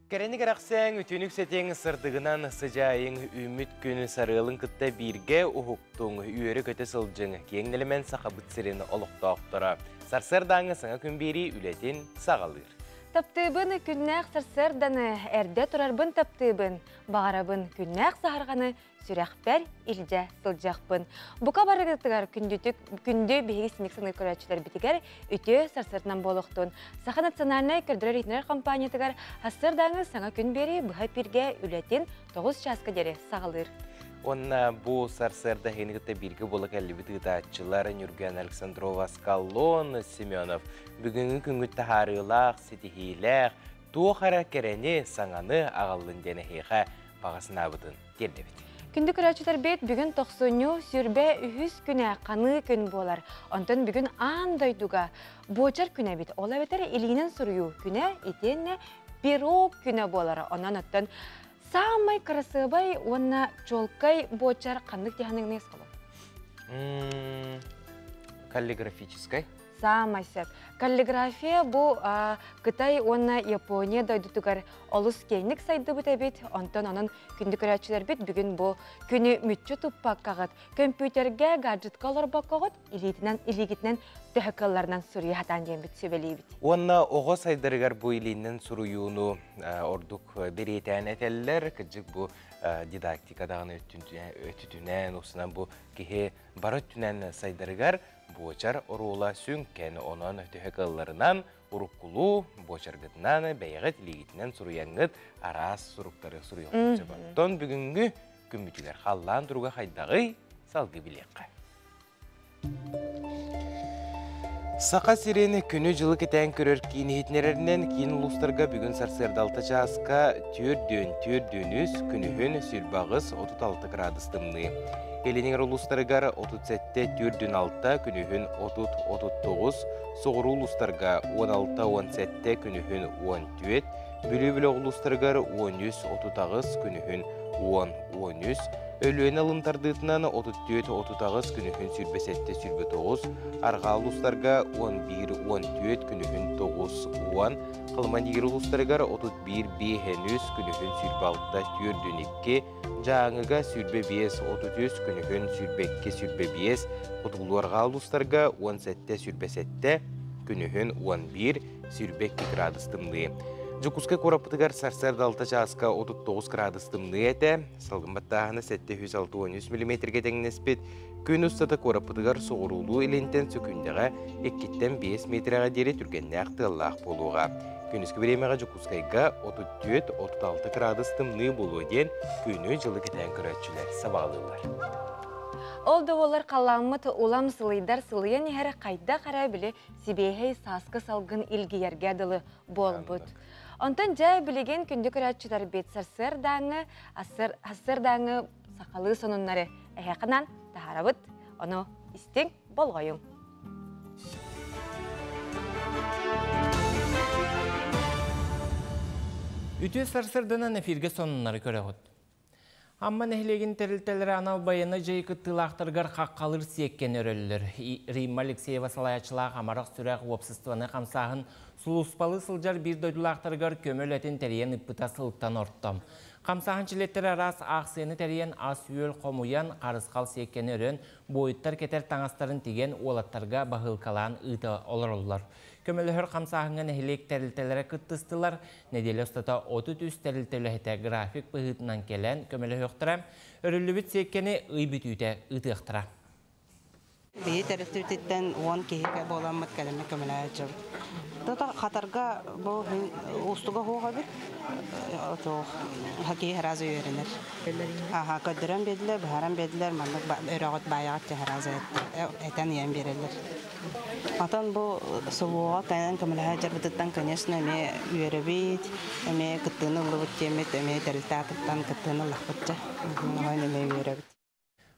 Кэрэни кэрэхсээҥ, үтүөнү үксэтиҥ, сырдыгынан сыдьаайыҥ, үүммүт күн сарыалын кытта бииргэ уһуктуҥ, үөрэ-көтө сылдьыҥ, киэҥ нэлэмэн Сахабыт сирин олохтоохторо. Сарсыардааҥҥы саҥа күн биэрии үлэтин саҕалыыр. Таптыыбын күннээх сарсыарданы, эрдэ турарбын таптыыбын, баҕарабын күннээх саһарҕаны сүрэхпэр илдьэ сылдьыахпын. Бука барыгытыгар күндүтүк күндү биһиги синик саныыр көрөөччүлэрбитигэр үтүө сарсыарданан буолуохтун. Саха национальнай көрдөрөр-иһитиннэрэр компаниятыгар сарсыардааҥы саҥа күн биэрии быһа эпииргэ үлэтин 9 чааска диэри саҕалыыр. Уонна бу сарсыарда эһигини кытта бииргэ буола кэллибит ыытааччылар Ньургуян Александрова, Скаллон Семенов бүгүҥҥү күҥҥүт таһаарыылаах, ситиһиилээх, туох эрэ кэрэни, саҥаны аҕаллын диэн эһиэхэ баҕа санаабытын тиэрдэбит. Күндү көрөөччүлэрбит, бүгүн тохсунньу 23 күнэ ханыы күн буолар. Онтон бүгүн аан дойдуга буочар күнэ эбит. Ол эбэтэр илиинэн суруйуу күнэ итиэннэ пирог күнэ буолар. Онон оттон саамай кырасыабай уонна чуолкай буочар ханнык дьаһаныгын холо? Каллиграфическай. Саамай сөп. Каллиграфия бу Кытай уонна Япония дойдутугар олус киэҥник сайдыбыт эбит. Онтон онон күндү көрөөччүлэрбит бүгүн бу күнү мүччү туппаккаҕыт, көмпүүтэргэ, гаджетка олорбоккоҕут илиитинэн илиигитинэн төһө кыалларынан суруйа сатаан диэммит сүбэлиибит. Уонна оҕо сайдарыгар бу илиинэн суруйууну ордук бэлиэтээн этэллэр. Кырдьык бу дидактика даҕаны өттүтүнэн, устунан бу киһи бары өттүнэн сайдарыгар буочар оруола сүҥкэн, онон төһө кыалларынан уруккулуу буочаргытынан бэйэҕит илиигитинэн суруйаҥҥыт араас суруктары суруйуоххут сөп. Оттон бүгүҥҥү күммүтүгэр халлаан туруга хайдаҕый салгыы билиэххэ. Саха сирин күнү-дьылы кэтээн көрөр киин иһитиннэрэринэн киин улуустарга бүгүн сарсыарда 6 чааска 4-4 күнүһүн 28-36 градус тымныы. Илиниҥэр улуустарыгар 37-46, күнүһүн 30-39, соҕуруу улуустарга 16-17, күнүһүн 14, Бүлүү бөлөх улуустарыгар 13-38, күнүһүн 10-13, Өлүөнэ алын тардыытынан 34-38, күнүһүн 27-29, арҕаа улуустарга 11-14, күнүһүн 9-10, Халыма-Нигер улуустарыгар 31-5, күнүһүн 26-4-2, Дьааҥыга 25-33, күнүһүн 22-25, Хотугулуу-Арҕаа улуустарга 17-27, күнүһүн 11-22 градус тымныы. Дьокуускай куораппытыгар сарсыарда 6 чааска 39 градус тымныы этэ. Салгын баттааһына 763 миллиметргэ тэҥнэспит. Күн устата куораппытыгар соҕуруулуу илинтэн сөкүүндэҕэ 2-ттэн 5 метрэҕэ диэри түргэннээх тыаллаах буолуоҕа. Күнүскү бириэмэҕэ Дьокуускайга 34-36 кыраадыс тымныы буолуо диэн күнү-дьылы кэтээн көрөөччүлэр сабаҕалыыллар. Ол да буоллар халлааммыт улам сылыйдар сылыйан иһэр хайдах эрэ били сибиэһэй сааскы салгын илгийэргэ дылы буолбут. Онтон дьэ билигин күндү көрөөччүлэрбит сарсыардааҥҥы сарсыардааҥҥы сахалыы сонуннары эһиэхэ таһаарабыт. Ону истиҥ, болҕойуҥ. Үтүө сарсырданан эфиргэ сонуннары көрөҕүт. Амма нэһилиэгин тэрилтэлэрэ анал байыаннай дьайыы кыттыылаахтарыгар хаххалыыр сиэккэни өрөллөр. Римма Алексеева салайааччылаах Амарах сүрэх уопсастыбаннай хамсааһын сулууспалыы сылдьар биир дойдулаахтарыгар көмө үлэтин тэрийэн ыппыта сылтан орто. Хамсааһын чилиэттэрэ араас аахсыйаны тэрийэн ас-үөл хомуйан, харысхал сиэккэни өрөн, буойуттар кэтэр таҥастарын тигэн уолаттарга баһыылкалаан ыыта олороллор. Көмөлөһөр хамсааһыҥҥа нэһилиэк тэрилтэлэрэ кыттыстылар. Нэдиэлэ устата 33 тэрилтэ үлэһитэ график быһыытынан кэлэн көмөлөһүөхтэрэ. Өрүллүбүт сиэккэни ый бүтүүтэ ыытыахтара. Биһи тэрилтибититтэн 10 киһи буоламмыт кэлэммит көмөлөһө Тото хатарга бу уустуга суох эбит. Хоккей сразу үөрэнэр. Аха, көрдөрөн биэрдилэр, быһааран биэрдилэр, маннык өрөҕүт баайаҕыт сразу этэн ыйан биэрэллэр. Отон бу СВО кэлэн көмөлөһө дьарбытыттан, конечно, эмиэ үөрэбит, эмиэ кыттыыны ыллыбыт диэммит, эмиэ тэрилтэ аатыттан кыттыыны ыллахпытча. Оһон эмиэ үөрэбит.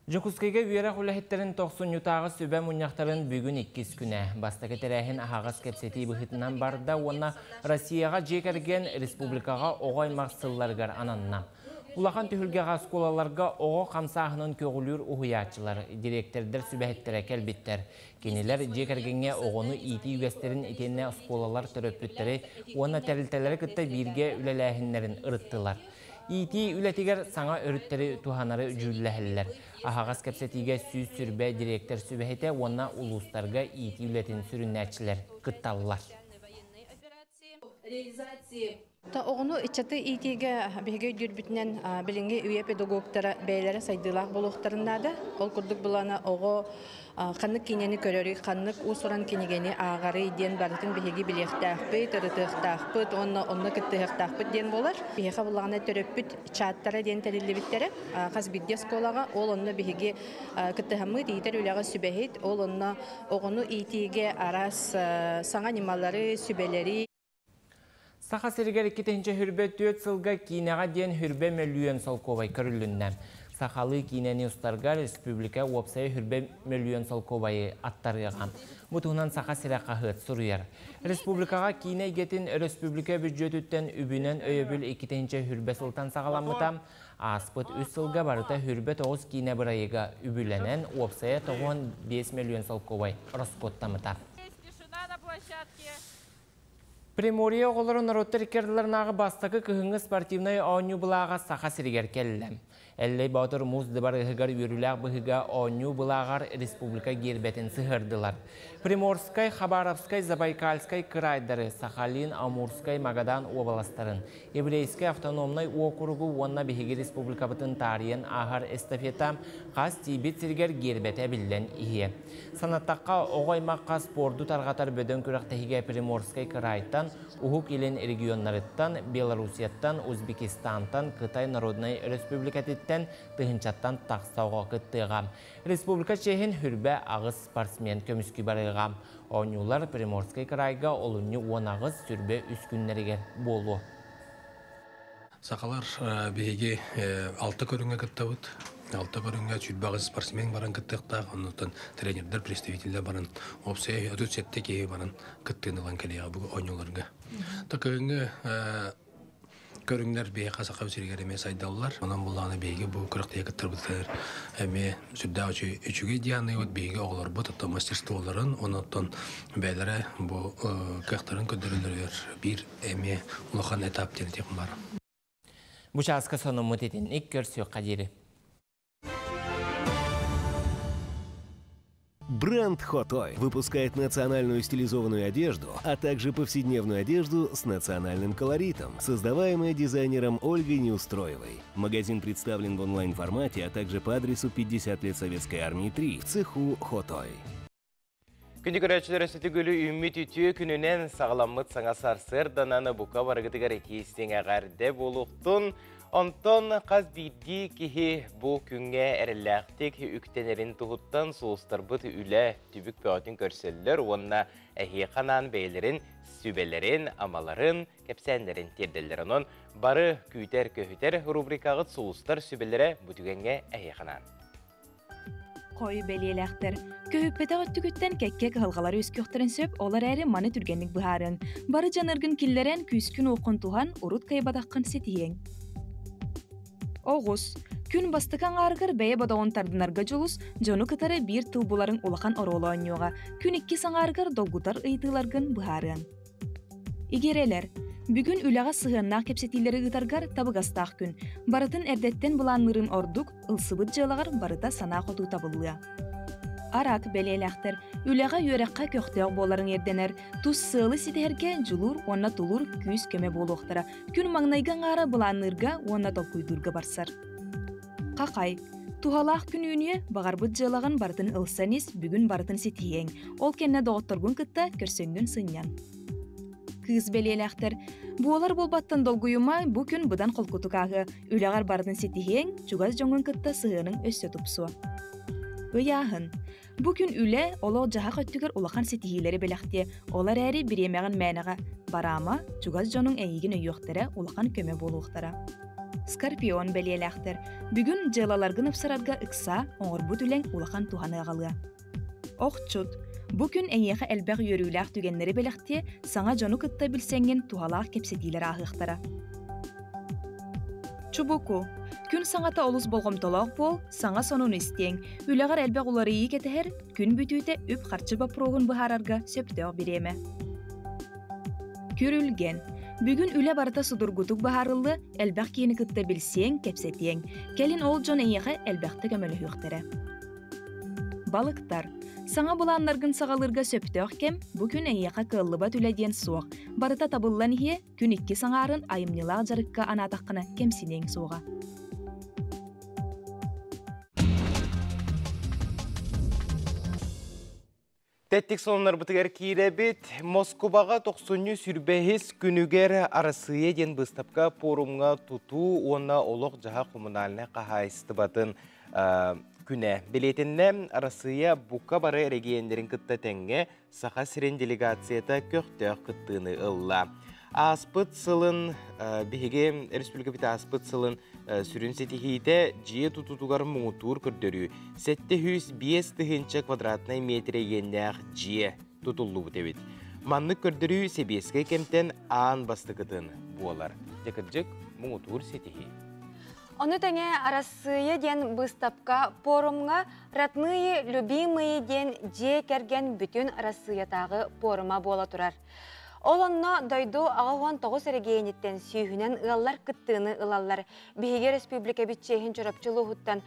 Дьокуускайга үөрэх үлэһиттэрин тохсунньутааҕы сүбэ мунньахтарын бүгүн иккис күнэ. Бастакы тэрээһин аһаҕас кэпсэтии быһыытынан барда уонна Россияҕа дьиэ кэргэн республикаҕа оҕо аймах сылларыгар ананна. Улахан түһүлгэҕэ оскуолаларга оҕо хамсааһынын көҕүлүүр уһуйааччылар, дириэктэрдэр сүбэһиттэрэ кэлбиттэр. Кинилэр дьиэ кэргэҥҥэ оҕону иитии үгэстэрин итиэннэ оскуолалар төрөппүттэри уонна тэрилтэлэри кытта бииргэ үлэлээһиннэрин ырыттылар. Иитии үлэтигэр саҥа өрүттэри туһанары дьүүллэһэллэр. Аһаҕас кэпсэтиигэ 120 дириэктэр сүбэһитэ уонна улуустарга иитии үлэтин сүрүннээччилэр кытталлар. Оҕону ыччаты иитиигэ биһиги өйдүүрбүтүнэн билиҥҥи үйэ педагогтара бэйэлэрэ сайдыылаах буолуохтарын наада. Ол курдук былаана оҕо ханнык киинэни көрөрүй, ханнык уус-уран кинигэни ааҕарый диэн барытын биһиги билиэхтээхпит, ырытыахтаахпыт уонна онно кыттыһыахтаахпыт диэн буолар. Биһиэхэ буллаҕына төрөппүт чаттара диэн тэриллибиттэрэ. Хас биирдии оскуолаҕа ол онно биһиги кыттыһаммыт иитэр үлэҕэ сүбэһит, ол онно оҕону иитиигэ араас саҥа ньымалары, сүбэлэри Саха сиригэр 2024 сылга киинэҕэ диэн хүрбэ мөлүйүөн солкуобай көрүлүннэ. Сахалыы киинэни устарга республика уопсайа хүрбэ мөлүйүөн солкуобайы аттарыаҕа. Бу туһунан Саха сирэ хаһыат суруйар. Республикаҕа киинэ эйгэтин өрөспүүбүлүкэ бүддьүөтүттэн үбүнэн өйөбүл 2020 сылтан саҕаламмыта. Ааспыт үс сылга барыта хүрбэ тоҕус киинэ бырайыга үбүлэнэн, уопсайа 95 мөлүйүөн солкуобай ороскуоттаммыта. Приморье оҕолоро норуоттар икки ардыларынааҕы бастакы кыһыҥҥы спортивнай оонньуу былааҕа Саха сиригэр кэллэ. Эллэй Боотур муус дыбарыаһыгар үөрүүлээх быһыыга оонньуу былааҕар республика гиэрбэтин сыһыардылар. Приморскай, Хабаровскай, Забайкальскай кыраайдары, Сахалин, Амурскай, Магадан уобаластарын, Еврейскэй автономнай уокуругу уонна биһиги республикабытын таарыйан ааһар эстафета хас тиийбит сиригэр гиэрбэтэ биллэн иһиэ. Санаттахха, оҕо аймахха спорду тарҕатар бөдөҥ күрэхтэһиигэ Приморскай кыраайтан, Уһук Илин регионнарыттан, Белоруссияттан, Узбекистантан, Кытай Народнай Өрөспүүбүлүкэтиттэн тыһыынчаттан тахса оҕо кыттыаҕа. Республика чиэһин хүрбэ аҕыс спортсмен көмүскүү барыаҕа. Оонньуулар Приморскай кыраайга олунньу 18 сүрбэ үс күннэригэр буолуо. Сахалар биһиги алта көрүҥҥэ кыттабыт. Алта көрүҥҥэ 28 спортсмен баран кыттыахтаах. Оннуттан тренердэр, представителлэр баран, уопсайа 37 киһи баран кыттыыны ылан кэлиэҕэ бу оонньууларга. Та кыһыҥҥы көрүҥнэр биһиэхэ Саха сиригэр эмиэ сайдаллар. Онон буллаҕына биһиги бу күрэхтэһиигэ кыттарбытыгар эмиэ сүрдээх үчүгэй дианыыбыт биһиги оҕолорбут оттон мастерстволарын, онон бэйэлэрэ бу кыахтарын көрдөрөллөрүгэр биир эмиэ улахан этап диэн этиэхпин баар. Бу чааска сонуммут итинник көрсүөххэ диэри. Бренд Хотой выпускает национальную стилизованную одежду, а также повседневную одежду с национальным колоритом, создаваемая дизайнером Ольгой Неустроевой. Магазин представлен в онлайн-формате, а также по адресу 50 лет Советской Армии 3 в цеху Хотой. Күндү көрөөччүлэр өссө үүммүт үтүө күнүнэн саҕаламмыт саҥа сарсыарданан бука барыгытыгар итии-истиҥ эҕэрдэ буолуохтун. Онтон хас биирдии киһи бу күҥҥэ эрэллээхтик үктэнэрин туһуттан сулустарбыт үлэ түбүк бөҕөтүн көрсөллөр уонна эһиэхэ анаан бэйэлэрин сүбэлэрин, амаларын, кэпсээннэрин тиэрдэллэр. Онон бары күүтэр-көһүтэр рубрикаҕыт Сулустар сүбэлэрэ бу түгэҥҥэ эһиэхэ анаан. Хойу бэлиэлээхтэр. Көһүппэтэх өттүгүттэн кэккэ кыһалҕалар үөскүөхтэрин сөп, ол эрээри маны түргэнник быһаарыаҥ. Бары дьаныыргын киллэрэн, күүскүн-уоххун туһан, урут кыайбатаххын ситиһиэҥ. Оҕус. Күн бастакы аҥаарыгар бэйэ бодоҕун тардынарга дьулус, дьону кытары биир тыл буларыҥ улахан оруолу оонньуоҕа. Күн иккис аҥаарыгар долгутар ыйытыыларгын быһаарыаҥ. Игирэлэр. Бүгүн үлэҕэ сыһыаннаах кэпсэтиилэри ыытаргар табыгастаах күн. Барытын эрдэттэн былаанныырын ордук, ылсыбыт дьыалаҕар барыта санаа хоту табыллыа. Арак бэлиэлээхтэр. Үлэҕэ үөрэххэ көхтөөх буоларыҥ ирдэнэр. Тус сыалы ситиһэргэ дьулуур уонна тулуур күүс-көмө буолуохтара. Күн маҥнайгы аҥаара былаанныырга уонна толкуйдуурга барсар. Хахай. Туһалаах күн үүнүө, баҕарбыт дьыалаҕын барытын ылсан ис, бүгүн барытын ситиһиэҥ. Ол кэннэ доҕотторгун кытта көрсөҥҥүн сынньан. Кыыс бэлиэлээхтэр. Буолар буолбаттан долгуйума, бу күн быдан холкутук ааһыа. Үлэҕэр барытын ситиһиэҥ, чугас дьоҥҥун кытта сыһыаныҥ өссө тупсуо. Ыйааһын. Бу күн үлэ, олох-дьаһах өттүгэр улахан ситиһиилэри бэлэхтиэ. Ол эрээри бириэмэҕин мээнэҕэ бараама, чугас дьонуҥ эйигин өйүөхтэрэ, улахан көмө буолуохтара. Скорпион бэлиэлээхтэр. Бүгүн дьыалаларгын ыпсарарга ыксаа, оҥорбут үлэҥ улахан туһаны аҕалыа. Охчут. Бу күн эйиэхэ элбэх үөрүүлээх түгэннэри бэлэхтиэ, саҥа дьону кытта билсэҥҥин туһалаах кэпсэтиилэр ааһыахтара. Чубуку. Күн саҥата олус болҕомтолоох буол, саҥа сонуну истиэҥ. Үлэҕэр элбэх уларыйыы кэтэһэр, күн бүтүүтэ үп-харчы боппуруоһун быһаарарга сөптөөх бириэмэ. Күрүлгэн. Бүгүн үлэ барыта судургутук быһаарыллыа, элбэх киһини кытта билсиэҥ, кэпсэтиэҥ. Кэлин ол дьон эйиэхэ элбэхтэ көмөлөһүөхтэрэ. Балыктар. Саҥа былааннаргын саҕалыырга сөптөөх кэм, бу күн эйиэхэ кыаллыбат үлэ диэн суох. Барыта табыллан иһиэ, күн иккис аҥаарын айымньылаах дьарыкка анаатаххына кэмсиниэҥ суоҕа. Тэттик сонуннарбытыгар киирэбит. Москубаҕа тохсунньу сүрбэһис күнүгэр Арассыыйа диэн быыстапка пуорумҥа тутуу уонна олох-дьаһах коммунальнай хаһаайыстыбатын күнэ. Билиэтиннэ Арассыыйа бука бары эрэгийиэннэрин кытта тэҥҥэ Саха сирин делегацията көхтөөх кыттыыны ылла. Ааспыт сылын биһиги республикабыт ааспыт сылын сүрүн ситиһиитэ дьиэ тутуутугар муҥутуур көрдөрүү 705 тыһыынча квадратнай метр иэннээх дьиэ тутуллубут эбит. Маннык көрдөрүү сэбиэскэй кэмтэн аан бастакытын буолар. Дьэ кырдьык, муҥутуур ситиһии. Ону тэҥэ Арассыыйа диэн быыстапка пуорумҥа «Родные, любимые» диэн дьиэ кэргэн бүтүн Арассыыйатааҕы пуорума буола турар. Ол онно дойду 89 эрэгийиэниттэн сүүһүнэн ыаллар кыттыыны ылаллар. Биһиги республикабыт чиэһин Чурапчы улууһуттан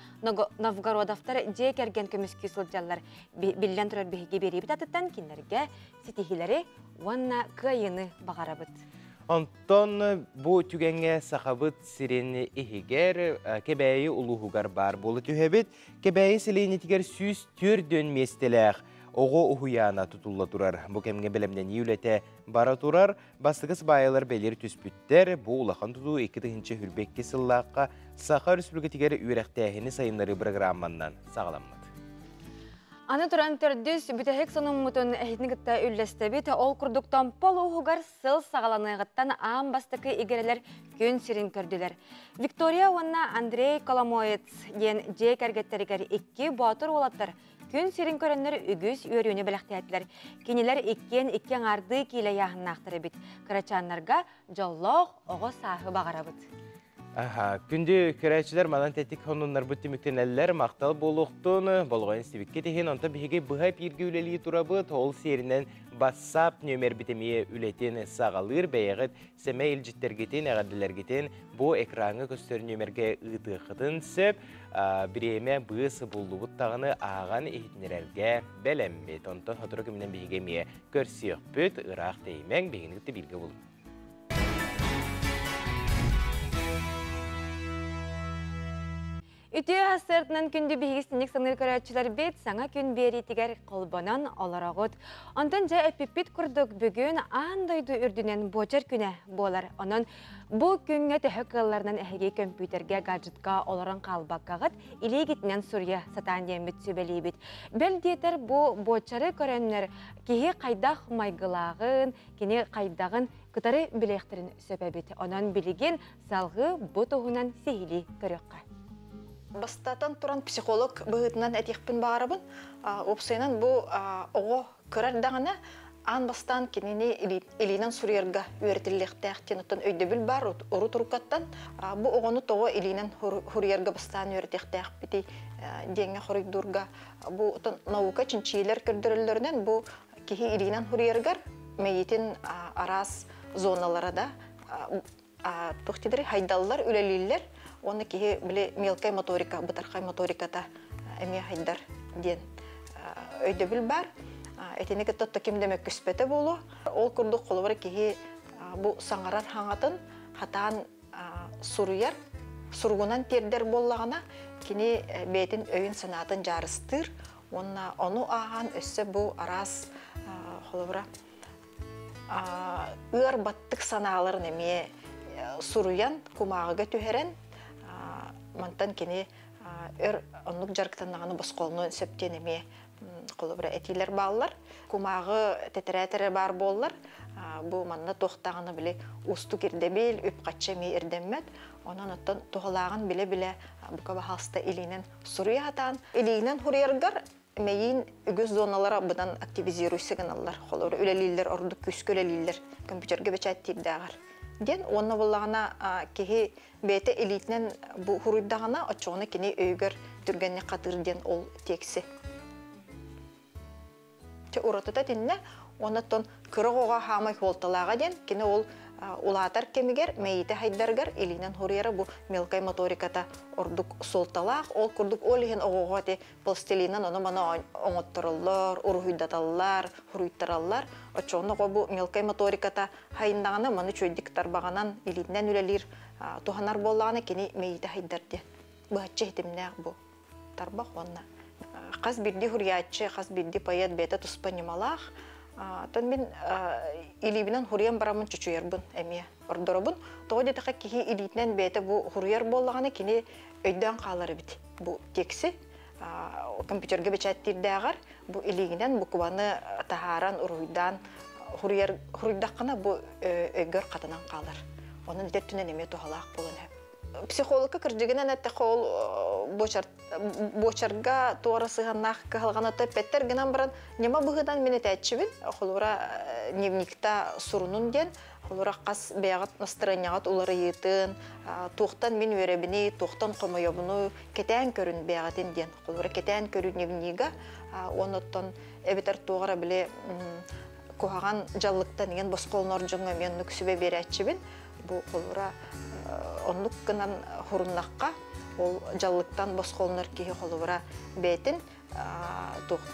Новгородовтар дьиэ кэргэн көмүскүү сылдьаллар. Биллэн турар биһиги биэриибит атыттан кинилэргэ ситиһиилэри уонна кыайыыны баҕарабыт. Онтон бу түгэҥҥэ Сахабыт сирин иһигэр Кэбээйи улууһугар баар буола түһэбит. Кэбээйи сэлиэнньэтигэр 104 миэстэлээх оҕо уһуйаана тутулла турар. Бу кэмҥэ бэлэмнэнии үлэтэ бара турар. Бастакы сыбаайалар бэлиэр түспүттэр. Бу улахан тутуу 2022 сыллаахха Саха Өрөспүүбүлүкэтигэр үөрэхтээһини сайыннарыы бырагыраамманан саҕаламмыт. Аны туран төрдүс бүтэһик сонуммутун эһитини кытта үллэстэбит. Ол курдук Томпо улууһугар сыл саҕаланыаҕыттан аан бастакы игирэлэр күн сирин көрдүлэр. Виктория уонна Андрей Коломоец диэн дьиэ кэргэттэригэр икки боотур уолаттар күн сирин көрөннөр үгүс үөрүүнү бэлэхтээтилэр. Кинилэр иккиэн икки аҥаардыы киилэ ыйааһыннаахтар эбит. Кырачааннарга дьоллоох оҕо сааһы баҕарабыт. Аха, күндү көрөөччүлэр манан тэтик хонуннарбыт түмүктэнэллэр, махтал буолуохтун, болҕойон истибиккит иһин, онтон биһиги быһа эпииргэ үлэлии турабыт, ол сиэринэн WhatsApp нүөмэрбит эмиэ үлэтин саҕалыыр, бэйэҕит сэмэй илдьиттэргитин, эҕэрдэлэргитин бу экраҥҥа көстөр нүөмэргэ ыытыаххытын сөп. Бириэмэ быыс буллубут даҕаны ааҕан иһитиннэрэргэ бэлэммит. Онтон сотору кэминэн биһиги эмиэ көрсүөхпүт, ыраах тэйимэҥ, биһигини кытта бииргэ булуҥ. Үтүө сарсыардынан күндү биһиги синник саныыр көрөөччүлэрбит саҥа күн биэриитигэр холбонон олороҕут. Онтон дьэ эппиппит курдук бүгүн аан дойду үрдүнэн буочар күнэ буолар. Онон бу күҥҥэ төһө кыалларынан эһиги көмпүүтэргэ, гаджетка олорон хаалбаккаҕыт илиигитинэн суруйа сатаан диэммит сүбэлиибит. Бэл диэтэр бу буочары көрөннөр киһи хайдах майгылааҕын, кини хайдаҕын кытары билиэхтэрин сөп эбит. Онон билигин салгыы бу туһунан сиһилии көрүөххэ. Бастатан туран психолог быһыытынан этиэхпин баҕарабын. Уопсайынан бу оҕо кырар даҕаны аан бастаан кинини илиинэн суруйарга үөрэтиллиэхтээх диэн оттон өйдөбүл баар урут уруккаттан бу оҕону тоҕо илиинэн хуруйарга бастаан үөрэтиэхтээхпитий диэҥҥэ хоруйдуурга бу оттон наука чинчийиилэр көрдөрөллөрүнэн бу киһи илиинэн хуруйарыгар мэйиитин араас зоналара да туох диэри хайдаллар үлэлииллэр уонна киһи били мелкай моторика бытархай моториката эмиэ хайдар диэн өйдөбүл баар итини кытта ким да мөккүспэтэ буолуо ол курдук холобура киһи бу саҥарар хаҥатын хатаан суруйар суругунан тиэрдэр буоллаҕына кини бэйэтин өйүн санаатын дьаарыстыыр уонна ону ааһан өссө бу араас холобура ыар баттык санааларын эмиэ суруйан кумааҕыга түһэрэн мантан кини өр оннук дьарыктаннаҕына босхолонуон сөп диэн эмиэ холобура этиилэр бааллар кумааҕы тэтэрээт эрэ баар буоллар бу манна туохтааҕына били уустук ирдэбил үп-харчы эмиэ ирдэммэт онон оттон туһалааҕын билэ-билэ бука баһаалыста илиинэн суруйа сатаан илиинэн суруйаргар мэйиин үгүс зоналара быдан активизируйся гыналлар холобура үлэлииллэр ордук күүскэ үлэлииллэр компьютерга бэчээттиирдээҕэр. Диэн уонна буоллаҕына киһи бэйэтэ илиитинэн бу хуруйдаҕына, оччоҕуна кини өйүгэр түргэнник хатыыр диэн ол тиэкси. Чэ уратыта итиннэ, оннуттан кыра оҕоҕо хаамай хуолталааҕа диэн, кини ол улаатар кэмигэр мэйиитэ хайдарыгар илиинэн хуруйара бу мелкай моториката ордук суолталаах. Ол курдук ол иһин оҕоҕо ити пластилинан ону-маны оҥоттороллор, уруһуйдаталлар, хуруйтараллар. Оччоҕуна оҕо бу мелкай моториката хайыннаҕына маны үчүгэйдик тарбаҕынан илиитинэн үлэлиир туһанар буоллаҕына кини мэйиитэ хайдар диэн. Быһаччы иһитимнээх бу тарбах уонна хас биирдии хуруйааччы, хас биирдии поэт бэйэтэ туспа ньымалаах. Оттон мин илиибинэн хуруйан бараммын чочуйарбын эмиэ ордоробун. Тоҕо диэтэххэ киһи илиитинэн бэйэтэ бу хуруйар буоллаҕына кини өйдөөн хаалар эбит бу текси. Компьютерга бэчээттиирдээҕэр бу илиигинэн букваны таһааран, уруһуйдаан хуруйар хуруйдаххына бу өйгөр хатанан хаалар. Онон ити өттүнэн эмиэ туһалаах буолан сөп. Психологка кырдьыгынан эттэххэ ол буочарга туора сыһыаннаах кыһалҕаны эппэттэр гынан баран ньыма быһыынан мин этээччибин. Холобура дневникта сурунун диэн, холобура хас бэйэҕит настырыанньаҕыт уларыйыытын, туохтан мин үөрэбиний, туохтан хомойобунуй, кэтээн көрүн бэйэҕитин диэн. Холобура кэтээн көрүү дневнига, оннуттан эбэтэр туох эрэ били куһаҕан дьаллыктан иҥэн босхолонор дьоҥҥо эмиэ оннук сүбэ биэрээччибин. Бу холобура оннук гынан хуруннахха, ол дьаллыктан босхолонор киһи холобура бэйэтин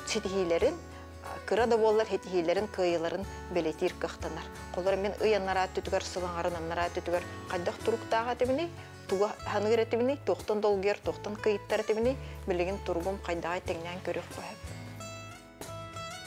ситиһиилэрин, кыра да буоллар ситиһиилэрин, кыайыыларын бэлиэтиир кыахтанар. Холобура мин ый анараа өттүтүгэр, сыл аҥарын анараа өттүтүгэр хайдах туруктаах этибиний, тугу ханыыр этибиний, туохтан долгуйар, туохтан кыйыттар этибиний, билигин туругум хайдаҕай тэҥнээн көрүөх сөп.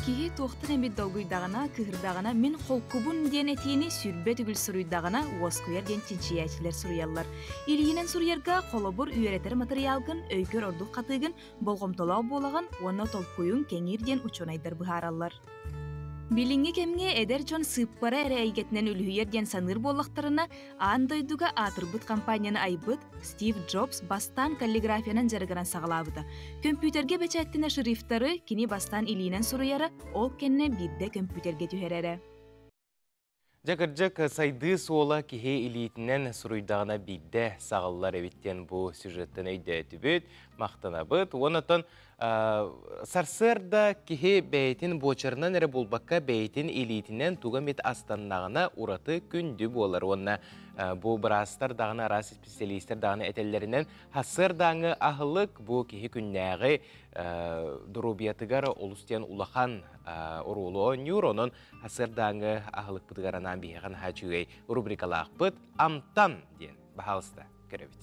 Киһи туохтан эмит долгуйдаҕына, кыһырдаҕына мин холкубун диэн этиини сүрбэ төгүл суруйдаҕына уоскуйар диэн чинчийээччилэр суруйаллар. Илиинэн суруйарга холобур үөрэтэр матырыйаалгын өйгөр ордук хатыыгын, болҕомтолоох буолаҕын уонна толкуйуҥ кэҥиир диэн учуонайдар быһаараллар. Билиҥҥи кэмҥэ эдэр дьон сыыппара эрэ эйгэтинэн үлүһүйэр диэн саныыр буоллахтарына, аан дойдуга аатырбыт компанияны айбыт Стив Джобс бастаан каллиграфиянан дьарыгыран саҕалаабыта. Көмпүүтэргэ бэчээттэнэр шрифтары кини бастаан илиинэн суруйара, ол кэннэ биирдэ көмпүүтэргэ түһэрэрэ. Дьэ кырдьык, сайдыы суола киһи илиитинэн суруйдаҕына биирдэ саҕыллар эбит диэн бу сюжеттан өйдөөтүбүт, махтанабыт. Уонна сарсыарда киһи бэйэтин буочарынан эрэ буолбакка, бэйэтин илиитинэн туга эмит астаннаҕына ураты күндү буолар. Уонна бу быраастар даҕаны, араас исписэлиистэр даҕаны этэллэринэн, сарсыардааҥы аһылык бу киһи күннээҕи доруобуйатыгар олус диэн улахан оруолу оонньуур. Онон сарсыардааҥы аһылыкпытыгар анаан биһиэхэ наһаа үчүгэй рубрикалаахпыт «Амтан» диэн. Баһаалыста, көрөбүт.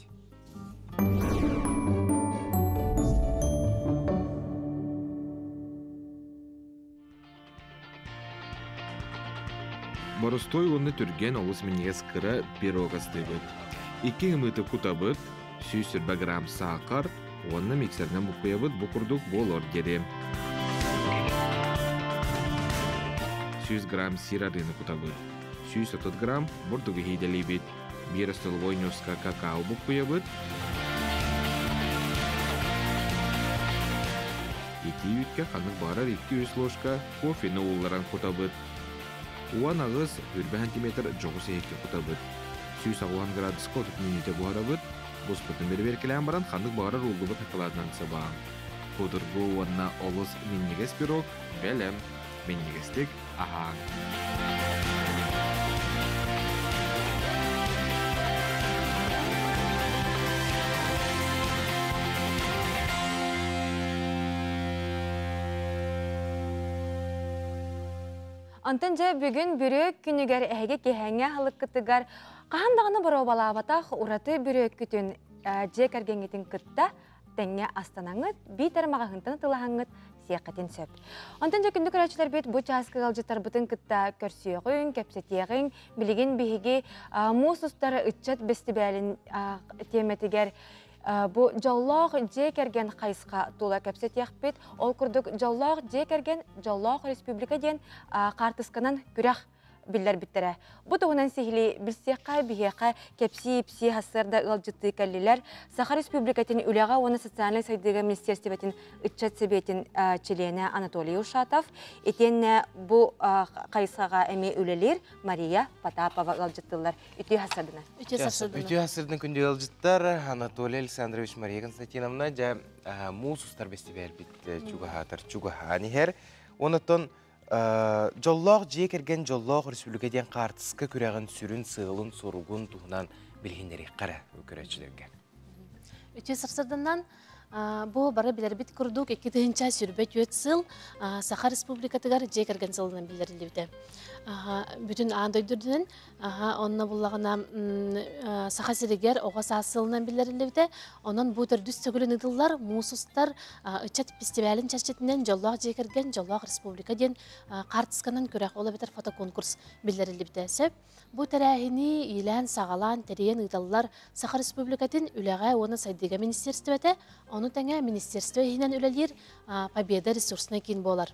Боростуой уонна түргэн олус минньигэс кыра пирог астыыбыт. Икки ымыыты кутабыт, 120 грамм саахар уонна миксеринэн буккуйабыт бу курдук буолуор диэри. 100 грамм сир арыыны кутабыт. 130 грамм бурдугу иһиидэлиибит. Биир остолобуой ньууска какао буккуйабыт. Итии үүткэ ханнык баҕарар 2-3 ложка кофены уулларан кутабыт. 18 үрбэ сантиметр дьоҕус иһиккэ кутабыт. 180 градуска 30 мүнүүтэ буһарабыт. Буспутун бэрэбиэркэлээн баран ханнык баҕарар ууллубут шоколадынан сыбаан. Судургу уонна олус минньигэс пирог бэлэм. Минньигэстик аһааҥ. Онтон дьэ бүгүн бүрүөк күнүгэр эһиги киһэҥҥэ аһылыккытыгар хаһан даҕаны боруобалаабатах ураты бүрүөккүтүн дьиэ кэргэҥҥитин кытта тэҥҥэ астанаҥҥыт, биитэр маҕаһыынтан атыылаһаҥҥыт сиэххитин сөп. Онтон дьэ күндү көрөөччүлэрбит бу чааска ыалдьыттарбытын кытта көрсүөҕүҥ, кэпсэтиэҕиҥ. Билигин биһиги муус устар ыччат бэстибээлин тиэмэтигэр бу дьоллоох дьиэ кэргэн хайысха тула кэпсэтиэхпит. Ол курдук дьоллоох дьиэ кэргэн, дьоллоох республика диэн хаартысканан күрэх биллэрбиттэрэ. Бу туһунан сиһилии билсиэххэ, биһиэхэ кэпсии-ипсии сарсыарда ыалдьыттыы кэллилэр Саха Республикатын үлэҕэ уонна социальнай сайдыыга министиэристибэтин ыччат сэбиэтин чилиэнэ Анатолий Ушатов, итиэннэ бу хайысхаҕа эмиэ үлэлиир Мария Потапова ыалдьыттыллар. Үтүө сарсыарданан. Үтүө сарсыарданан. Үтүө сарсыардан күндү ыалдьыттар Анатолий Александрович, Мария Константиновна, дьэ муус устар бэстибээлбит чугаһаатар чугаһаан иһэр. Онтон дьоллоох дьиэ кэргэн дьоллоох республика диэн хаартыска күрэҕин сүрүн сыалын-соругун туһунан билиһиннэриэххэ эрэ көрөөччүлэргэ. Үтүө сарсыарданан. Бу бары билэрбит курдук 2024 сыл Саха Республикатыгар дьиэ кэргэн сылынан биллэриллибитэ. Бүтүн аан дойду үрдүнэн онно буллаҕына Саха сиригэр оҕо саас сылынан биллэриллибитэ. Онон бу төрдүс төгүлүн ыытыллар муус устар ыччат фестивалын чэрчитинэн дьоллоох дьиэ кэргэн, дьоллоох республика диэн хаартысканан күрэх, ол эбэтэр фотоконкурс биллэриллибитэ. Сөп. Бу тэрээһини иилээн-саҕалаан тэрийэн ыыталлар Саха Республикатын Үлэҕэ уонна сайдыыга министиэристибэтэ, ону тэҥэ министерство иһинэн үлэлиир Победа ресурснай киин буолар.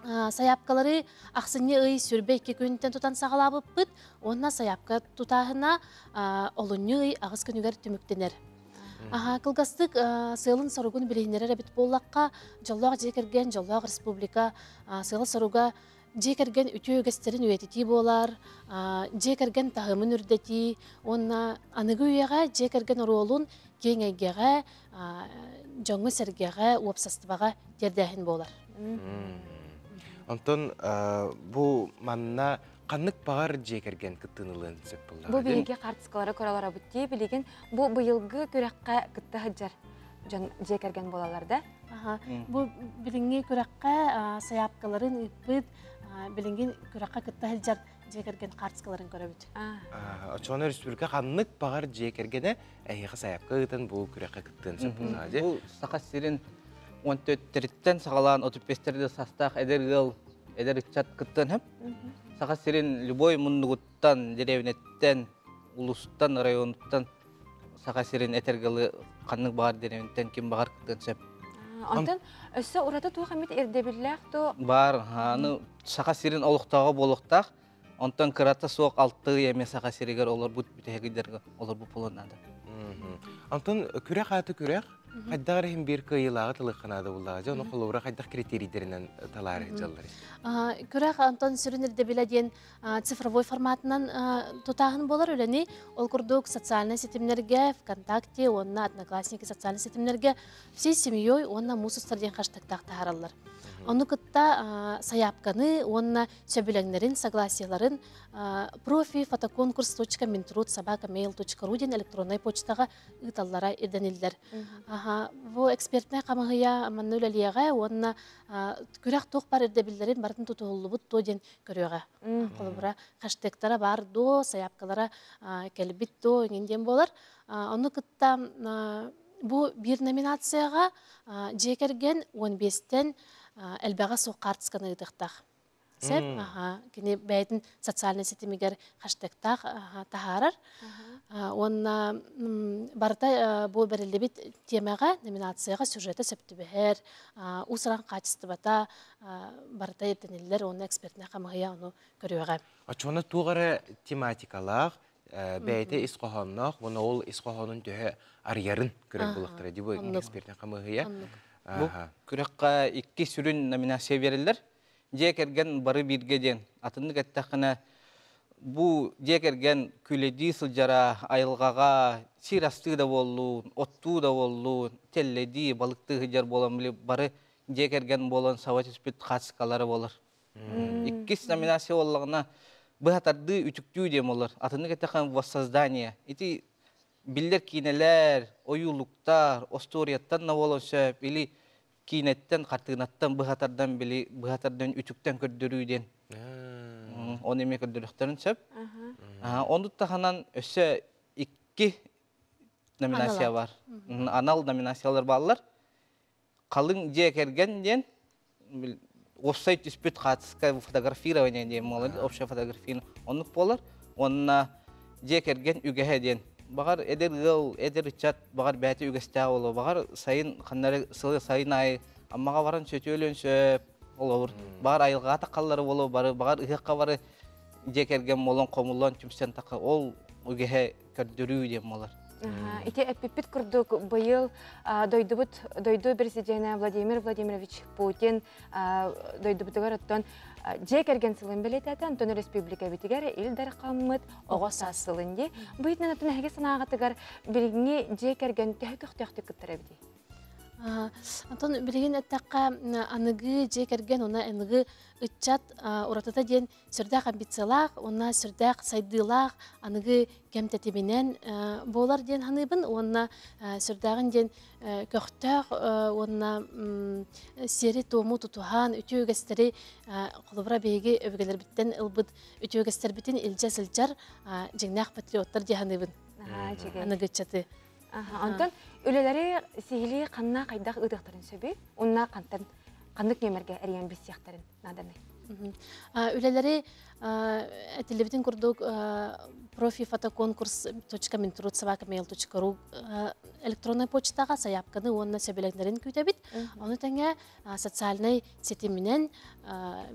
Сайаапкалары ахсынньы ый 22 күнтэн тутан саҕалаабыппыт уонна сайаапка тутааһына олунньу ый 8 күнүгэр түмүктэнэр. Кылгастык сыалын-соругун билиһиннэрэр эбит буоллахха, дьоллоох дьиэ кэргэн, дьоллоох республика сыала-соруга дьиэ кэргэн үтүө үгэстэрин үйэтитии буолар, дьиэ кэргэн таһымын үрдэтии уонна аныгы үйэҕэ дьиэ кэргэн оруолун киэҥ эйгэҕэ, дьоҥҥо-сэргэҕэ, уопсастыбаҕа тиэрдээһин буолар. Онтон бу манна ханнык баҕар дьиэ кэргэн кыттыыны ылыан сөп буоллаҕа? Бу биһиги хаартыскалары көрө дии билигин бу быйылгы күрэххэ кытта сылдьар дьон дьиэ кэргэн буолаллар да? Бу билиҥҥи күрэххэ сайаапкаларын ыыппыт, билиҥҥи күрэххэ кытта сылдьар дьиэ кэргэн хаартыскаларын көрөбүт. Оччоҕуна республика ханнык баҕар дьиэ кэргэнэ эһиэхэ сайаапка ыытан бу күрэххэ кыттыан сөп буоллаҕа дии? Бу Саха сирин 14-тэриттэн саҕалаан 35-тэрде састаах эдэр ыал, эдэр ыччат кыттыан сөп. Саха сирин любой муннугуттан, деревнеттэн, улустан, районуттан Саха сирин этэргэлы ханнык баҕар деревнеттэн ким баҕар кыттыан сөп. Онтон өссө ураты туох эмит ирдэбиллээх то Бар, аны Саха сирин олохтооҕо буолуохтаах. Онтон кырата суох 6 ый эмиэ Саха сиригэр олорбут бүтэһигидэргэ олорбут буолуон наада. Онтон күрэх ааты күрэх, хайдах эрэ иһин биир кыайыылааҕы тылыахха наада буоллаҕа дьэ, ону холобура хайдах критерийдэринэн талаары сылдьаллар? Күрэх онтон сүрүн ирдэбилэ диэн цифровой форматынан тутааһын буолар үлэни. Ол курдук социальнай ситимнэргэ, ВКонтакте уонна Одноклассники социальнай ситимнэргэ всей семьей уонна муус устар диэн хэштегтаах таһаараллар. Ону кытта сайаапканы уонна сөбүлэҥнэрин, согласиеларын профи фотоконкурс.минтруд собака mail.ru диэн электроннай почтаҕа ыыталлара ирдэниллэр. Бу экспертнэй хамыһыйа манна үлэлиэҕэ уонна күрэх туох бар ирдэбиллэрин барытын тутуһуллубут дуо диэн көрүөҕэ. Холобура, хэштегтара бар дуо, сайаапкалара кэлбит дуо иҥин диэн буолар. Ону кытта бу биир номинацияҕа дьиэ кэргэн 15-тэн элбэҕэ суох хаартысканы ыытыахтаах. Сөп, кини бэйэтин социальнай ситимигэр хэштегтаах таһаарар. Уонна барыта бу бэриллибит тиэмэҕэ, номинацияҕа сюжета сөп түбэһэр, уус-уран хаачыстыбата барыта ирдэниллэр уонна экспертнэй хамыһыйа ону көрүөҕэ. Оччоҕуна туох эрэ тематикалаах, бэйэтэ ис хоһоонноох уонна ол ис хоһоонун төһө арыйарын көрөр буолуохтара дии бу экспертнэй хамыыһыйа. Бу күрэххэ икки сүрүн номинация биэрэллэр. Дьиэ кэргэн бары бииргэ диэн. Атыннык эттэххинэ, бу дьиэ кэргэн күлэдии сылдьара айылҕаҕа сир астыы да буоллун, оттуу да буоллун, тэллэдии, балыктыы сылдьар буолан били бары дьиэ кэргэн буолан саба түспүт хаачыскалара буолар. Иккис номинация буоллаҕына быһатардыы үтүктүү диэн буолар. Атыннык эттэххинэ воссоздание. Ити биллэр киинэлэр, ойуулуктар, остуоруйаттан да буолуон сөп, или киинэттэн, хартыынаттан быһатардан били быһатардан үтүктэн көрдөрүү диэн. Оны эмиэ көрдөрүөхтэрин сөп. Ону таһынан өссө икки номинация бар. Анал номинациялар бааллар. Халыҥ дьиэ кэргэн диэн уопсай түспүт хаартыска фотографирование диэн буолар, общая фотография оннук буолар. Уонна дьиэ кэргэн үгэһэ диэн. Баҕар эдэр ыал, эдэр ыччат баҕар бэйэтэ үгэстээх буолуо. Баҕар сайын ханнары сылы сайын аайы Аммаҕа баран сөтүөлүөн сөп олобур. Баҕар айылҕаҕа таххаллары буолуо, бары баҕар ыһыахха бары Дьиэ кэргэн буолан хомуллан түмсэн таха ол үгэһэ көрдөрүү диэн буолар. Ити эппиппит курдук быйыл дойдубут дойду президенэ Владимир Владимирович Путин дойдубутугар оттон дьиэ кэргэн сылын бэлиэтээтэ, онтон республикабытыгар Ил Дархаммыт оҕо саас сылын дии. Бу итинэн оттон эһиги санааҕытыгар билиҥҥи дьиэ кэргэн төһө көхтөөхтүк кыттар эбитий? Онтон билигин эттэххэ, аныгы дьиэ кэргэн уонна аныгы ыччат уратыта диэн сүрдээх амбициялаах уонна сүрдээх сайдыылаах аныгы кэм тэтиминэн буолар диэн саныыбын уонна сүрдээҕин диэн көхтөөх уонна сиэри-туому тутуһан үтүө үгэстэри холобура биһиги өбүгэлэрбиттэн ылбыт үтүө үгэстэрбитин илдьэ сылдьар дьиҥнээх патриоттар дии саныыбын аныгы ыччаты. Онтон үлэлэри сиһилии ханна хайдах ыытыахтарын сөбүй? Уонна хантан ханнык нүөмэргэ эрийэн билсиэхтэрин нааданый? Үлэлэри этиллибитин курдук профифотоконкурс .минтрудсобакамейл.ру электроннай почтаҕа сайаапканы уонна сөбүлэҥнэрин күүтэбит. Ону тэҥэ социальнай ситиминэн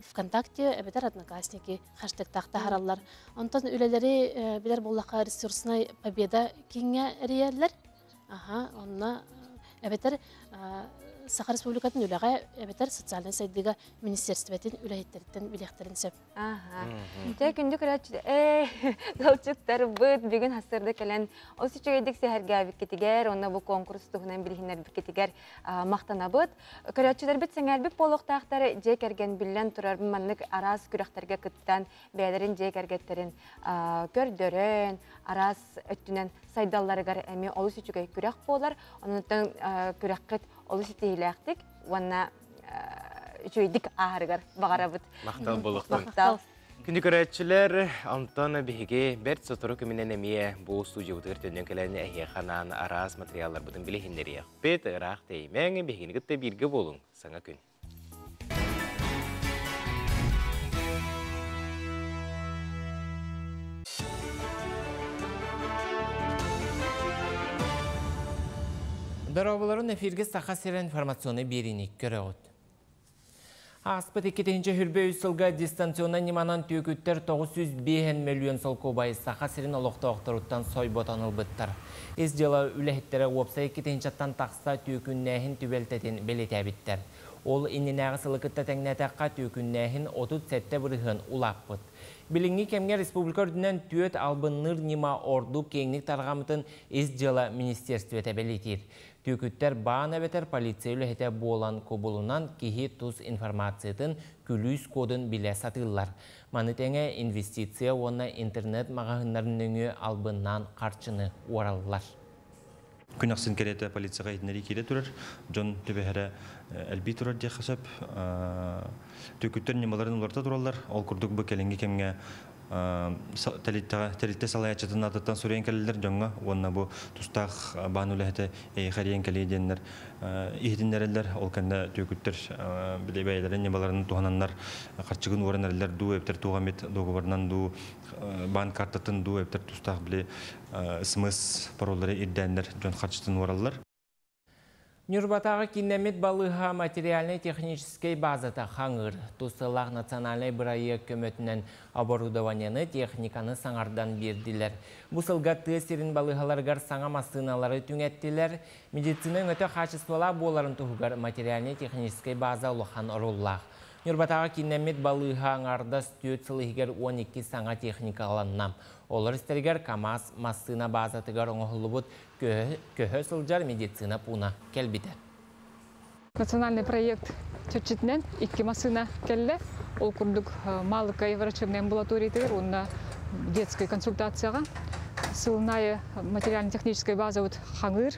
ВКонтакте эбэтэр Одноклассники хэштегтаах таһараллар. Онтон үлэлэри билэр буоллахха ресурсный победа кииҥҥэ эрийэллэр. Аха, онно эбэтэр Саха Республикатын үлэҕэ эбэтэр социальнай сайдыыга министерствотын үлэһиттэриттэн билиэхтэрин сөп. Дьэ, күндү көрөөччү, ээ, ыалдьыттарбыт бүгүн хасырда кэлэн олус үчүгэйдик сэһэргээбиккитигэр, уонна бу конкурс туһунан билиһиннэрбиккитигэр махтанабыт. Көрөөччүлэрбит сэҥээрбит буолуохтаахтар дьиэ кэргэн биллэн турар маннык араас күрэхтэргэ кыттан бэйэлэрин дьиэ кэргэттэрин көрдөрөн, араас өттүнэн сайдалларыгар эмиэ олус үчүгэй күрэх буолар. Онон күрэххит олус ситиһиилээхтик уонна үчүгэйдик ааһарыгар баҕарабыт. Махтал буолуохтун. Махтал. Күндү көрөөччүлэр, онтон биһиги бэрт сотору күмүнэн эмиэ бу студиябытыгар төннөн кэлэн эһиэхэ анаан араас материалларбытын билиһиннэриэхпит. Ыраах тэйимэҥ, биһигини кытта бииргэ буолуҥ. Саҥа күн. Дорооболорун эфирге Саха сирэ информационный биэриини көрөҕүт. Ааспыт 2023 сылга дистанционнай ньыманан түөкүттэр 905 мөлүйүөн солкуобай Саха сирин олохтоохторуттан сойботон ылбыттар. Ис дьыала үлэһиттэрэ уопсай 2 тыһыынчаттан тахса түөкүннээһин түбэлтэтин бэлиэтээбиттэр. Ол иннинээҕи сылы кытта тэҥнээтэххэ түөкүннээһин 37% улааппыт. Билиҥҥи кэмҥэ республика үрдүнэн түөрт албынныыр ньыма ордук киэҥник тарҕаммытын ис дьыала министерствота бэлиэтиир. Түөкүттэр баан эбэтэр полиция үлэһитэ буолан кубулунан киһи тус информациятын күлүүс кодун билэ сатыыллар. Маны тэҥэ инвестиция уонна интернет маҕаһыыннарын нөҥүө албыннаан харчыны уораллар. Күн ахсын кэриэтэ полицияҕа иһитиннэрии киирэ турар, дьон түбэһэрэ элбии турар диэххэ сөп. Түөкүттэр ньымаларын уларыта тураллар. Ол курдук бу кэлиҥҥи кэмҥэ тэрилтэ салайааччытын аатыттан суруйан кэлэллэр дьоҥҥо уонна бу тустаах баан үлэһитэ эйиэхэ эрийэн кэлиэ диэннэр иһитиннэрэллэр. Ол кэннэ түөкүттэр били бэйэлэрин ньымаларын туһананнар харчыгын уоран эрэллэр дуу, эбэтэр туох эмит договорынан дуу, баан картатын дуу, эбэтэр тустаах били смс пароллары ирдээннэр дьон харчытын уораллар. Ньурбатааҕы кииннэммит балыыһа материальнай-техническэй базата хаҥыыр. Тус сыаллаах национальнай бырайыак көмөтүнэн оборудованиены, техниканы саҥардан биэрдилэр. Бу сылга тыа сирин балыыһаларыгар саҥа массыыналары түҥэттилэр. Медицина өҥөтө хаачыстыбалаах буоларын туһугар материальнай-техническэй база улахан оруоллаах. Ньурбатааҕы кииннэммит балыыһа аҥаардас 4 сыл иһигэр 12 саҥа техникаланна. Олор истэригэр КАМАЗ массыына базатыгар оҥоһуллубут көһө сылдьар медицина пууна кэлбитэ. Национальный проект чэрчитинэн икки массыына кэллэ. Ол курдук Маалыкай врачебный амбулаториятыгар уонна детской консультацияҕа. Сылын материально-техническая базабыт хаҥыыр.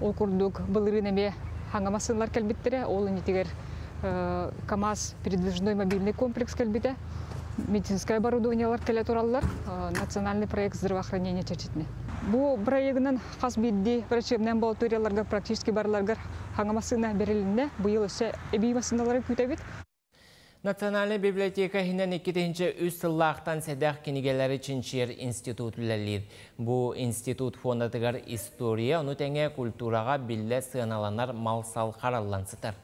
Ол курдук былырыын эмиэ саҥа массыыналар кэлбиттэрэ. Ол иннитигэр КАМАЗ передвижной мобильный комплекс кэлбитэ. Медицинское оборудованиелар кэлэ тураллар. Национальный проект здравоохранения чэрчитинэн. Бу проектынан хас биирдии врачебный амбулаторияларга практически барыларыгар саҥа массыына бэрилиннэ. Быйыл өссө эбии массыыналары күүтэбит. Национальнай библиотека иһинэн 2003 сыллаахтан сэдэх кинигэлэри чинчийэр институт үлэлиир. Бу институт фондатыгар история, ону тэҥэ культураҕа биллэ сыаналанар мал-сал хараллан сытар.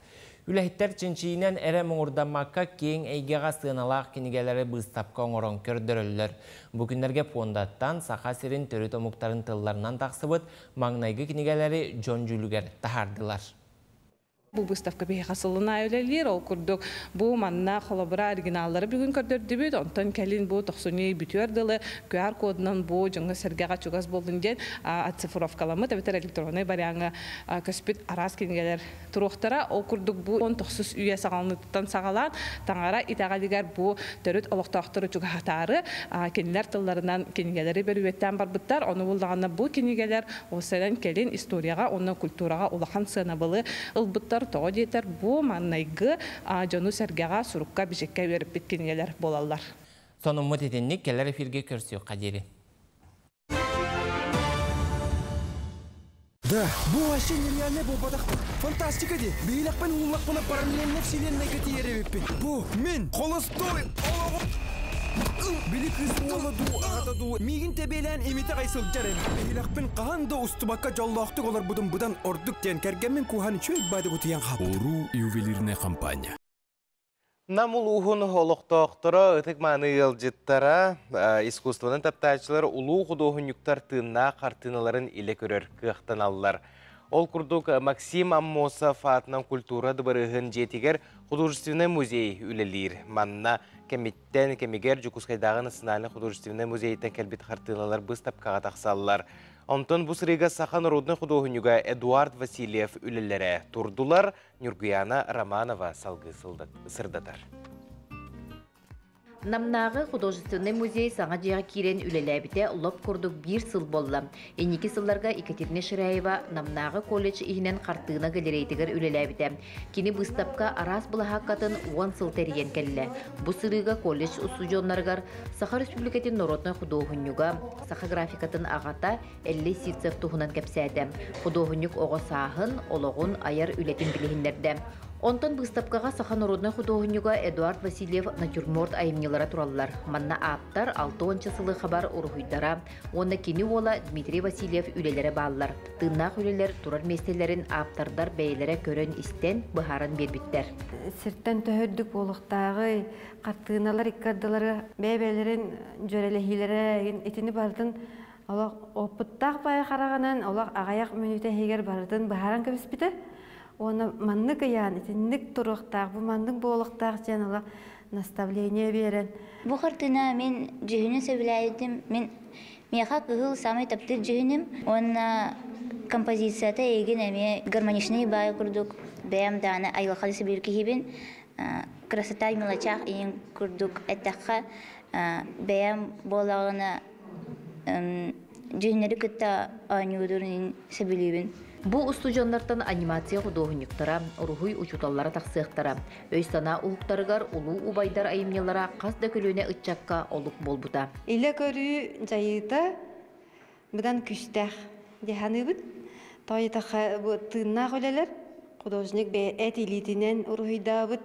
Үлэһиттэр чинчийиинэн эрэ муҥурдаммакка киэҥ эйгэҕэ сыаналаах кинигэлэри быыстапка оҥорон көрдөрөллөр. Бу күннэргэ пуондаттан Саха сирин төрүт омуктарын тылларынан тахсыбыт маҥнайгы кинигэлэри дьон дьүүлүгэр таһаардылар. Бу выставка биһиэхэ сылын аайы үлэлиир. Ол курдук бу манна холобура оригиналлары бүгүн көрдөрдүбүт. Онтон кэлин бу тохсунньу бүтүөр дылы QR кодунан бу дьоҥҥо-сэргэҕэ чугас буоллун диэн оцифровкаламмыт эбэтэр электроннай вариаҥҥа көспүт араас кинигэлэр туруохтара. Ол курдук бу 19 үйэ саҕаланыытыттан саҕалаан таҥара итэҕэлигэр бу төрүт олохтоохтору чугаһатаары кинилэр тылларынан кинигэлэри бөрүөттээн барбыттар. Ону буллаҕына бу кинигэлэр Ол кэлин историяҕа уонна культураҕа улахан сыанабылы ылбыттар. Тоҕо диэтэр, бу маҥнайгы дьону-сэргэҕэ сурукка-бичиккэ үөрэппит кинигэлэр буолаллар. Сонуммут итинник кэлэр эфиргэ көрсүөххэ диэри. Да, бу вообще нереальный буолбатах. Фантастика ди. Биһилэхпин ууллахпына параллельно вселеннайга тиийэр эбиппин. Бу мин холостой олоҕум. Били кыыс уола дуу, аҕата дуу миигин тэбиэлээн имитэ аҕай сылдьар эбит. Биһилэхпин хаһан да устубакка дьоллоохтук олорбутум быдан ордук диэн кэргэммин кууһан үчүгэй баады утуйан хаалбытым. Уруу ювелирная компания. Нам улууһун олохтоохторо, ытык-мааны ыалдьыттара, искусствонан таптааччылар улуу худуоһунньуктар тыыннаах хартыыналарын илэ көрөр кыахтаналлар. Ол курдук Максим Аммосов аатынан культура дыбарыаһын дьиэтигэр художественнай музей үлэлиир. Манна кэмиттэн кэмигэр Дьокуускайдааҕы национальнай художественнай музейтан кэлбит хартыыналар быыстапкаҕа тахсаллар. Онтон бу сырыыга саха народнай худуоһунньуга Эдуард Васильев үлэлэрэ турдулар. Ньургуяна Романова салгыы сырдатар. Намнааҕы художественнай музей саҥа дьиэҕэ киирэн үлэлээбитэ лоп курдук биир сыл буолла. Инники сылларга Екатерина Ширяева Намнааҕы колледж иһинэн хартыына галереятыгар үлэлээбитэ. Кини быыстапка араас былаһааккатын уон сыл тэрийэн кэллэ. Бу сырыыга колледж устудьуоннарыгар Саха Республикатын народнай худуоһунньуга, саха графикатын аҕата Эллэй Сивцев туһунан кэпсээтэ. Худуоһунньук оҕо сааһын, олоҕун, айар үлэтин билиһиннэрдэ. Онтон быыстапкаҕа саха народнай худуоһунньуга Эдуард Васильев натюрморт айымньылара тураллар. Манна ааптар 60 сылы хабар уруһуйдара уонна кини уола Дмитрий Васильев үлэлэрэ бааллар. Тыыннаах үлэлэр турар миэстэлэрин ааптардар бэйэлэрэ көрөн-истэн, быһааран биэрбиттэр. Сиртэн төһөрдүк буолуохтааҕый, хартыыналар икки ардылары бэйэ-бэйэлэрин дьүөрэлэһиилэрэ итини барытын Олох опыттаах баайа хараҕынан олох аҕыйах мүнүүтэ иһигэр барытын быһааран кэбиспитэ. Уонна маннык ыйаан, итинник туруохтаах, бу маннык буолуохтаах диэн олох наставление биэрэн. Бу хартыына мин дьүһүнүн сөбүлээбитим. Мин миэхэ кыһыл самый таптыыр дьүһүнүм уонна композицията эйигин эмиэ гармоничный баай курдук бэйэм даҕаны айылҕаны сөбүлүүр киһибин. Красота в мелочах иин курдук эттэххэ бэйэм буоллаҕына дьүһүннэри кытта оонньуурун сөбүлүүбүн. Бу устудьуоннартан анимация худуоһунньуктара, уруһуй учууталлара тахсыахтара. Өй-санаа уһуктарыгар улуу убайдар айымньылара хас да көлүөнэ ыччакка олук буолбута. Илэ көрүү дьайыыта быдан күүстээх дии саныыбын. Тоҕо бу тыыннаах үлэлэр художник бэйэ эт илиитинэн уруһуйдаабыт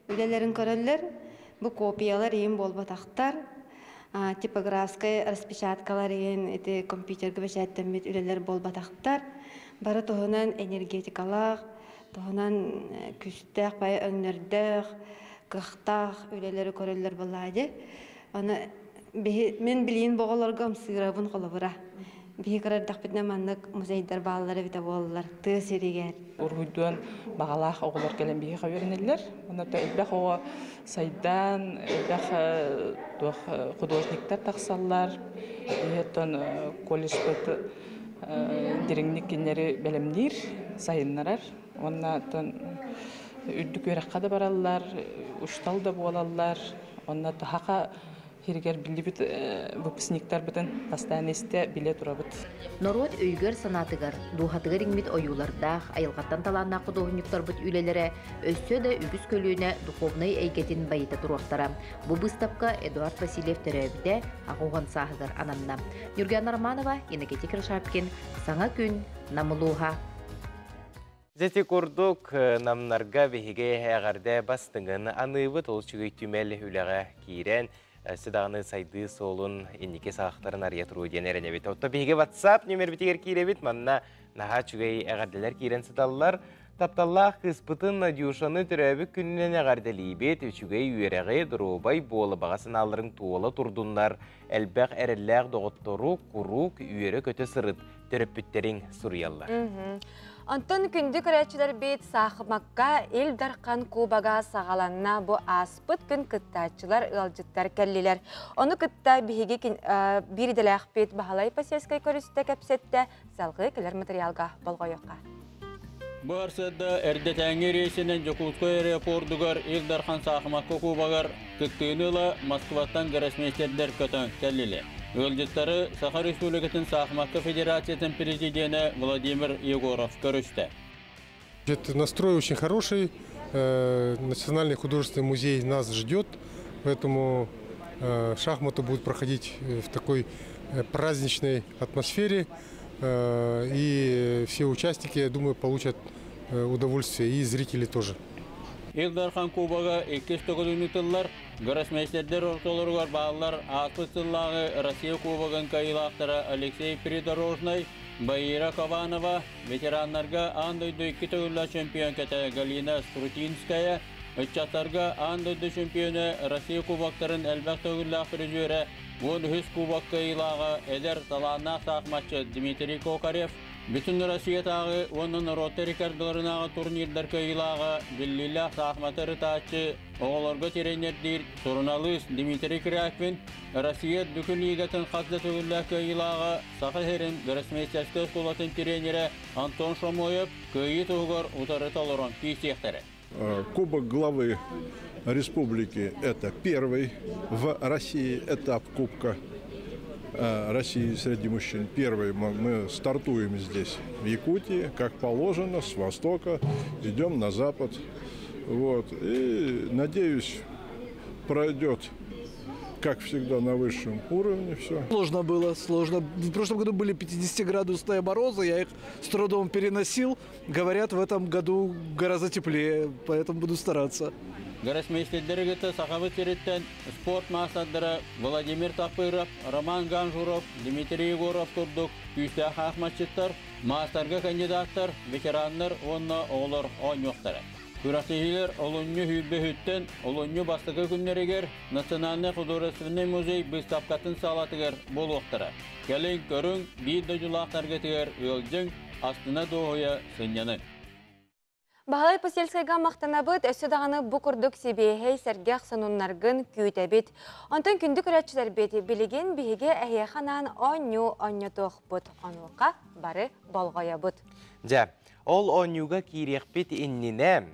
үлэлэрин көрөллөр. Бу копиялар иһин буолбатахтар. Типографскай распечаткалар иһин ити компьютерга бэчээттэммит үлэлэр буолбатахтар. Бары туһунан энергетикалаах, туһунан күүстээх баайы өҥнөрдөөх, кыахтаах үлэлэри көрөллөр буоллаҕа дии. Аны мин билигин бу оҕолорго ымсыырабын холобура. Биһи кыра эрдэхпитинэ маннык музейдар бааллар эбитэ буоллар тыа сиригэр. Уруһуйдуон баҕалаах оҕолор кэлэн биһиэхэ үөрэнэллэр. Онно элбэх оҕо сайдан, элбэх туох художниктар тахсаллар. Биһиэттэн колледжпыт дириҥник кинилэри бэлэмниир, сайыннарар. Уонна үрдүк үөрэххэ да бараллар, учуутал да буолаллар. Онно таһаха Һиригэр биллибит выпускниктарбытын бастаан истэ, билэ турабыт. Норуот өйүгэр-санаатыгар, дууһатыгар иҥмит ойуулардаах, айылҕаттан талааннаах худуоһунньуктарбыт үлэлэрэ өссө да үгүс көлүөнэ духовнай эйгэтин байыта туруохтара. Бу быыстапка Эдуард Васильев төрөөбүтэ 80 сааһыгар ананна. Ньургуяна Романова, Иннокентий Киршапкин, Саҥа күн, Нам улууһа. Дьэ курдук намнарга биһиги эҕэрдэ бастыҥын аныыбыт ол үчүгэй түмэл үлэҕэ киирэн өссө даҕаны сайдыы суолун инники саҕахтарын арыйа туруо диэн эрэнэбит. Отто биһиги WhatsApp нүмербитигэр киирэбит. Манна наһаа үчүгэй эҕэрдэлэр киирэн сыталлар. Тапталлаах кыыспытын Надюшаны төрөөбүт күнүнэн эҕэрдэлиибит, үчүгэй үөрэҕи, доруобай буола баҕа санааларыҥ туола турдуннар, элбэх эрэллээх доҕоттору куруук үөрэ-көтө сырыт, төрөппүттэриҥ суруйаллар. Онтон күндү көрөөччүлэрбит Саахымакка Ил Дархан Кубога саҕаланна. Бу ааспыт күн кыттааччылар, ыалдьыттар кэллилэр. Ону кытта биһиги биир идэлээхпит Баһылай Посельскай көрүстэ кэпсэттэ, салгыы кэлэр материалга болҕойуохха. Бу арсыарда эрдэтээҥҥи рейсинэн Дьокуускай аэропордугар Ил Дархан саахымакка кубогар кыттыыны ыла Москваттан гроссмейстердэр көтөн кэллилэр. Ыалдьыттары Саха Республикатын саахымакка федерациятын президенэ Владимир Егоров көрүстэ. Настрой очень хороший. Национальный художественный музей нас ждет, поэтому шахматы будут проходить в такой праздничной атмосфере. И все участники, я думаю, получат удовольствие, и зрители тоже. Ил Дархан Кубога иккис төгүлүн ыытыллар. Гроссмейстердер ортолоругар бааллар ааспыт сыллааҕы Россия Кубогын кыайыылаахтара Алексей Придорожный, Баира Кованова, ветераннарга аан дойду икки төгүллээх чемпионката Галина Струтинская, ыччаттарга аан дойду чемпиона Россия Кубоктарын элбэх төгүллээх призерэ 13 кубок кыайыылааҕа эдэр талааннаах саахыматчы Дмитрий Кокарев, Бүтүн Россиятааҕы уонна норуоттар иккардыларынааҕы турнирдар кыайыылааҕа биллиилээх саахыматы ырытааччы, оҕолорго тренердиир суруналыыс Дмитрий Кряквин, Россия Дүкү лигатын хас да төгүллээх кыайыылааҕа Саха сирин гроссмейстерскэй оскуолатын тренерэ Антон Шомоев кыайыы туһугар утарыта олорон киирсиэхтэрэ. Кубок главы республики – это первый в России этап Кубка России среди мужчин. Первый мы стартуем здесь, в Якутии, как положено, с востока, идем на запад. Вот. И, надеюсь, пройдет, как всегда, на высшем уровне все. Сложно было, сложно. В прошлом году были 50-градусные морозы, я их с трудом переносил. Говорят, в этом году гораздо теплее, поэтому буду стараться. Гроссмейстердери кытта Сахабыт сириттэн спорт маастардара Владимир Тапыров, Роман Ганжуров, Дмитрий Егоров курдук күүстээх саахыматчыттар, маастарга кандидаттар, ветераннар уонна оҕолор оонньуохтара. Күрэхтэһиилэр олунньу сүүрбэһиттэн олунньу бастакы күннэригэр Национальнай художественнай музей быыстапкатын саалатыгар буолуохтара. Кэлиҥ, көрүҥ, биир дойдулаахтаргытыгар ыалдьыҥ, астына дуоһуйа сынньаныҥ. Баһылай Посельскайга махтанабыт, өссө даҕаны бу курдук сибиэһэй сэргэх сонуннаргын күүтэбит. Онтон күндү көрөөччүлэрбит, билигин биһиги эһиэхэ анаан оонньуу оонньотуохпут. Онуоха бары болҕойобут. Дьэ, ол оонньууга киириэхпит иннинэ,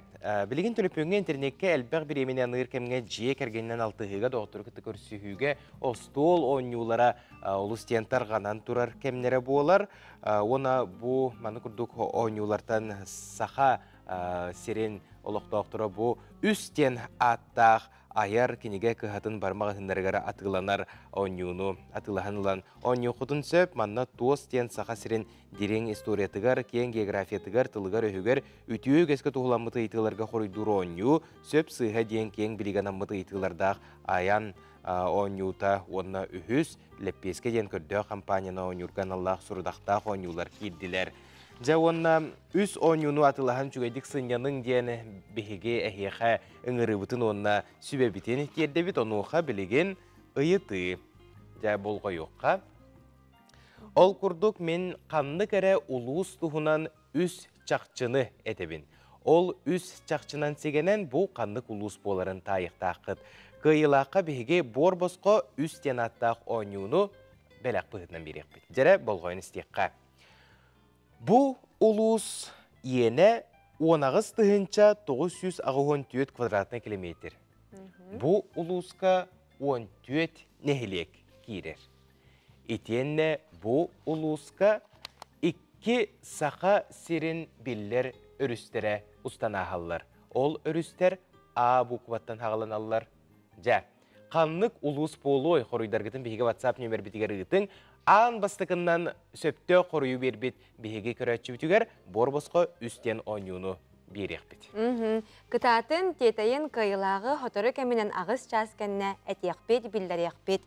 билигин төлөпүөҥҥэ интернеккэ элбэх бириэмэни аныыр кэмҥэ дьиэ кэргэнинэн алтыһыыга, доҕоттору кытта көрсүһүүгэ остуол оонньуулара олус диэн тарҕанан турар кэмнэрэ буолар. Уонна бу маны курдук оонньуулартан Саха сирин олохтоохторо бу үс диэн ааттаах айар кинигэ кыһатын бар маҕаһыыннарыгар атыыланар оонньууну атыылаһан ылан оонньуоххутун сөп. Манна туос диэн Саха сирин дириҥ историятыгар, киэҥ географиятыгар, тылыгар-өһүгэр үтүө үгэскэ туһуламмыт ыйытыыларга хоруйдуур оонньуу, сөп сыыһа диэн киэҥ билиганаммыт ыйытыылардаах айан оонньуута уонна үһүс Лэппиэскэ диэн көрдөөх компанияны оонньуурга аналлаах сурудахтаах оонньуулар киирдилэр. Дьэ уонна үс оонньууну атылаһан үчүгэйдик сынньаныҥ диэн биһиги эһиэхэ ыҥырыыбытын уонна сүбэбитин тиэрдэбит. Онуоха билигин ыйытыы. Дьэ болҕойуохха. Ол курдук мин ханнык эрэ улуус туһунан үс чахчыны этэбин. Ол үс чахчынан сигэнэн бу ханнык улуус буоларын таайыахтааххыт. Кыайыылаахха биһиги буор босхо үс диэн ааттаах оонньууну бэлэх быһыытынан биэриэхпит. Дьэрэ болҕойон истиэххэ. Бу улуус иэнэ 18 984 квадратный километр. Бу улууска 14 нэһилиэк киирэр. Итиэннэ бу улууска икки Саха сирин биллэр өрүстэрэ устан ааһаллар. Ол өрүстэр А букваттан хаҕаланаллар. Дьэ, ханнык улуус буолуой хоруйдаргытын биһиги WhatsApp нүөмэрбитигэр ыытыҥ. Аан бастакыннан сөптөөх хоруйу биэрбит биһиги көрөөччүбүтүгэр буор босхо үс диэн оонньууну биэриэхпит. Кытаатын, тиэтэйин кыайылааҕы хотору кэминэн аҕыс чаас кэннэ этиэхпит, биллэриэхпит.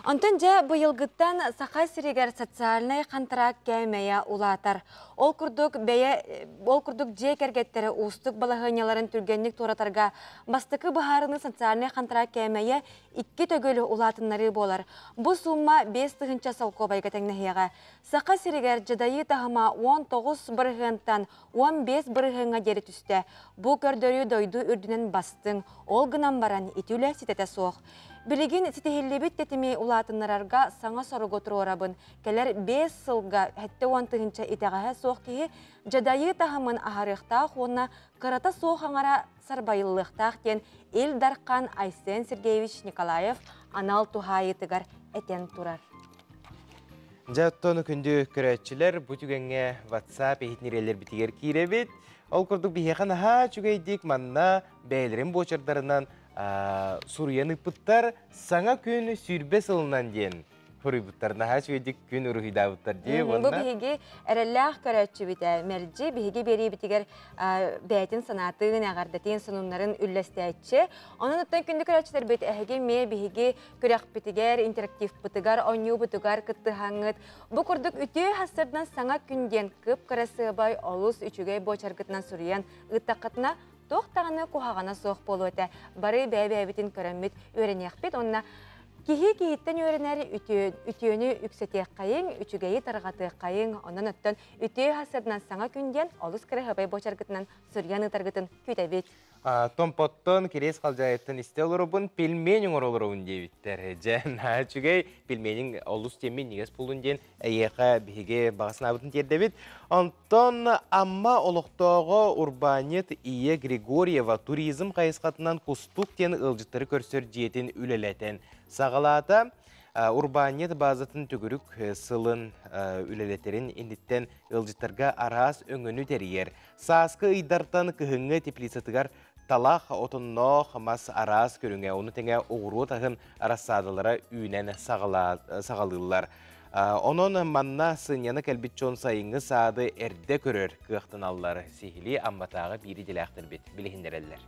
Онтон дьэ быйылгыттан Саха сиригэр социальнай хантараак кээмэйэ улаатар. Ол курдук бэйэ ол курдук дьиэ кэргэттэрэ уустук балаһыанньаларын түргэнник туоратарга бастакы быһаарыныы социальнай хантараак кээмэйэ икки төгүл улаатыннарыы буолар. Бу суумма 5000 солкуобайга тэҥнэһиэҕэ. Саха сиригэр дьадайыы таһыма 19 бырыһыантан 15 бырыһыаҥҥа диэри түстэ. Бу көрдөрүү дойду үрдүнэн бастыҥ, ол гынан баран ити үлэ ситэтэ суох. Билигин ситиһиллибит тэтими улаатыннарарга саҥа соругу туруорабын. Кэлэр 5 сылга 70 тыһыынча итэҕэһэ суох киһи дьадайыы таһымын аһарыахтаах уонна кырата суох аҥара сарбайыллыахтаах диэн Ил Дархан Айсен Сергеевич Николаев анал туһаайыытыгар этэн турар. Дьэ, оттон күндү көрөөччүлэр, бу түгэҥҥэ WhatsApp иһитиннэриилэрбитигэр киирэбит. Ол курдук биһиэхэ наһаа үчүгэйдик манна бэйэлэрин буочардарынан суруйан ыыппыттар. Саҥа күн 20 сылынан диэн Хуруйбуттар наһаа үчүгэйдик күн уруһуйдаабыттар дии Бу биһиги эрэллээх көрөөччүбүт мэлдьи биһиги биэриибитигэр бэйэтин санаатын, эҕэрдэтин, сонуннарын үллэстээччи. Онон оттон күндү көрөөччүлэрбит эһиги эмиэ биһиги күрэхпитигэр, интерактивпытыгар, оонньуубутугар кыттыһаҥҥыт. Бу курдук үтүө хассырдан саҥа күн диэн кып-кырасыабай, олус үчүгэй буочаргытынан суруйан ыыттаххытына, туох даҕаны куһаҕана суох буолуо этэ. Бары бэйэ-бэйэбитин көрөммүт үөрэниэхпит уонна киһи киһиттэн үөрэнэр үтүөнү үксэтиэххэйиҥ, үчүгэйи тарҕатыаххайыҥ. Онон оттон үтүө хассырынан саҥа күн диэн олус кыраһыабай буочаргытынан суруйан ыытаргытын күүтэбит. Томпоттон, Кириэс Халдьаайыттан истэ олоробун, пельмень оҥоро олоробун диэбиттэр. Дьэ, наһаа үчүгэй, пельмениҥ олус диэн минньигэс буоллун диэн эйиэхэ биһиги баҕа санаабытын тиэрдэбит. Онтон Амма олохтооҕо урбаанньыт Ия Григорьева туризм хайысхатынан Кустук диэн ыалдьыттары көрсөр дьиэтин үлэлэтэн саҕалаата. Урбаанньыт баазатын төгүрүк сылын үлэлэтэрин инниттэн ыалдьыттарга араас өҥөнү тэрийэр. Сааскы ыйдартан кыһыҥҥы теплицатыгар талах, отонноох мас араас көрүҥэ, ону тэҥэ оҕуруот аһын арассаадалара үүнэн саҕалыыллар. Онон манна сынньана кэлбит дьон сайыҥҥы саады эрдэ көрөр кыахтаналлар. Сиһилии Амматааҕы биир идэлээхтэрбит билиһиннэрэллэр.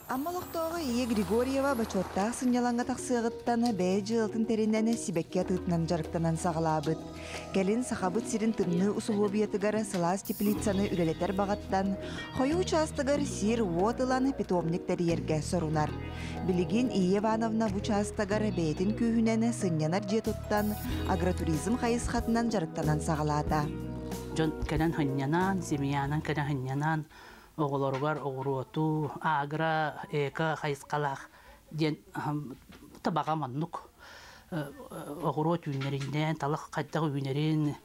Амма олохтооҕо Ия Григорьева бочуоттаах сынньалаҥҥа тахсыаҕыттан бэйэ дьыалатын тэринэн сибэкки атыытынан дьарыктанан саҕалаабыт. Кэлин Сахабыт сирин тымныы усулуобуйатыгар сылаас теплицаны үлэлэтэр баҕаттан хойуу учаастагар сир-уот ылан питомник тэрийэргэ сорунар. Билигин Ия Ивановна бу учаастагар бэйэтин күүһүнэн сынньанар дьиэ туттан, агротуризм хайысхатынан дьарыктанан саҕалаата. Дьон кэлэн сынньанан, семьянан кэлэн сынньанан, оҕолоругар оҕуруоту, агро, эко хайысхалаах диэн табаҕа маннык оҕуруот үүннэриннээн, талах хайдах үүнэрин,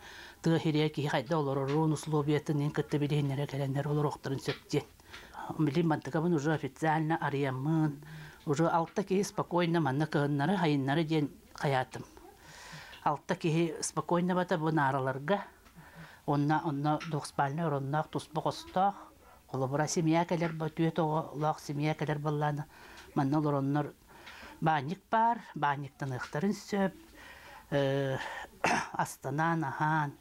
тыа сиригэр киһи хайдах олорорун, условиятын кытта билиһиннэрэ кэлэннэр олоруохтарын сөп диэн. Билим мантыкабын уже официально арыйаммын, уже алта киһи спокойно манна кыһыннары, хайыннары диэн хайаатым. Алта киһи спокойно бата бу наараларга, онно онно двухспальный оронноох, туспа хостоох, холобура семья кэлэр түөрт оҕолоох семья кэлэр буоллаана манна олороннор баанньык баар, баанньыктаныахтарын сөп, астанаан, аһаан.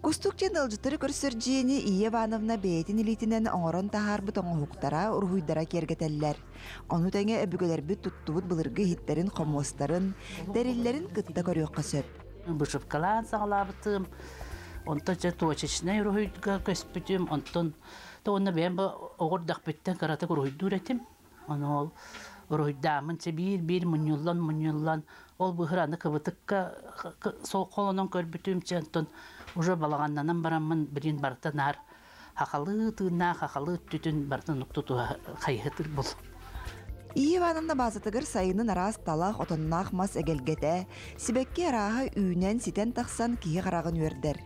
Кустук диэн ыалдьыттары көрсөр дьиэни Ия Ивановна бэйэтин илиитинэн оҥорон таһаарбыт оҥоһуктара, уруһуйдара киэргэтэллэр. Ону тэҥэ өбүгэлэрбит туттубут былыргы иһиттэрин-хомуостарын, тэриллэрин кытта көрүөххэ сөп. Вышивкалаан саҕалаабытым, онтон дьэ точечнай уруһуйга көспүтүм, онтон то уонна бэйэм бу оҕурдахпыттан кыратык уруһуйдуур этим. Ону ол уруһуйдааммын чэ биир-биир мунньуллан-мунньуллан ол быһыр аны кыбытыкка сол холонон көрбүтүм чэ онтон уже балаҕаннанан бараммын билин барыта наар хахалыы тыыннаах хахалыы өттүтүн барытын уктутуһа хайыһытыр бул. Ия Ивановна баазатыгар сайынын араас талах, отонноох мас эгэлгэтэ, сибэкки арааһа үүнэн, ситэн тахсан киһи хараҕын үөрдэр.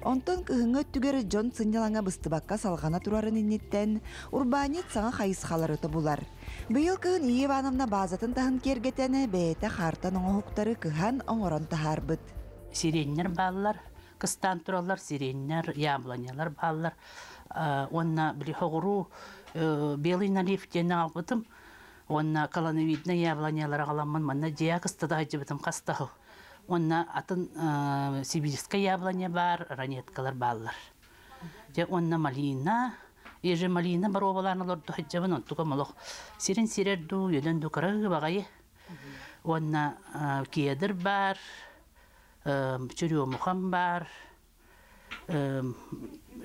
Онтон кыһыҥҥы өттүгэр дьон сынньалаҥа быстыбакка салҕана турарын инниттэн урбаанньыт саҥа хайысхалары тобулар. Быйыл кыһын Ия Ивановна баазатын таһын киэргэтэн, бэйэтэ хаартан оҥоһуктары кыһан оҥорон таһаарбыт. Сиреннэр бааллар, кыстаан тураллар, сиреннэр, яблонялар бааллар. Уонна били хоҕуруу белый налив диэн аҕалбытым. Уонна колоновиднай яблонялары аҕаламмын манна дьиэ кыстата сылдьыбытым хастаһыл. Уонна атын сибирская яблоня баар, ранеткалар бааллар. Дьэ уонна малина, Ежемалина боруобалаан олордо сылдьабын, онтукам олох сирин сирэр дуу, үөлэн дуу кыра баҕайы. Уонна кедр баар, черемухам баар,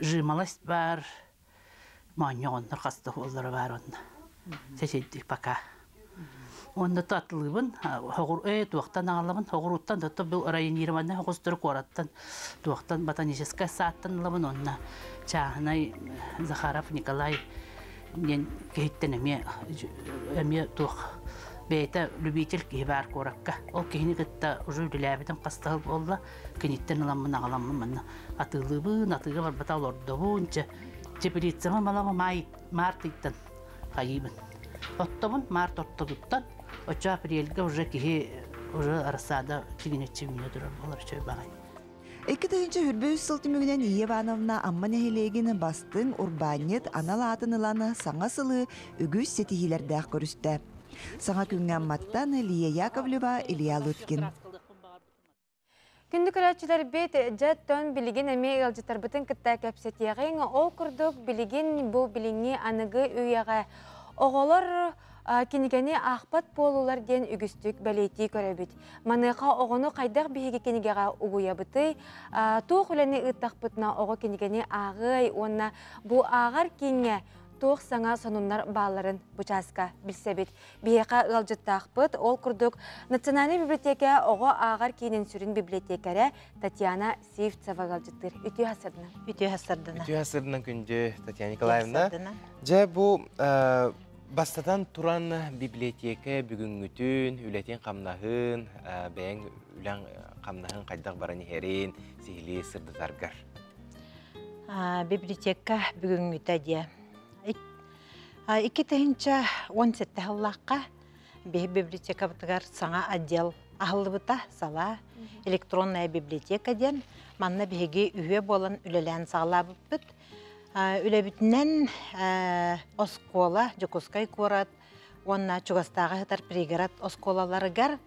жимолость баар, моонньоҕоннор хаста буоллара баар онно. Сэтинник пока. Онно татлыбын, хоҕур туохтан аҕалабын, хоҕуруттан да бу районированный хоҕустары куораттан туохтан ботаническай сааттан ылабын онно чааһынай Захаров Николай диэн киһиттэн эмиэ эмиэ туох бэйэтэ любитель киһи баар куоракка. Ол киһини кытта уже үлэлээбитим хастаһыл буолла. Киниттэн ыламмын аҕаламмын манна атыылыыбын, атыыга барбата олордобун. Чэ, теплицама малама май март ыйтан хайыыбын. Оттобун март ортотуттан оччо апрельга уже киһи уже рассада тигинеччи үүнэ турар буолар үчүгэй баҕайы. 2023 сыл түмүгүнэн Ия Ивановна Амма нэһилиэгин бастыҥ урбаанньыт анал аатын ылан саҥа сылы үгүс ситиһиилэрдээх көрүстэ. Саҥа күҥҥэ Амматтан Лия Яковлева, Илья Лыткин. Күндү көрөөччүлэрбит, дьэ тон билигин эмиэ ыалдьыттарбытын кытта кэпсэтиэҕиҥ. Ол курдук билигин бу билиҥҥи аныгы үйэҕэ оҕолор кинигэни аахпат буолулар диэн үгүстүк бэлиэтии көрөбүт. Маныаха оҕону хайдах биһиги кинигэҕэ угуйабытый, туох үлэни ыыттахпытына оҕо кинигэни ааҕыай уонна бу ааҕар кииҥҥэ туох саҥа сонуннар баалларын бу чааска билсэбит. Биһиэхэ ыалдьыттаахпыт, ол курдук Национальнай библиотека оҕо ааҕар киинин сүрүн библиотекэрэ Татьяна Сивцева ыалдьыттыыр. Үтүө хасырдынан. Үтүө хасырдынан. Үтүө хасырдынан күндү Татьяна Николаевна. Дьэ бу бастатан туран библиотека бүгүҥҥүтүн, үлэтин хамнаһын, бэйэҥ үлэҥ хамнаһын хайдах баран иһэрин сиһилии сырдатаргар. Библиотека бүгүҥҥүтэ диэ. 2017 сыллаахха биһи библиотекабытыгар саҥа отдел аһыллыбыта салаа электронная библиотека диэн манна биһиги үһүө буолан үлэлээн саҕалаабыппыт. Үлэбитинэн оскуола, Дьокуускай куорат уонна чугастааҕы сытар пригород оскуолаларыгар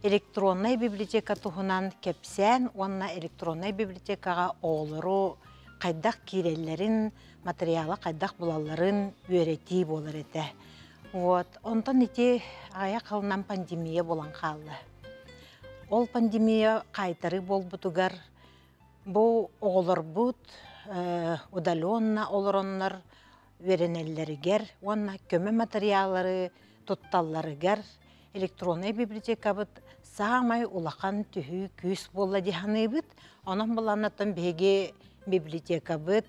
электроннай библиотека туһунан кэпсээн уонна электроннай библиотекаҕа оҕолору хайдах киирэллэрин, материалы хайдах булалларын үөрэтии буолар этэ. Вот. Онтон ити аҕыйах сылынан пандемия буолан хаалла. Ол пандемия хаайтарыы буолбутугар бу оҕолорбут удаленно олороннор үөрэнэллэригэр уонна көмө материаллары тутталларыгар электроннай библиотекабыт саамай улахан түһүү күүс буолла дии саныыбыт. Онон былааннаттан биһиги библиотекабыт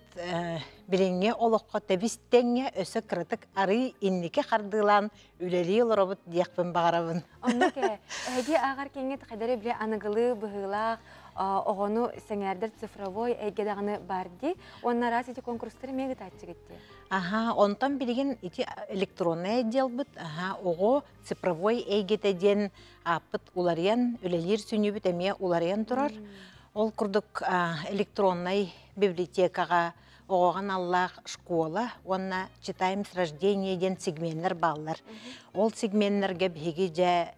билиҥҥи олоххо тэбис тэҥҥэ өссө кыратык арыы инники хардыылаан үлэлии олоробут диэхпин баҕарабын. Оннук ээ. Эһиги ааҕар киҥҥит хайдары бile аныгылыы быһыылаах оҕону сэҥээрдэр цифровой эйгэ даҕаны баар дии. Уонна араас ити конкурстары эмиэ ыытааччыгыт дии. Аха, онтон билигин ити электроннай отделбыт, аха, оҕо цифровой эйгэтэ диэн ааппыт уларыйан, үлэлиир сүнньүбүт эмиэ уларыйан турар. Ол курдук электроннай библиотекаҕа оҕоҕо аналлаах школа уонна «Читаем с рождения» диэн сегменнэр бааллар. Ол сегменнэргэ биһиги дьэ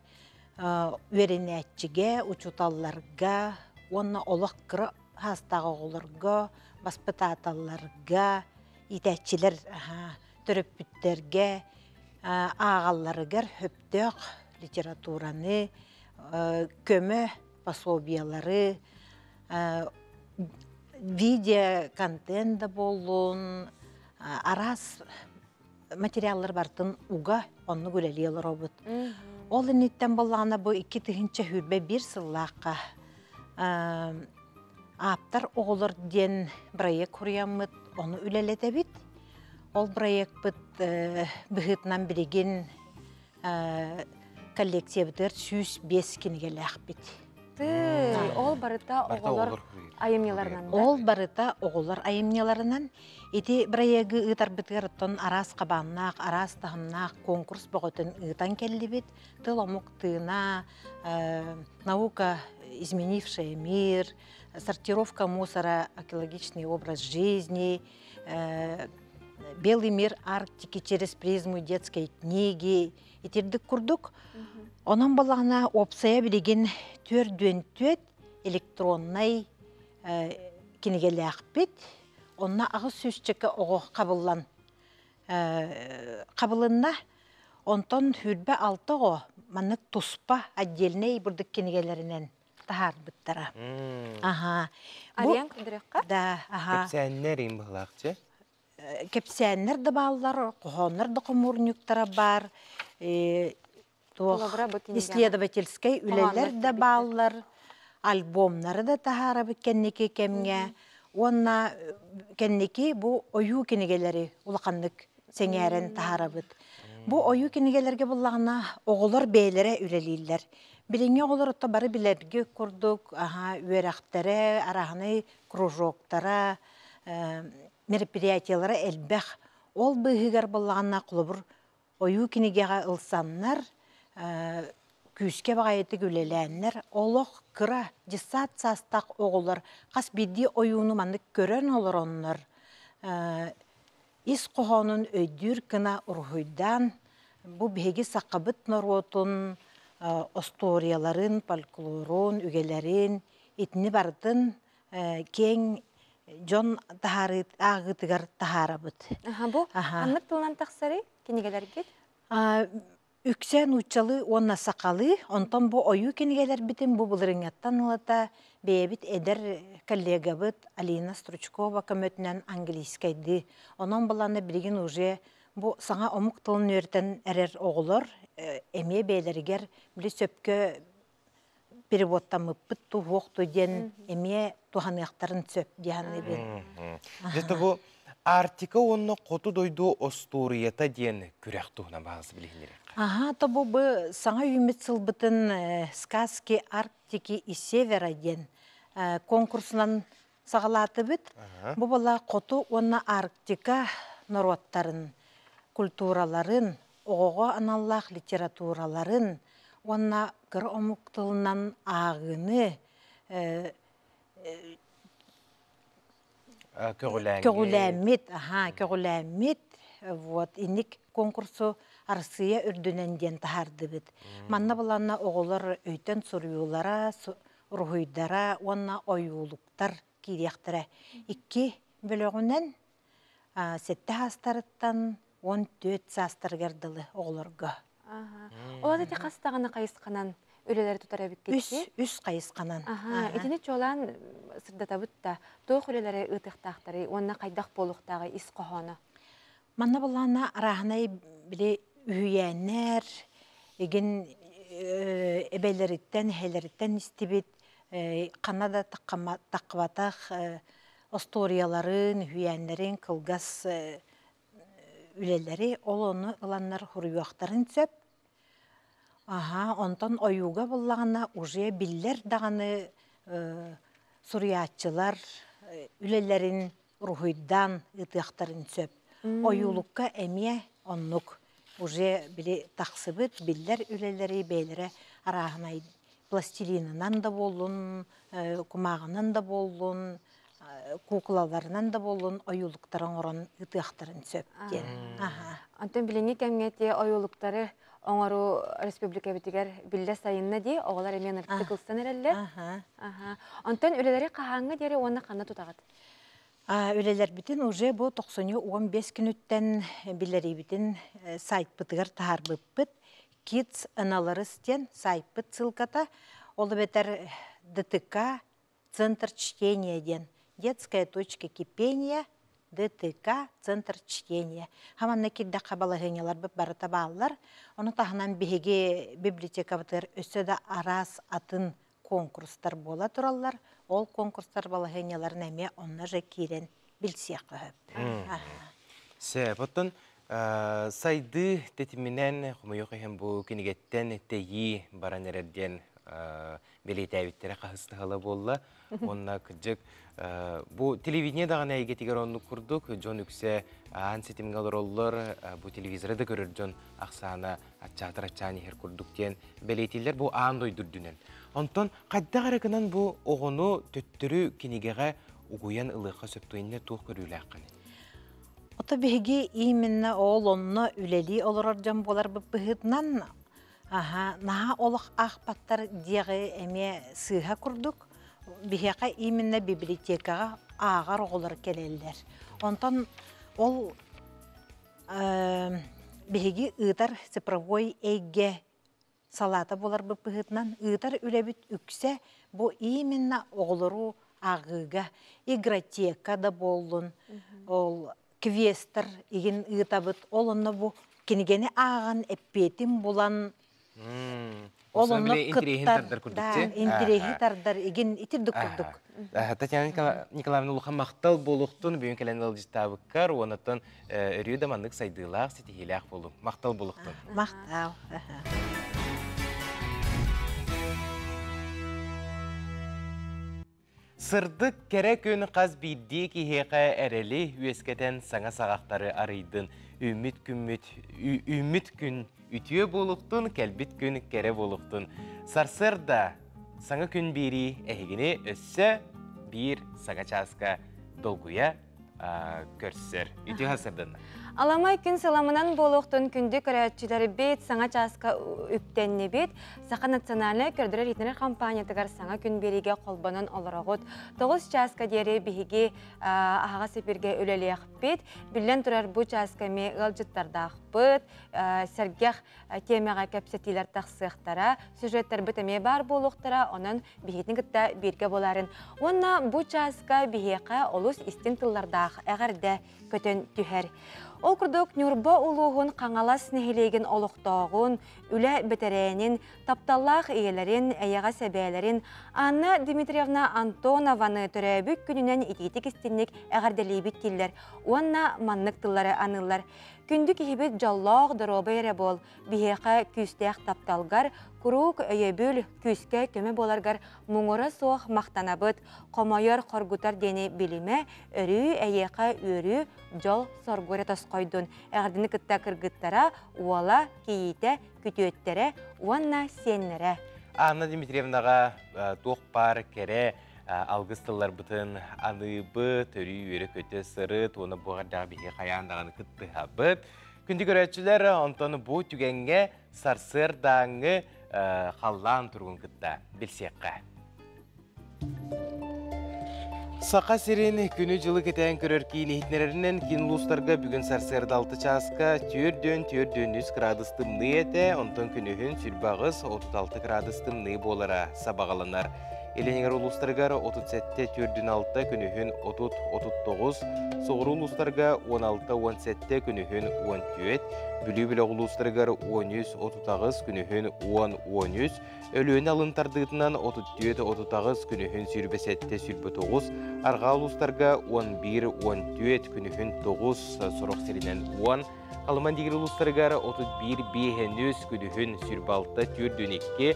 үөрэнээччигэ, учууталларга уонна олох кыра саастаах оҕолорго, баспытааталларга, иитээччилэр төрөппүттэргэ ааҕалларыгар сөптөөх литератураны, көмө пособиелары, видеоконтент да буоллун, араас материаллар барытын уга оннук үлэлии олоробут. Ол инниттэн буоллаҕына бу 2021 сыллаахха ааптар оҕолор диэн проект хуруйаммыт, ону үлэлэтэбит. Ол проекпыт быһыытынан билигин коллекциябытыгар 105 кинигэлээхпит. Ол барыта оҕолор айымньыларынан. Ол барыта оҕолор айымньыларынан. Ити проегы ыытарбытыгар оттон араас хабааннаах, араас таһымнаах конкурс бөҕөтүн ыытан кэллибит. Тыл омук тыына, наука, изменившая мир, сортировка мусора, экологичный образ жизни, белый мир Арктики через призму детской книги итирдик курдук. Онон балаҕана уопсайа билигин түөрдүөн түөт электроннай кинигэлээхпит. Онно аҕыс сүүсчэкэ оҕо хабыллан Хабылынна. Онтон хүрбэ алта оҕо маннык туспа отдельнай бурдук кинигэлэринэн таһаарбыттара. Аха. Арыйан көрдөрүөххэ? Да, аха. Кэпсээннэр им быһылаахчы. Кэпсээннэр да бааллар, хоһооннор да хомуурунньуктара баар. Туох исследовательскай үлэлэр да бааллар, альбомнары да таһаарабыт кэнники кэмҥэ уонна кэнники бу ойуу кинигэлэри улаханнык сэҥээрэн таһаарабыт. Бу ойуу кинигэлэргэ буллаҕына оҕолор бэйэлэрэ үлэлииллэр. Билиҥҥи оҕолор отто бары билэрги курдук аһа үөрэхтэрэ, араһынай кружоктара, мероприятиелара элбэх. Ол быыһыгар буллаҕына холобур ойуу кинигэҕэ ылсаннар, күүскэ баҕайытык үлэлээннэр, олох кыра дьыссаат саастаах оҕолор хас биирдии ойууну маннык көрөн олороннор, ис хоһоонун өйдүүр гына уруһуйдаан, бу биһиги сахабыт норуотун остуоруйаларын, фольклорун, үгэлэрин итини барытын киэҥ дьон таһаарыы ааҕыытыгар таһаарабыт. Бу ханнык тылынан тахсарый кинигэлэргит? Үксэ нууччалыы уонна сахалыы, онтон бу ойуу кинигэлэрбитин бу былырыҥҥаттан ылата бэйэбит эдэр коллегабыт Алина Стручкова көмөтүнэн английскайдыы. Онон былаана билигин уже бу саҥа омук тылын үөрэтэн эрэр оҕолор эмиэ бэйэлэригэр били сөпкө переводтаммыппыт туһуох ту диэн эмиэ туһаныахтарын сөп дии саныыбын. Дьэ бу Арктика уонна Хоту дойду остуоруйата диэн күрэх туһунан баҕас билиһиннэриэххэ. Аха, то бу бу саҥа үүммүт сылбытын «Сказки Арктики и Севера» диэн конкурсунан саҕалаатыбыт. Бу була Хоту уонна Арктика норуоттарын культураларын, оҕоҕо аналлаах литератураларын уонна кыра омук тылынан ааҕыыны көҕүлээммит, аха, көҕүлээммит, вот, инник конкурсу Арассыыйа үрдүнэн диэн таһаардыбыт. Манна буланна оҕолор өйтөн суруйуулара, уруһуйдара уонна ойуулуктар киириэхтэрэ. Икки бөлөҕүнэн сэттэ саастарыттан 14 саастарыгар дылы оҕолорго. Ол ити хас даҕаны хайысханан үлэлэри тутар эбиккит Үс, үс хайысханан. Итини чуолаан сырдатабыт да, туох үлэлэри ыытыахтаахтарый уонна хайдах буолуохтааҕый ис хоһооно? Манна буллаана арааһынай били үһүйээннэр, игин эбэлэриттэн, эһэлэриттэн истибит, ханна да таххыбатах остуоруйаларын, үһүйээннэрин кылгас үлэлэри ол ону ыланнар суруйуохтарын сөп. Аһаа, онтон ойууга буллаҕына уже биллэр даҕаны суруйааччылар үлэлэрин уруһуйдаан ыытыахтарын сөп. Ойуулукка эмиэ оннук уже били тахсыбыт биллэр үлэлэри бэйэлэрэ арааһынай пластилинынан да буоллун, кумааҕынан да буоллун, куукулаларынан да буоллун ойуулуктары оҥорон ыытыахтарын сөп диэн. Онтон билиҥҥи кэмҥэ ти ойуулуктары оҥоруу республикабытыгар биллэ сайынна дии, оҕолор эмиэ ынырыктык ылсан эрэллэр. Онтон үлэлэри хаһааҥҥа диэри уонна ханна тутаҕыт? Үлэлэрбитин уже бу тохсунньу 15 күнүттэн биллэриибитин сайтпытыгар таһаарбыппыт. Kids Analyst диэн сайтпыт ссылката, ол эбэтэр ДТК Центр чтения диэн детская точка кипения ДТК Центр чтения. Хаманна кирдэххэ балаһыанньаларбыт барыта бааллар. Ону таһынан биһиги библиотекабытыгар өссө да араас атын конкурстар буола тураллар. Ол конкурстар балаһыанньаларын эмиэ онно же киирэн билсиэххэ сөп. Сөп. Оттон сайдыы тэтиминэн хомойуох иһин бу кинигэттэн тэйии баран эрэр диэн бэлиэтээбиттэрэ хаһыстыһала буолла. Уонна кырдьык бу телевидение даҕаны эйгэтигэр оннук курдук дьон үксэ аан ситимҥэ олороллор, бу телевизоры да көрөр дьон ахсаана аччаатар аччаан иһэр курдук диэн бэлиэтииллэр бу аан дойду үрдүнэн. Онтон хайдах эрэ гынан бу оҕону төттөрү кинигэҕэ угуйан ылыахха сөп иннэ туох көрүүлээххиний? Ото биһиги именно ол онно үлэлии олорор дьон буоларбыт быһыытынан аха наһаа олох аахпаттар диэҕи эмиэ сыыһа курдук. Биһиэхэ именно библиотекаҕа ааҕар оҕолор кэлэллэр. Онтон ол Биһиги ыытар цифровой эйгэ салаата буоларбыт быһыытынан ыытар үлэбит үксэ бу именно оҕолору ааҕыыга игротека да буоллун, ол квестер игин ыытабыт. Ол онно бу кинигэни ааҕан эппиэтин булан ол онно кыттар, да, интириэһи тардар игин итирдик курдук. Татьяна Николаевна улахан махтал буолуохтун бүгүн кэлэн ыалдьыттаабыккар уонаттан өрүү да маннык сайдыылаах, ситиһиилээх буолуҥ. Махтал буолуохтун. Махтал. Сырдык кэрэ күн хас биирдии киһиэхэ эрэли үөскэтэн саҥа саҕахтары арыйдын. Үүммүт күммүт, үүммүт күн үтүө буолуохтун, кэлбит күн кэрэ буолуохтун. Сарсыарда саҥа күн биэрии эһигини өссө биир саҥа чааска долгуйа көрсөр. Үтүө сарсыарданна. Аламай күн сыламынан буолуохтун күндү көрөөччүлэрбит саҥа чааска үктэннибит. Саха национальнай көрдөрөр иһитиннэрэр компаниятыгар саҥа күн биэриигэ холбонон олороҕут. 9 чааска диэри биһиги аһаҕас эфиргэ үлэлиэхпит. Биллэн турар, бу чааска эмиэ ыалдьыттардаахпыт. Сэргэх тиэмэҕэ кэпсэтиилэр тахсыахтара. Сюжеттарбыт эмиэ баар буолуохтара. Онон биһигитин кытта бииргэ буоларын. Уонна бу чааска биһиэхэ олус истиҥ тыллардаах эҕэрдэ көтөн түһэр. Ол курдук Ньурба улууһун Хаҥалас нэһилиэгин олохтооҕун, үлэ бэтэрээнин, тапталлаах ийэлэрин, эйэҕэс эбээлэрин Анна Дмитриевна Антонованы төрөөбүт күнүнэн итиитик истинник эҕэрдэлиибит дииллэр уонна маннык тыллары аныыллар. Күндү киһибит дьоллоох, доруобай эрэ буол, биһиэхэ күүстээх тапталгар, куруук өйөбүл, күүскэ көмө буоларгар муҥура суох махтанабыт, хомойор, хоргутар диэни билимэ, өрүү эйиэхэ үөрүү, дьол, соргу эрэ тосхойдун. Эҕэрдэни кытта кыргыттара, уола, кийиитэ, күтүөттэрэ уонна сиэннэрэ. Анна Дмитриевнаҕа туох баар кэрэ алгыс тылларбытын аныыбыт, өрүү үөрэ-көтө сырыт, уонна бу эҕэрдэҕэ биһиги хайаан даҕаны кыттыһабыт. Күндү көрөөччүлэр, онтон бу түгэҥҥэ сарсыардааҥҥы халлаан туругун кытта билсиэххэ. Саха сирин күнү-дьылы кэтээн көрөр киин иһитиннэрэринэн киин улуустарга бүгүн сарсыарда 6 чааска 4-4 градус тымныы этэ, онтон күнүһүн 28-36 градус тымныы буолара сабаҕаланар. Илиҥҥэр улуустарыгар 37-46 күнүһүн 30-39, соҕуруу улуустарга 16-17 күнүһүн 14, Бүлүү бөлөх улуустарыгар 13-38 күнүһүн 10-13, Өлүөнэ алын тардыытынан 34-38 күнүһүн 27-29, арҕаа улуустарга 11-14 күнүһүн 9, сорох сиринэн 10, Халыма Индигир улуустарыгар 31-5 күнүһүн 26-4-2,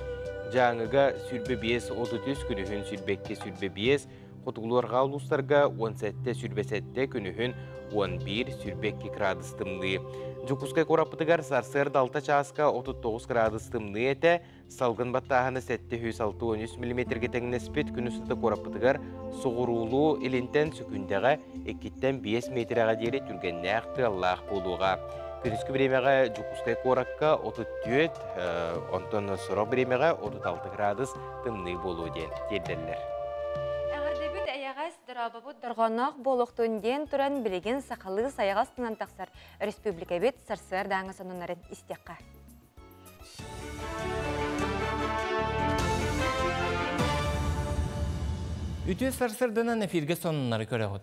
Дьааҥыга 25-33 күнүһүн 22-25, Хотугулуу-Арҕаа улуустарга 17-27 күнүһүн 11-22 градус тымныы. Дьокуускай куораппытыгар сарсыарда 6 чааска 39 градус тымныы этэ, Салгын баттааһына 763 миллиметргэ тэҥнэспит күн устата куораппытыгар соҕуруулуу илинтэн сөкүүндэҕэ 2-ттэн 5 миэтэрэҕэ диэри түргэннээх тыаллаах буолуоҕа. Күнүскү бириэмэҕэ Дьокуускай куоракка 34, онтон сорох бириэмэҕэ 36 градус тымныы буолуо диэн тиэрдэллэр. Эҕэрдэбит эйэҕэс, дорообобут дорҕоонноох буолуохтун диэн туран билигин сахалыы сайаҕас тынан тахсар республикабыт сарсыардааҥы сонуннарын истиэххэ. Үтүө сарсырданан эфиргэ сонуннары көрөҕүт.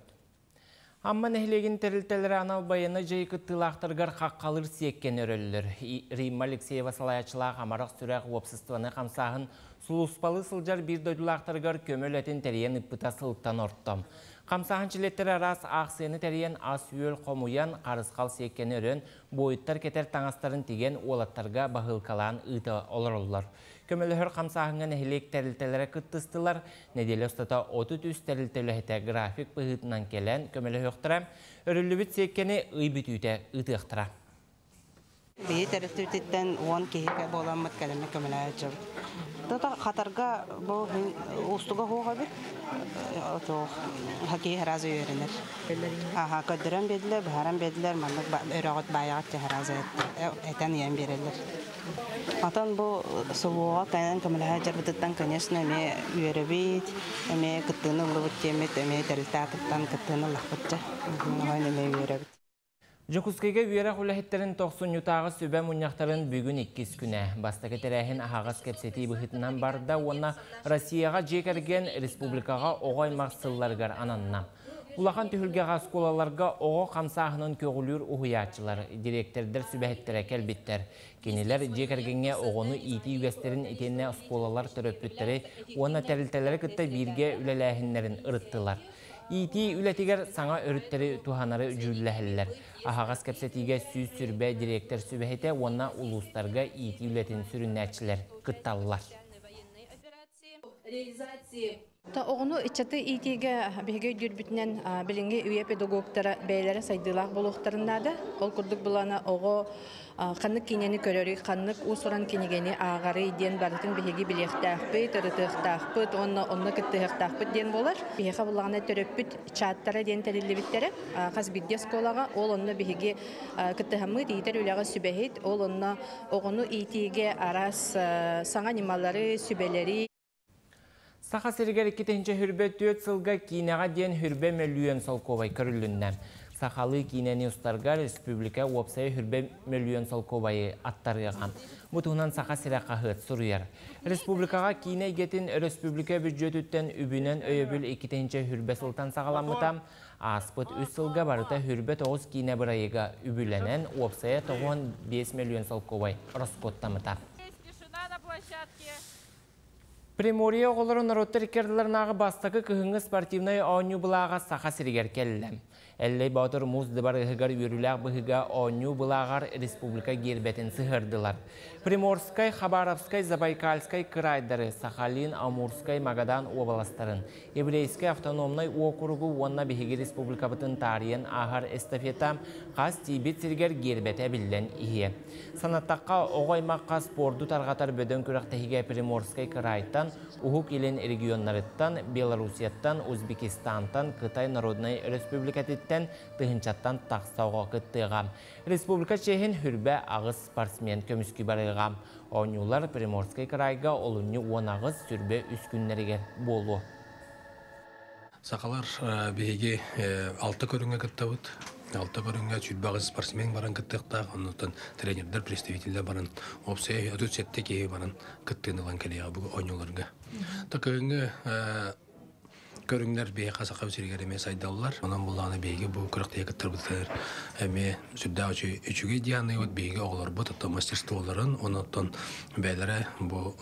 Амма нэһилиэгин тэрилтэлэрэ анал байыаннай дьайыы кыттыылаахтарыгар хаххалыыр сиэккэни өрөллөр. Римма Алексеева салайааччылаах Амарах сүрэх уопсастыбаны хамсааһын сулууспалыы сылдьар биир дойдулаахтарыгар көмө үлэтин тэрийэн ыппыта сылтан орто. Хамсааһын чилиэттэрэ араас аахсыйаны тэрийэн ас-үөл хомуйан, харысхал сиэккэни өрөн, Буойуттар кэтэр таҥастарын тигэн уолаттарга баһыылкалаан ыыта олороллор. Көмөлөһөр хамсааһыҥҥа нэһилиэк тэрилтэлэрэ кыттыстылар. Нэдиэлэ устата 33 тэрилтэ үлэһитэ график быһыытынан кэлэн көмөлөһүөхтэрэ. Өрүллүбүт сиэккэни ый бүтүүтэ ыытыахтара. Биһи тэрилтэбититтэн 10 киһигэ буоламмыт кэлэммит көмөлөһө Тото хатарга бу уустуга суох эбит. Хоккей сразу үөрэнэр. Аха, көрдөрөн биэрдилэр, быһааран биэрдилэр, маннык өрөҕүт баайаҕыт дьэ сразу этэн ыйан биэрэллэр. Отон бу СВО кэлэн көмөлөһө дьарбытыттан, конечно, эмиэ үөрэбит, эмиэ кыттыыны ыллыбыт диэммит, эмиэ тэрилтэ аатыттан кыттыыны ыллахпыт дьэ. Оһон эмиэ үөрэбит. Дьокуускайга үөрэх үлэһиттэрин тохсунньутааҕы сүбэ мунньахтарын бүгүн иккис күнэ. Бастакы тэрээһин аһаҕас кэпсэтии быһыытынан барда уонна Россияҕа дьиэ кэргэн, республикаҕа оҕо аймах сылларыгар ананна. Улахан түһүлгэҕэ оскуолаларга оҕо хамсааһынын көҕүлүүр уһуйааччылар, дириэктэрдэр сүбэһиттэрэ кэлбиттэр. Кинилэр дьиэ кэргэҥҥэ оҕону иитии үгэстэрин итиэннэ оскуолалар төрөппүттэри уонна тэрилтэлэри кытта бииргэ үлэлээһиннэрин ырыттылар. Иитии үлэтигэр саҥа өрүттэри туһанары дьүүллэһэллэр. Аһаҕас кэпсэтиигэ 120 дириэктэр сүбэһитэ уонна улуустарга иитии үлэтин сүрүннээччилэр кытталлар. Оҕону ыччаты иитиигэ биһиги өйдүүрбүтүнэн билиҥҥи үйэ педагогтара бэйэлэрэ сайдыылаах буолуохтарын наада. Ол курдук былаана оҕо ханнык киинэни көрөрүй, ханнык уус-уран кинигэни ааҕарый диэн барытын биһиги билиэхтээхпит, ырытыахтаахпыт уонна онно кыттыһыахтаахпыт диэн буолар. Биһиэхэ буллаҕына төрөппүт чаттара диэн тэриллибиттэрэ. Хас биирдии оскуолаҕа ол онно биһиги кыттыһаммыт иитэр үлэҕэ сүбэһит, ол онно оҕону иитиигэ араас саҥа ньымалары, сүбэлэри. Саха сиригэр 2024 сылга киинэҕэ диэн хүрбэ мөлүйүөн солкуобай көрүлүннэ. Сахалыы киинэни устарга республика уопсайа хүрбэ мөлүйүөн солкуобайы аттарыаҕа. Бу туһунан Саха сирэ хаһыат суруйар. Республикаҕа киинэ эйгэтин өрөспүүбүлүкэ бүддьүөтүттэн үбүнэн өйөбүл 2020 сылтан саҕаламмыта. Ааспыт үс сылга барыта хүрбэ тоҕус киинэ бырайыга үбүлэнэн, уопсайа 95 мөлүйүөн солкуобай ороскуоттаммыта. Приморье оҕолоро норуоттар икки ардыларынааҕы бастакы кыһыҥҥы спортивнай оонньуу былааҕа Саха сиригэр кэллэ. Эллэй Боотур муус дыбарыаһыгар үөрүүлээх быһыыга оонньуу былааҕар республика гиэрбэтин сыһыардылар. Приморскай, Хабаровскай, Забайкальскай кыраайдары, Сахалин, Амурскай, Магадан уобаластарын, Еврейскэй автономнай уокуругу уонна биһиги республикабытын таарыйан ааһар эстафета хас тиийбит сиригэр гиэрбэтэ биллэн иһиэ. Санаттахха, оҕо аймахха спорду тарҕатар бөдөҥ күрэхтэһиигэ Приморскай кыраайтан, Уһук Илин регионнарыттан, Белоруссияттан, Узбекистантан, Кытай Народнай Өрөспүүбүлүкэтиттэн тыһыынчаттан тахса оҕо кыттыаҕа. Республика чиэһин хүрбэ аҕыс спортсмен көмүскүү барыаҕа. Оонньуулар Приморскай кыраайга олунньу 18 сүрбэ үс күннэригэр буолуо. Сахалар биһиги алта көрүҥҥэ кыттабыт. Алта көрүҥҥэ 28 спортсмен баран кыттыахтаах. Оннуттан тренердэр, представителлэр баран уопсайа 37 киһи баран кыттыыны ылан кэлиэҕэ бу оонньууларга. Кыһыҥҥы көрүҥнэр биһиэхэ Саха сиригэр эмиэ сайдаллар. Онон буллаҕына биһиги бу күрэхтэһиигэ кыттарбытыгар эмиэ сүрдээх үчүгэй дианыыбыт биһиги оҕолорбут оттон мастерстволарын, онон бэйэлэрэ бу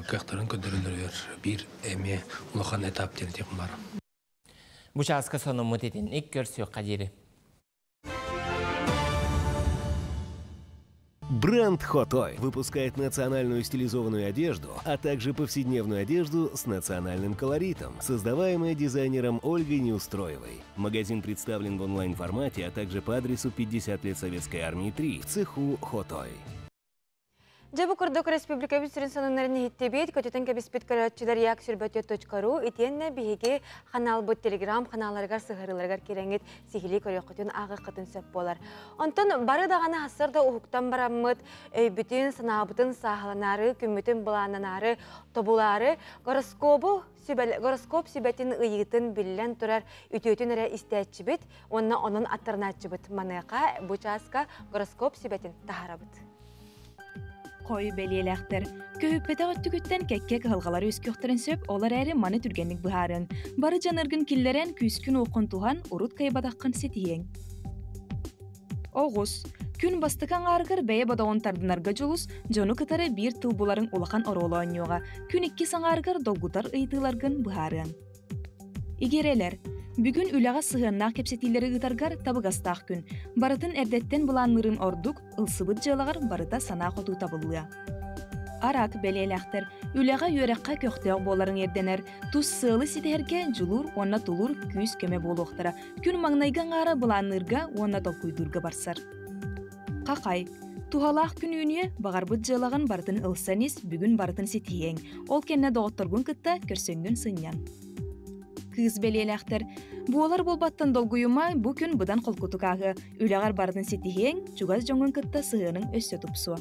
кыахтарын көрдөрөллөрүгэр биир эмиэ улахан этап диэн этиэхпин баар. Бу чааска сонуммут итинник көрсүөххэ диэри. Бренд Хотой выпускает национальную стилизованную одежду, а также повседневную одежду с национальным колоритом, создаваемая дизайнером Ольгой Неустроевой. Магазин представлен в онлайн-формате, а также по адресу 50 лет Советской Армии 3 в цеху Хотой. Дьэ бу курдук республикабыт сүрүн сонуннарын иһиттибит, көтүтэн кэбиспит көрөөччүлэр як сүрбөтүө.ру итиэннэ биһиги ханаалбыт телеграм ханааларыгар сыһарыыларыгар кирэҥҥит сиһилии көрүөххүтүн ааҕыаххытын сөп буолар. Онтон бары даҕаны сарсыарда уһуктан бараммыт, өйбүтүн, санаабытын сааһыланаары, күммүтүн былааннанаары, тобулаары гороскобу гороскоп сүбэтин ыйыытын биллэн турар үтүөтүн эрэ истээччибит уонна онон аттарынааччыбыт. Маныаха бу чааска гороскоп сүбэтин таһаарабыт. Хой бэлиэлээхтэр. Көһүппэтэх өттүгүттэн кэккэ кыһалҕалары үөскүөхтэрин сөп, ол эрээри маны түргэнник быһаарыаҥ. Бары дьанаргын киллэрэн, күүскүн-уоххун туһан, урут кыайбатаххын ситиһиэҥ. Оҕус. Күн бастакы аҥаарыгар бэйэ бодоҕун тардынарга дьулус, дьону кытары биир тыл буларыҥ улахан оруолу оонньуоҕа. Күн иккис аҥаарыгар долгутар ыйытыыларгын быһаарыаҥ. Игирэлэр. Бүгүн үлэҕэ сыһыаннаах кэпсэтиилэри ыытаргар табыгастаах күн. Барытын эрдэттэн былаанныырын ордук, ылсыбыт дьыалаҕар барыта санаа хоту табыллыа. Арак бэлиэлээхтэр. Үлэҕэ, үөрэххэ көхтөөх буоларыҥ ирдэнэр. Тус сыалы ситиһэргэ дьулуур уонна тулуур күүс-көмө буолуохтара. Күн маҥнайгы аҥаара былаанныырга уонна толкуйдуурга барсар. Хахай. Туһалаах күн үүнүө, баҕарбыт дьыалаҕын барытын ылсан ис, бүгүн барытын ситиһиэҥ. Ол кэннэ доҕотторгун кытта көрсөҥҥүн сынньан. Кыыс бэлиэлээхтэр. Буолар буолбаттан долгуйума, бу күн быдан холкутук ааһыа. Үлэҕэр барытын ситиһиэҥ, чугас дьоҥҥун кытта сыһыаныҥ өссө тупсуо.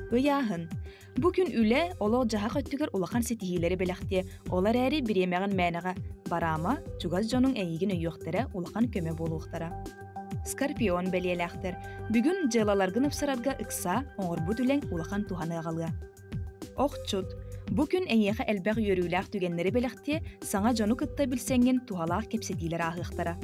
Ыйааһын. Бу күн үлэ, олох-дьаһах өттүгэр улахан ситиһиилэри бэлэхтиэ. Ол эрээри бириэмэҕин мээнэҕэ бараама, чугас дьонуҥ эйигин өйүөхтэрэ, улахан көмө буолуохтара. Скорпион бэлиэлээхтэр. Бүгүн дьыалаларгын ыпсарарга ыксаа, оҥорбут үлэҥ улахан туһаны аҕалыа. Охчут. Бу күн эйиэхэ элбэх үөрүүлээх түгэннэри бэлэхтиэ, саҥа дьону кытта билсэҥҥин туһалаах кэпсэтиилэр ааһыахтара.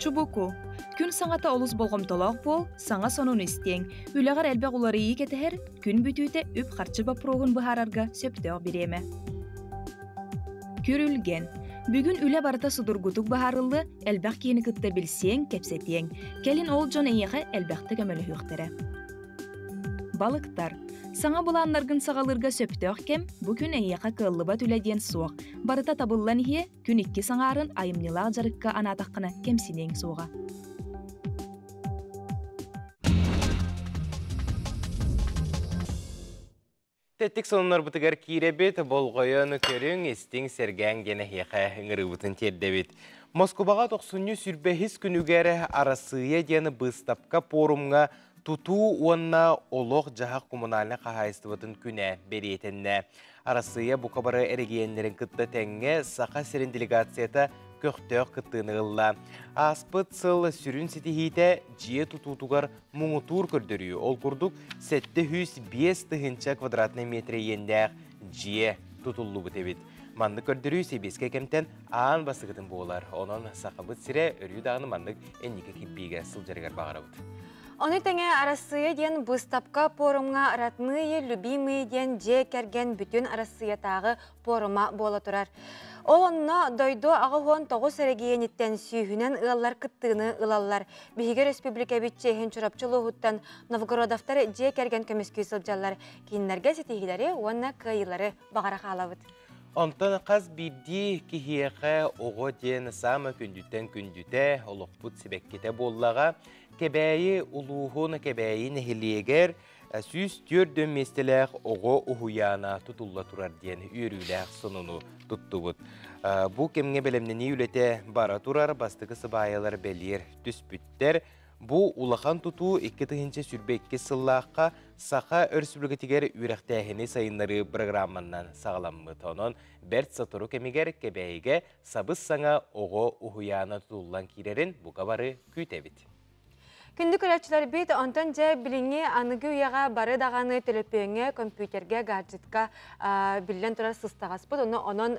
Чубуку. Күн саҥата олус болҕомтолоох буол, саҥа сонуну истиэҥ. Үлэҕэр элбэх уларыйыы кэтэһэр, күн бүтүүтэ үп-харчы боппуруоһун быһаарарга сөптөөх бириэмэ. Күрүлгэн. Бүгүн үлэ барыта судургутук быһаарыллыа, элбэх киһини кытта билсиэҥ, кэпсэтиэҥ. Кэлин ол дьон эйиэхэ элбэхтэ көмөлөһүөхтэрэ. Балыктар. Саҥа былааннаргын саҕалыырга сөптөөх кэм, бу күн эйиэхэ кыаллыбат үлэ диэн суох. Барыта табыллан иһиэ, күн икки саҥаарын айымньылаах дьарыкка анаатаххына кэмсиниэҥ суоҕа. Тэттик сонуннарбытыгар киирэбит, болҕойон көрүҥ, истиҥ, сэргээҥ диэн эһиэхэ ыҥырыыбытын тиэрдэбит. Москубаҕа тохсунньу сүүрбэһис күнүгэр Арассыыйа диэн быыстапка пуорумҥа тутуу уонна олох-дьаһах коммунальнай хаһаайыстыбатын күнэ бэлиэтэннэ. Арассыыйа бука бары эрэгийиэннэрин кытта тэҥҥэ Саха сирин делегацията көхтөөх кыттыыны ылла. Ааспыт сыл сүрүн ситиһиитэ дьиэ тутуутугар муҥутуур көрдөрүү. Ол курдук 705 тыһыынча квадратнай метр иэннээх дьиэ тутуллубут эбит. Маннык көрдөрүү сэбиэскэй кэмтэн аан бастакытын буолар. Онон Сахабыт сирэ өрүү даҕаны маннык инники кирбиигэ сылдьарыгар баҕарабыт. Ону тэҥэ Арассыыйа диэн быыстапка пуорумҥа «Родные, любимые» диэн дьиэ кэргэн бүтүн Арассыыйатааҕы пуорума буола турар. Ол онно дойду 89 эрэгийиэниттэн сүүһүнэн ыаллар кыттыыны ылаллар. Биһиги өрөспүүбүлүкэбит чиэһин Чурапчы улууһуттан Новгородовтар дьиэ кэргэн көмүскүү сылдьаллар. Кинилэргэ ситиһиилэри уонна кыайыылары баҕара хаалабыт. Онтон хас биирдии киһиэхэ оҕо диэн саама күндүттэн күндүтэ, олохпут сибэккитэ буоллаҕа. Кэбээйи улууһун Кэбээйи нэһилиэгэр 104 миэстэлээх оҕо уһуйаана тутулла турар диэн үөрүүлээх сонуну туттубут. Бу кэмҥэ бэлэмнэнии үлэтэ бара турар, бастакы сыбаайалар бэлиэр түспүттэр. Бу улахан тутуу 2022 сыллаахха Саха Өрөспүүбүлүкэтигэр үөрэхтээһини сайыннарыы программанан саҕаламмыт. Онон бэрт сотору кэмигэр Кэбээйигэ сабыс-саҥа оҕо уһуйаана тутуллан киирэрин бука бары күүтэбит. Күндү көрөөччүлэрбит, онтон дьэ билиҥҥи аныгы үйэҕэ бары даҕаны төлөпүөҥҥэ, компьютергэ, гаджетка биллэн турар сыстаҕаспыт. Ону онон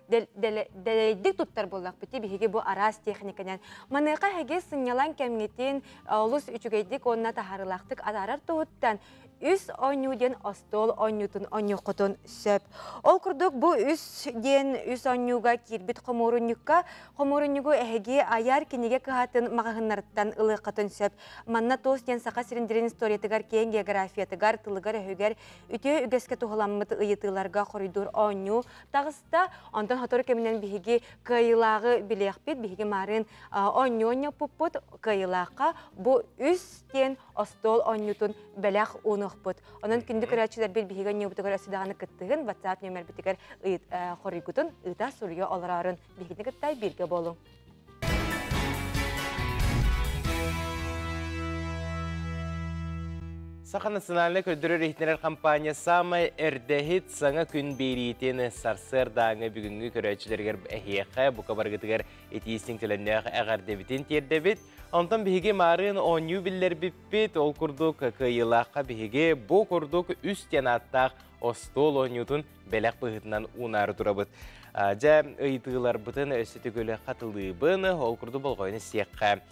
дэлэйдик туттар буоллахпыт биһиги бу араас техниканан. Маныаха эһиги сынньалаҥ кэмҥитин олус үчүгэйдик уонна таһаарыылаахтык атаарар туһуттан үс оонньуу диэн остуол оонньуутун оонньуоххутун сөп. Ол курдук бу үс диэн үс оонньууга киирбит хомуурунньукка хомуурунньугу эһиги айар кинигэ кыһатын маҕаһыыннарыттан ылыаххытын сөп. Манна туос диэн Саха сирин дириҥ историятыгар, киэҥ географиятыгар, тылыгар-өһүгэр үтүө үгэскэ туһуламмыт ыйытыыларга хоруйдуур оонньуу таҕыста. Онтон сотору кэминэн биһиги кыайыылааҕы билиэхпит. Биһиги маарыын оонньуу оонньоппуппут кыайыылаахха бу үс диэн остуол оонньуутун бэлэх уунуохпут. Онон күндү көрөөччүлэрбит биһиги оонньуубутугар өссө даҕаны кыттыһын WhatsApp нүөмэрбитигэр хоруйгутун ыыта суруйа олороорун биһигини кытта бииргэ буолуҥ. Саха национальнай көрдөрөр-иһитиннэрэр компания саамай эрдэһит саҥа күн биэриитин сарсыардааҥы бүгүҥҥү көрөөччүлэригэр эһиэхэ бука барыгытыгар итии-истиҥ төлөннөөх эҕэрдэбитин тиэрдэбит. Онтон биһиги маарыын оонньуу биллэрбиппит, ол курдук кыайыылаахха биһиги бу курдук үс диэн ааттаах остуол оонньуутун бэлэх быһыытынан уунаары турабыт. Дьэ, ыйытыыларбытын өссө төгүл хатылыыбын, ол курдук болҕойон истиэххэ.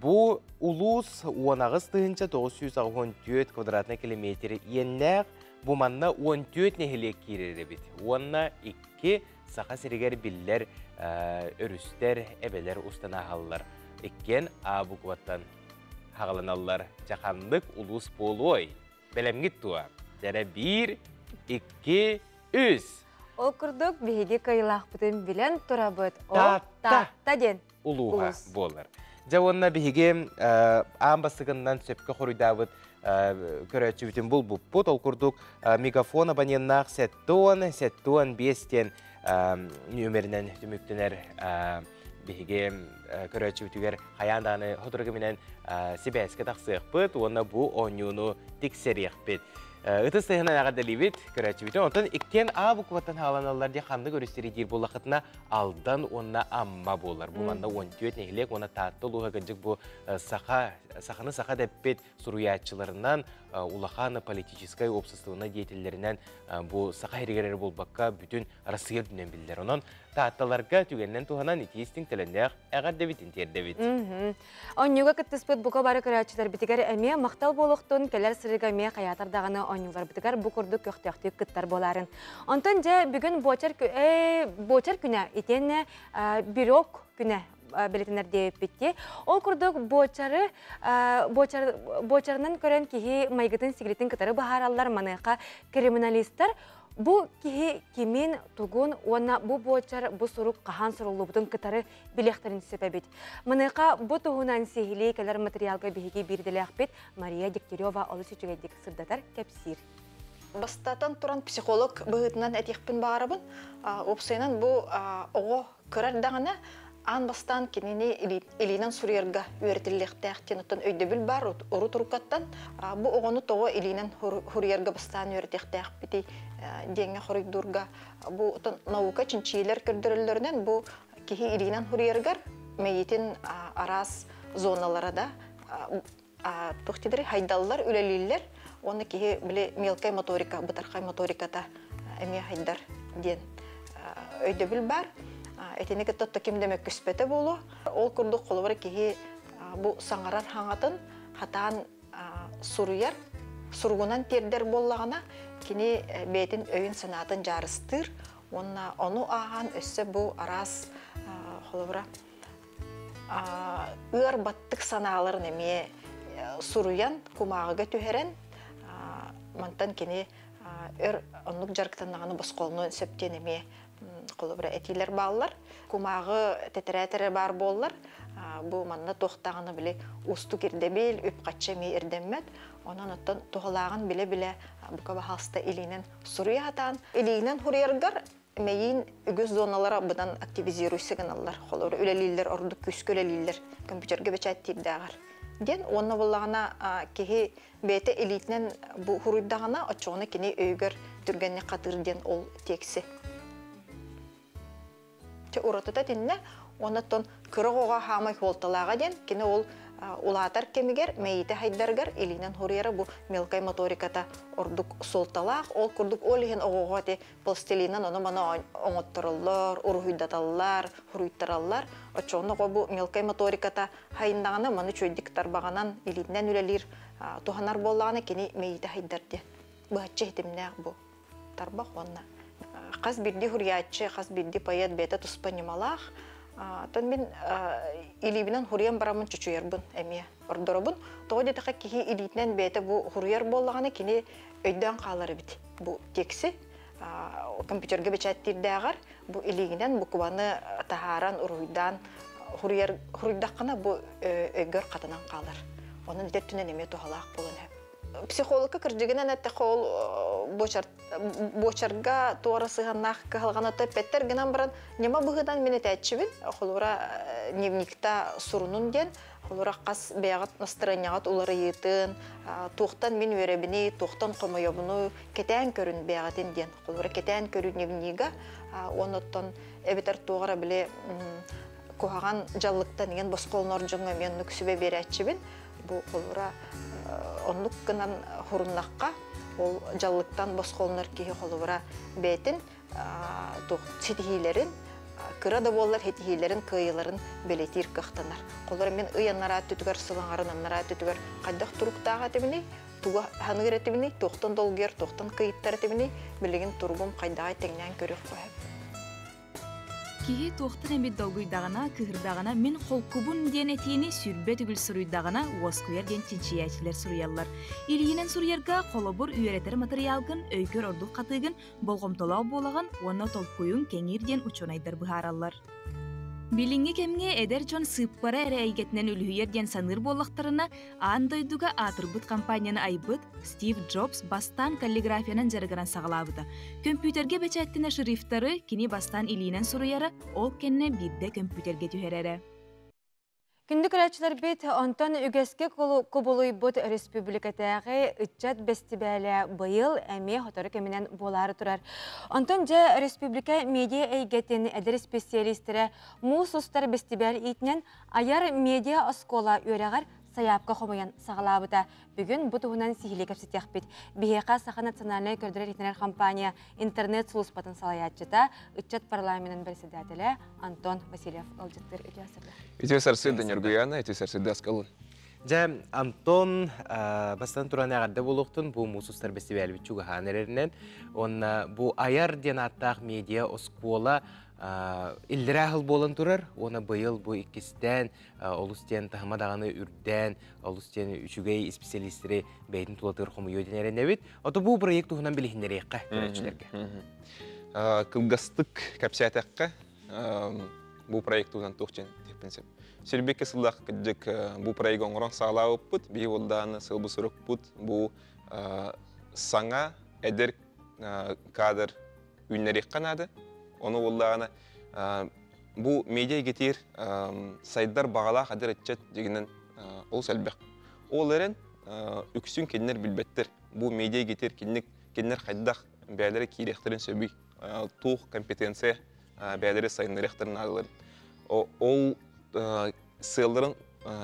Бу улуус 18 984 квадратный километр иэннээх, бу манна 14 нэһилиэк киирэр эбит. Уонна икки Саха сиригэр биллэр өрүстэр, эбэлэр устан ааһаллар. Иккиэн А букваттан хаҕаланаллар. Дьаханнык улуус буолуой? Бэлэмҥит туо? Дьэрэ биир, икки, үс. Ол курдук биһиги кыайыылаахпытын билэн турабыт. Ол Таатта диэн улууһа буолар. Дьэ уонна биһиги аан бастакыннан сөпкө хоруйдаабыт көрөөччүбүтүн булбуппут. Ол курдук мегафон абоненнаах 70 75 диэн нүөмэринэн түмүктэнэр биһиги көрөөччүбүтүгэр хайаан даҕаны сотору кэминэн сибээскэ тахсыахпыт уонна бу оонньууну тиксэриэхпит. Ытыс тыаһынан эҕэрдэлиибит көрөөччүбүтүн. Онтон иккиэн А букваттан хааланаллар диэн ханнык өрүстэри диир буоллахытына Алдан уонна Амма буолар. Бу манна 14 нэһилиэк уонна Таатта улууһа кырдьык бу саха саханы саха дэппит суруйааччыларынан улахан политическай уопсастыбаннай деятеллэринэн бу саха сиригэр эрэ буолбакка бүтүн Россия үрдүнэн биллэр. Онон Таатталарга түгэнинэн туһанан итии истиҥ төлөннөөх эҕэрдэбитин тиэрдэбит. Онньууга кыттыспыт бука бары көрөөччүлэрбитигэр эмиэ махтал буолуохтун, кэлэр сырыыга эмиэ хайаатар даҕаны оонньууларбытыгар бу курдук көхтөөхтүк кыттар буолаарын. Онтон дьэ бүгүн буочар, буочар күнэ итиэннэ бирок күнэ бэлитинэр диэбиппит Ол курдук буочары буочар, буочарынан көрөн киһи майгытын сигилитин кытары быһаараллар маныаха криминалистар Бу киһи кимин, тугун уонна бу буочар, бу сурук хаһан суруллубутун кытары билиэхтэрин сөп эбит. Маныаха бу туһунан сиһилии кэлэр материалга биһиги биирдэлээхпит Мария Дегтярева олус үчүгэйдик сырдатар, кэпсиир. Бастатан туран психолог быһыытынан этиэхпин баҕарабын. Уопсайынан бу оҕо кыра эрдэҕинэ аан бастаан кинини илиинэн суруйарга үөрэтиллиэхтээх диэн оттон өйдөбүл баар урут уруккаттан бу оҕону тоҕо илиинэн суруйарга бастаан үөрэтиэхтээхпитий диэҥҥэ хоруйдуурга бу оттон наука чинчийиилэр көрдөрөллөрүнэн бу киһи илиинэн суруйарыгар мэйиитин араас зоналара да туох диэри хайдаллар үлэлииллэр уонна киһи били мелкай моторика бытархай моториката эмиэ хайдар диэн өйдөбүл баар итини кытта отто ким да мөккүспэтэ буолуо ол курдук холобура киһи бу саҥарар хаҥатын хатаан суруйар суругунан тиэрдэр буоллаҕына кини бэйэтин өйүн санаатын дьаарыстыыр уонна ону ааһан өссө бу араас холобура ыар баттык санааларын эмиэ суруйан кумааҕыга түһэрэн мантан кини өр оннук дьарыктаннаҕына босхолонуон сөп диэн эмиэ холобура этиилэр бааллар. Кумааҕы тэтэрээт эрэ баар буоллар бу манна туохтааҕына били уустук ирдэбил, үп-харчы эмиэ ирдэммэт. Онон оттон туһалааҕын билэ-билэ бука баһаалыста илиинэн суруйа сатаан илиинэн суруйаргар Мэйиин үгүс зоналара быдан активизируйся гыналлар. Холобур, үлэлииллэр, ордук күүскэ үлэлииллэр, компьютерга бэчээттиирдээҕэр. Диэн уонна буоллаҕына киһи бэйэтэ илиитинэн бу хуруйдаҕына, оччоҕуна кини өйүгэр түргэнник хатыыр диэн ол тиэкси. Чэ уратыта итиннэ уонна оттон кыра оҕоҕо хаамай суолталааҕа диэн кини ол улаатар кэмигэр мэйиитэ хайдарыгар илиинэн хуруйара бу мелкай моториката ордук суолталаах. Ол курдук ол иһин оҕоҕо ити пластилинан ону-маны оҥоттороллор, уруһуйдаталлар, хуруйтараллар. Оччоҕуна оҕо бу мелкай моториката хайыннаҕына, маны үчүгэйдик тарбаҕынан, илиитинэн үлэлиир, туһанар буоллаҕына, кини мэйиитэ хайдар диэн. Быһаччы ситимнээх бу тарбах уонна хас биирдии суруйааччы, хас биирдии поэт бэйэтэ туспа ньымалаах. Оттон мин илиибинэн хуруйан бараммын чочуйарбын эмиэ ордоробун. Тоҕо диэтэххэ киһи илиитинэн бэйэтэ бу хуруйар буоллаҕына, кини өйдөөн хаалар эбит бу текси компьютерга бэчээттиирдээҕэр бу илиигинэн букваны таһааран уруһуйдаан хуруйар хуруйдаххына бу өйгөр хатанан хаалар. Онон ити өттүнэн эмиэ туһалаах буолан сөп. Психологка кырдьыгынан эттэххэ ол буочар буочарга туора сыһыаннаах кыһалҕаны эппэттэр гынан баран ньыма быһыынан мин этээччибин холура дневникта сурунун диэн Холура хас бэйэҕит настарыанньаҕыт уларыйыытын, туохтан мин үөрэбиний, туохтан хомойобунуй, кэтээн көрүн бэйэҕитин диэн. Холура кэтээн көрүү дневнига уонна оттон эбэтэр туох эрэ били куһаҕан дьаллыктан иҥэн босхолонор дьоҥҥо эмиэ оннук сүбэ биэрээччибин. Бу холура оннук гынан хуруннахха ол дьаллыктан босхолонор киһи холобура бэйэтин туох ситиһиилэрин кыра да буоллар ситиһиилэрин кыайыыларын бэлиэтиир кыахтанар. Холор мин ый анараа өттүтүгэр сыл аҥарын анараа өттүтүгэр хайдах туруктаах этибиний, тугу саныыр этибиний, туохтан долгуйар, туохтан кыйыттар этибиний, билигин туругум хайдаҕай тэҥнээн көрүөх сөп. Киһи туохтан эмит долгуйдаҕына, кыһырдаҕына мин холкубун диэн этиини сүүрбэ төгүл суруйдаҕына уоскуйар диэн чинчийээччилэр суруйаллар. Илиинэн суруйарга холобур үөрэтэр матырыйаалгын өйгөр ордук хатыыгын, болҕомтолоох буолаҕын уонна толкуйуҥ кэҥиир диэн учуонайдар быһаараллар. Билиҥҥи кэмҥэ эдэр дьон сыыппара эрэ эйгэтинэн үлүһүйэр диэн саныыр буоллахтарына, аан дойдуга аатырбыт компанияны айбыт Стив Джобс бастаан каллиграфиянан дьарыгыран саҕалаабыта. Көмпүүтэргэ бэчээттэнэ шрифтары кини бастаан илиинэн суруйара, ол кэннэ биирдэ көмпүүтэргэ түһэрэрэ. Күндү көрөөччүлэрбит, онтон үгэскэ кубулуйбут республикатааҕы ыччат бэстибээлэ быйыл эмиэ сотору кэминэн буолаары турар. Онтон дьэ республика медиа эйгэтин эдэр специалистэрэ муус устар бэстибээл иитинэн айар медиа оскуола үөрэҕэр сайаапка хомуйан саҕалаабыта. Бүгүн бу туһунан сиһилии кэпсэтиэхпит. Биһиэхэ Саха национальнай көрдөрөр-иһитиннэрэр компания интернет сулууспатын салайааччыта, ыччат парламенын председателэ Антон Васильев ыалдьыттыыр. Үтүө сарсыарда. Үтүө сарсыарда Ньургуяна, үтүө сарсыарда Аскалын. Дьэ, Антон бастан туран эҕэрдэ буолуохтун бу муус устар бэстибээлбит чугаһаан эрэринэн уонна бу айар диэн ааттаах медиа оскуола иллэрээ сыл буолан турар уонна быйыл бу иккистээн олус диэн таһыма даҕаны үрдээн олус диэн үчүгэй исписэлиистэри бэйэтин тулатыгар хомуйуо диэн эрэнэбит. Ото бу проект туһунан билиһиннэриэххэ көрөөччүлэргэ. Кылгастык кэпсээтэххэ, бу проект туһунан туох диэн диэхпин сөп. Сирбикке сыллаах кырдьык бу проект оҥорон саҕалаабыппыт, биһи буолдааны сылбы сурукпут бу саҥа эдэр кадр үүннэриэххэ наада. Ону буоллаҕына бу медиа эйгэтигэр сайдар баҕалаах эдэр ыччат дьигинэн олус элбэх. Ол эрэн үксүн кинилэр билбэттэр. Бу медиа эйгэтигэр кинилэр кинилэр хайдах бэйэлэрэ киириэхтэрин сөбүй, туох компетенция бэйэлэри сайыннарыахтарын наадаларын. Ол сыалларын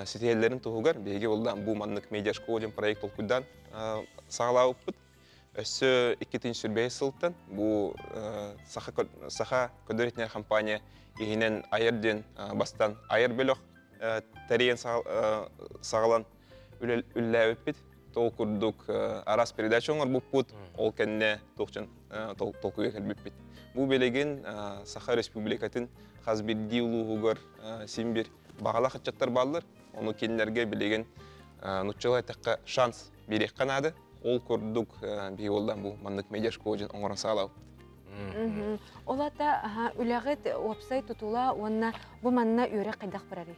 ситиһэллэрин туһугар биһиги буоллаан бу маннык медиашкола диэн проект толкуйдаан саҕалаабыппыт. Өссө 2025 сылтан бу Саха, Саха көдөр компания иһинэн Айар диэн бастан Айар бөлөх тэрийэн саҕалан үлэлээбиппит. Ол курдук араас передача оҥорбуппут, ол кэннэ туохчан толкуйга кэлбиппит. Бу билигин Саха Республикатын хас биирдии улууһугар син бир баҕалаах ыччаттар бааллар. Ону кинилэргэ билигин нуччалыы эттэххэ шанс биэриэххэ наада. Ол курдук биһи уоллаан бу маннык медиашкола дьон оҥорон саҕалаабыт. Ол ата үлэҕит уопсай тутула уонна бу манна үөрэх хайдах барарый?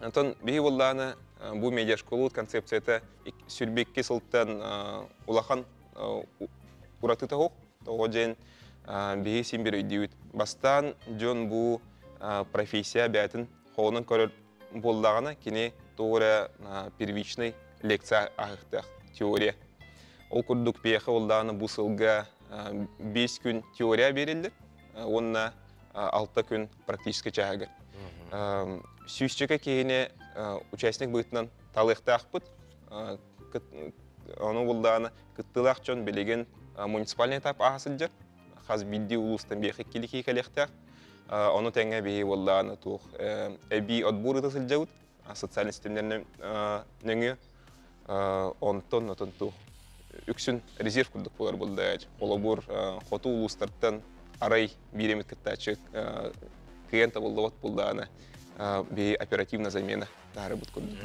Онтон биһи буоллаана бу медиашколабыт концепцията сүрбикки сылтан улахан уратыта суох. Тоҕо диэн биһи син бир өйдүүбүт. Бастаан дьон бу профессия бэйэтин холонон көрөр буоллаҕына, кини туох эрэ первичный лекция ааһыахтаах теория. Ол курдук биһиэхэ буоллаҕына бу сылга 5 күн теория биэриллэр уонна 6 күн практическай чааһыгар. Сүүсчэкэ киһини участник быһыытынан талыахтаахпыт. Ону булдаҕына кыттыылаах дьон билигин муниципальный этап ааһа сылдьар. Хас биирдии улуустан биэхэ иккили киһи кэлиэхтээх. Ону тэҥэ биһи буоллаҕына туох эбии отбор ыыта сылдьабыт социальный ситимнэринэн нөҥүө онтон отон туох үксүн резерв курдук буолар буолла. Холобур, хоту улуустартан арай биир эмит кыттааччы кыайан табыллыбат буоллаҕына биһи оперативно замена таһаарбыт курдук.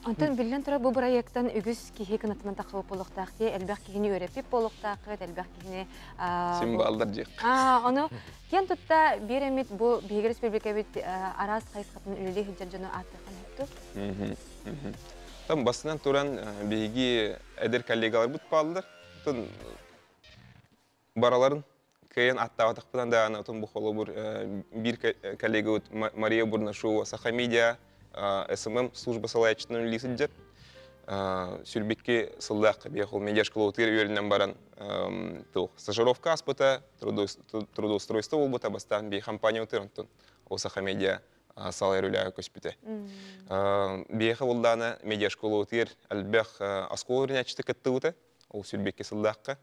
Онтон биллэн турар бу бырайыактан үгүс киһи кынатынан тахсыбыт буолуохтаах дии, элбэх киһини үөрэппит буолуохтааххыт, элбэх киһини Син бааллар диэх. Ону киэн тутта биир эмит бу биһиги республикабыт араас хайысхатын үлэлии сылдьар дьону ааттыаххын сөптүү? Там бастынан туран биһиги эдэр коллегаларбыт бааллар. Бараларын кыайан аттаабатахпынан даҕаны отон бу холобур биир коллегабыт Мария Бурнашова Саха Медиа СММ служба салайааччытынан үлэлии сылдьар. Сүрбикки сыллаах биэхул медиа школатыгар үөрэнэн баран туох стажировка ааспыта, трудоустройство буолбута бастаан бии компания онтон ол Саха Медиа салайар үлэҕэ көспүтэ. Биэхэ булдаана медиа школатыгар элбэх оскуола үөрэнээччитэ кыттыбыта. Ол сүрбикки сыллаахха.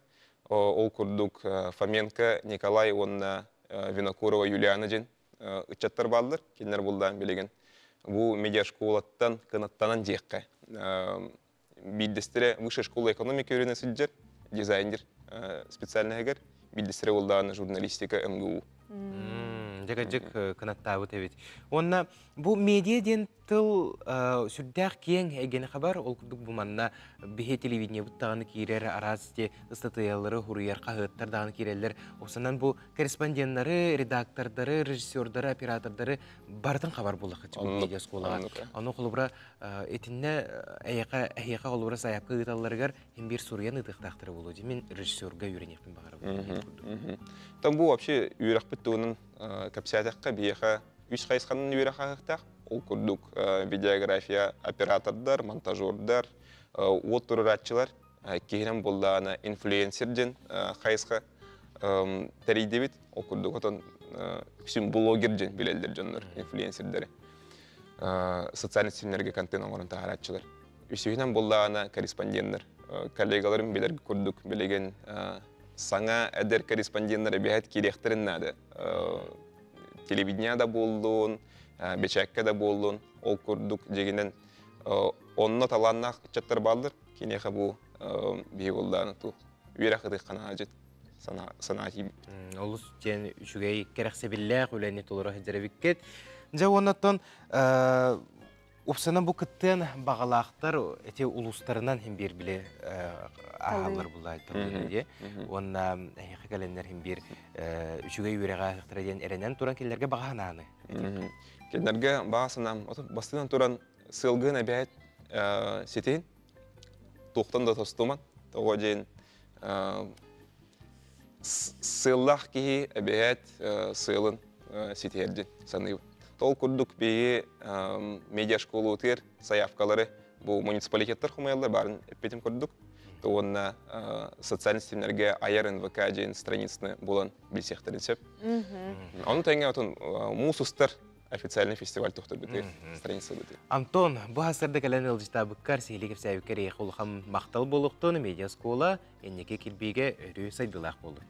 Ол курдук Фоменко Николай уонна Винокурова Юлиана дьин ыччаттар бааллар. Кинилэр булдаан билигин бу медиашколаттан кынаттанан диэххэ. Биирдэстэрэ высшая школа экономики үөрэнэ сылдьар, дизайнер специальноһыгар, биирдэстэрэ булдаан журналистика МГУ. Дьэгэдьик кынаттаабыт эбит. Уонна бу медиа диэн Тыл сүрдээх киэҥ эйгэни хабар, ол курдук бу манна биһи телевидениебыт даҕаны киирэр, араас те ыстатыйалары хуруйар хаһыаттар даҕаны киирэллэр. Осанан бу корреспонденнары, редактордары, режиссердары, оператордары барытын хабар буоллахха медиа оскуолаҕа. Ону холобура итиннэ эйэхэ эһиэхэ холобура сайаапка ыыталларыгар хин биир суруйан ыытыахтаахтара буолуо дии. Мин режиссерга үөрэниэхпин баҕарабын. Там бу вообще үөрэхпит туһунан кэпсээтэххэ биһиэхэ үс хайысханан үөрэх ааһыахтаах. Ол курдук видеография оператордар, монтажердар, уот турурааччылар, киһинэн буллаана инфлюенсер диэн хайысха тэрийдибит. Ол курдук отон үксүн блогер диэн билэллэр дьоннор инфлюенсердери. Социальный сетимнерге контент оҥорон таһарааччылар. Үсүһүнэн буллаана корреспонденттар. Коллегаларым билэр курдук билигин саҥа эдэр корреспонденттар эбиһэт киириэхтэрин наада. Телевидение да буоллун, бэчээккэ да буоллун, ол курдук дьигинэн онно талааннаах ыччаттар бааллар. Киниэхэ бу биһи буоллаана ту үөрэх ытыхханаажыт санаа тиийбит. Олус диэн үчүгэй кэрэхсэбиллээх үлэни толоро сылдьар эбиккит. Дьэ уоннаттан Упсанан бу кыттыан баҕалаахтар эти улуустарынан хим биир били ааһаллар буллаайтар дии. Уонна эһиэхэ кэлэннэр хим биир үчүгэй үөрэҕэ ааһыахтара диэн эрэнэн туран кинилэргэ баҕа санааны. Кинилэргэ баҕа санаам бастынан туран сыалгын эбээт ситин туохтан да тостуман тоҕо диэн сыаллаах киһи эбээт сыалын ситиһэр диэн саныыбын. Ол курдук биһиги медиашколуутугар заявкалары бу муниципалитеттар хомуйаллар баарын эппитим курдук. Уонна социальный сетимнерге Айар НВК диэн страницаны булан билсиэхтэрин сөп. Ону тэҥэ отон муус устар официальный фестиваль тохторбутугар страница бытыр. Антон, бу хасырда кэлэн ыалдьытаабыккар, сиһилии кэпсээбиккэр эйиэхэ улахан махтал буолуохтун, медиа-школа инники кирбиигэ өрүү сайдыылаах буоллун.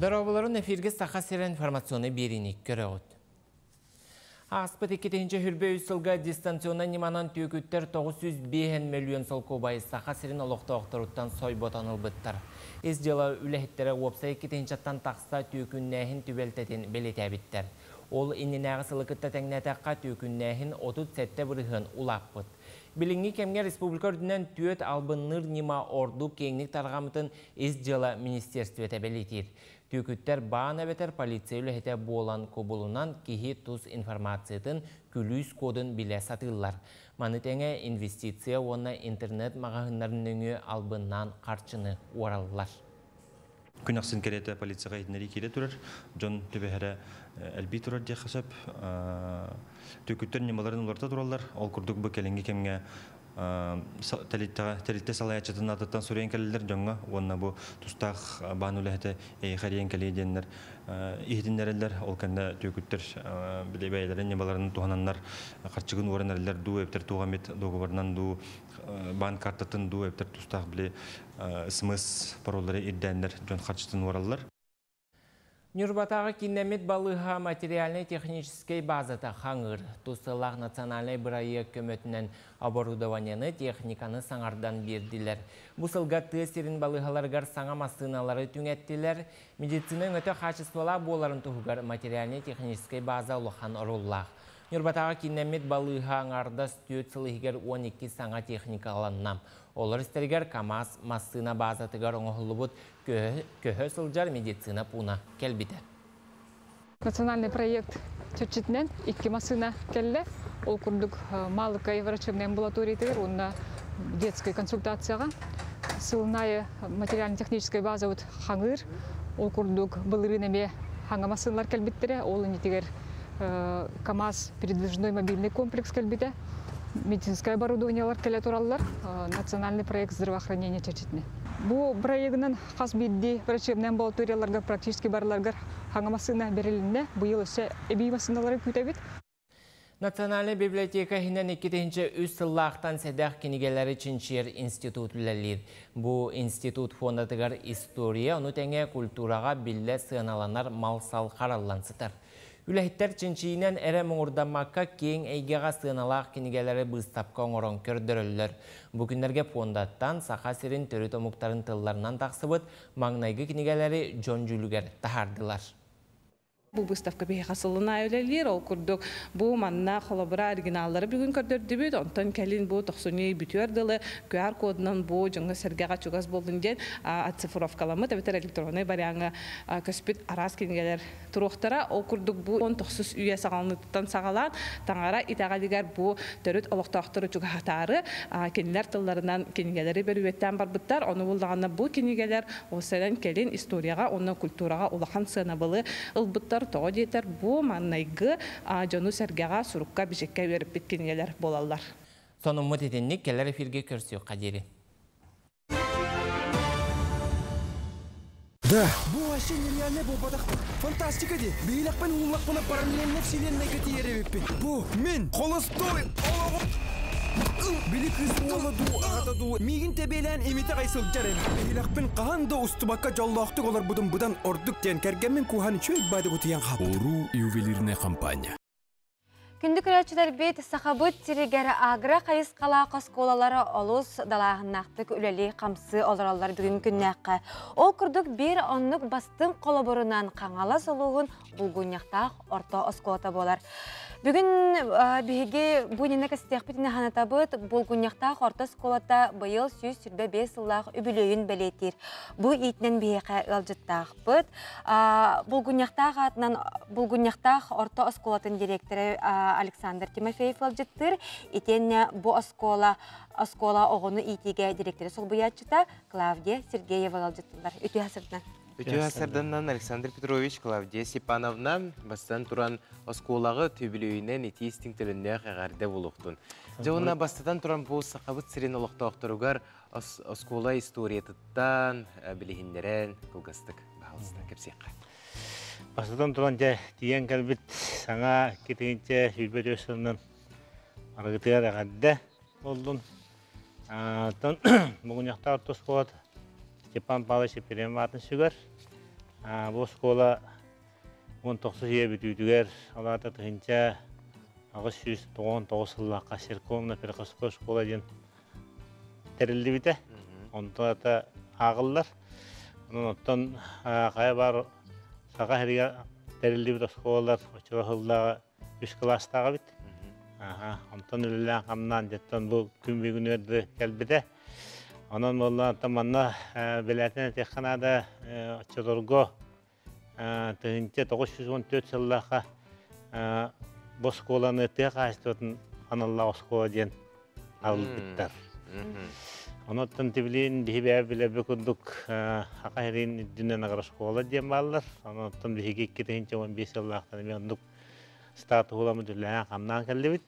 Дорооболорун эфирге Саха сирэ информационный биэриини көрөҕүт. Ааспыт 2023 сылга дистанционнай ньыманан түөкүттэр 905 мөлүйүөн солкуобай Саха сирин олохтоохторуттан сойботон ылбыттар. Ис дьыала үлэһиттэрэ уопсай 2 тыһыынчаттан тахса түөкүннээһин түбэлтэтин бэлиэтээбиттэр. Ол иннинээҕи сылы кытта тэҥнээтэххэ түөкүннээһин 37% улааппыт. Билиҥҥи кэмҥэ республика үрдүнэн түөрт албынныыр ньыма ордук киэҥник тарҕаммытын ис дьыала министерствета бэлиэтиир. Түөкүттэр баан эбэтэр полиция үлэһитэ буолан кубулунан киһи тус информациятын күлүүс кодун билэ сатыыллар. Маны тэҥэ инвестиция уонна интернет маҕаһыыннарын нөҥүө албыннаан харчыны уораллар. Күн ахсын кэриэтэ полицияҕа иһитиннэрии киирэ турар, дьон түбэһэрэ элбии турар диэххэ сөп. Түөкүттэр ньымаларын уларыта тураллар. Ол курдук бу кэлиҥҥи кэмҥэ тэрилтэҕэ тэрилтэ салайааччытын аатыттан суруйан кэлэллэр дьоҥҥо уонна бу тустаах баан үлэһитэ эйиэхэ эрийэн кэлиэ диэннэр иһитиннэрэллэр. Ол кэннэ түөкүттэр били бэйэлэрин ньымаларын туһананнар харчыгын уоран эрэллэр дуу, эбэтэр туох эмит дуогабарынан дуу, баан картатын дуу, эбэтэр тустаах били смс пароллары ирдээннэр дьон харчытын уораллар. Ньурбатааҕы кииннэммит балыыһа материальнай-техническэй базата хаҥыыр. Тус сыаллаах национальнай бырайыак көмөтүнэн оборудованиены, техниканы саҥардан биэрдилэр. Бу сылга тыа сирин балыыһаларыгар саҥа массыыналары түҥэттилэр. Медицина өҥөтө хаачыстыбалаах буоларын туһугар материальнай-техническэй база улахан оруоллаах. Ньурбатааҕы кииннэммит балыыһа аҥаардас 4 сыл иһигэр 12 саҥа техникаланна. Олор истэригэр КАМАЗ массыына базатыгар оҥоһуллубут көһө сылдьар медицина пууна кэлбитэ. Национальный проект чэрчитинэн икки массыына кэллэ. Ол курдук Маалыкай врачебной амбулаториятыгар уонна детской консультацияҕа сылын аайы материально-техническай базабыт хаҥыыр. Ол курдук былырыын эмиэ хаҥа массыыналар кэлбиттэрэ. Ол иннитигэр КАМАЗ передвижной мобильный комплекс кэлбитэ. Медицинское оборудованиелар кэлэ тураллар. Национальный проект здравоохранения чэрчитинэн. Бу проегынан хас биирдии врачебный амбулаторияларга практически барыларыгар хаҥа массыына бэрилиннэ. Быйыл өссө эбии массыыналары күүтэбит. Национальнай библиотека иһинэн 2003 сыллаахтан сэдэх кинигэлэри чинчийэр институт үлэлиир. Бу институт фондатыгар история, ону тэҥэ культураҕа биллэ сыаналанар мал-сал хараллан сытар. Үлэһиттэр чинчийиинэн эрэ муҥурдаммакка киэҥ эйгэҕэ сыаналаах кинигэлэри быыстапка оҥорон көрдөрөллөр. Бу күннэргэ фондаттан Саха сирин төрүт омуктарын тылларынан тахсыбыт маҥнайгы кинигэлэри дьон дьүүлүгэр таһаардылар. Бу выставка биһиэхэ сылын аайы үлэлиир. Ол курдук бу манна холобура оригиналлары бүгүн көрдөрдүбүт. Онтон кэлин бу тохсунньу бүтүөр дылы QR кодунан бу дьоҥҥо-сэргэҕэ чугас буоллун диэн оцифровкаламмыт эбэтэр электроннай вариаҥҥа көспүт араас кинигэлэр туруохтара. Ол курдук бу 19 үйэ саҕаланыытыттан саҕалаан таҥара итэҕэлигэр бу төрүт олохтоохтору чугаһатаары кинилэр тылларынан кинигэлэри бөрүөттээн барбыттар. Ону буллаҕына бу кинигэлэр Осэрэн кэлин историяҕа уонна культураҕа улахан сыанабылы ылбыттар. Тоҕо диэтэр, бу маҥнайгы дьону-сэргэҕэ сурукка-бичиккэ үөрэппит кинигэлэр буолаллар. Сонуммут итинник кэлэр эфиргэ көрсүөххэ диэри. Да, бу вообще нереальный буолбатах. Фантастика ди. Биһилэхпин ууллахпына параллельно вселеннайга тиийэр эбиппин. Бу мин холостой олоҕум. Били кыыс уола дуу, аҕата дуу миигин тэбиэлээн имитэ аҕай сылдьар эбит. Биһилэхпин хаһан да устубакка дьоллоохтук олорбутум быдан ордук диэн кэргэммин кууһан үчүгэй баады утуйан хаалбытым. Уруу ювелирная компания. Күндү көрөөччүлэрбит, Сахабыт сиригэр агро хайысхалаах оскуолалара олус далааһыннаахтык үлэлии-хамсыы олороллор бүгүн күннээххэ. Ол курдук биир оннук бастыҥ холобурунан Хаҥалас улууһун Булгунньахтаах орто оскуолата буолар. Бүгүн биһиги бу иннинэ кэстиэхпитин санатабыт, Булгунньахтаах орто оскуолата быйыл 125 сыллаах үбүлүөйүн бэлиэтиир. Бу иитинэн биһиэхэ ыалдьыттаах Булгунньахтаахпыт. Булгунньахтаах аатынан Булгунньахтаах орто оскуолатын директора Александр Тимофеев ыалдьыттыыр. Итиэннэ бу оскуола оскуола оҕону иитиигэ директори солбуйааччыта Клавдия Сергеева ыалдьыттылар. Үтүө сырдынан. Үтүө сырдынан Александр Петрович, Клавдия Степановна бастан туран оскуолаҕы түбүлүөйүнэн итии истиҥ төлөннөөх эҕэрдэ буолуохтун. Дьэ уонна бастатан туран бу Сахабыт сирин олохтоохторугар Оскуола историятыттан билиһиннэрэн кылгастык баһалыста кэпсиэххэ. Бастатан туран дьэ тиийэн кэлбит саҥа 2024 сылынан арыгытыгар эҕэрдэ буоллун. Оттон Мугуньахтаах орто оскуолата Степан Павлович Епифанов аатын сүгэр. Бу оскуола 19 үйэ бүтүүтүгэр, ол аата 1899 сыллаахха церковно-приходской оскуола диэн тэриллибитэ. Онтон ата ааҕыллар. Онон оттон хайа баар саха сиригэр тэриллибит оскуолалар оччолор сыллааҕы үс кылаастаах эбит. Онтон үлэлээн-хамнаан дьэттэн бу күн бүгүнүгэр да кэлбитэ. Онон буолла оттон манна бэлээтин этиэххэ наада оччолорго 1914 сыллаахха бу оскуоланы тыа хаһаайыстыбатын аналлаах оскуола диэн арыллыбыттар. Онон тибилиин биһи бэйэ билэрбит курдук Хаха сирин үрдүнэн агрооскуола диэн бааллар. Онон биһиги 2015 сыллаахтан эмиэ оннук статуһуламмыт үлэлээн-хамнаан кэллибит.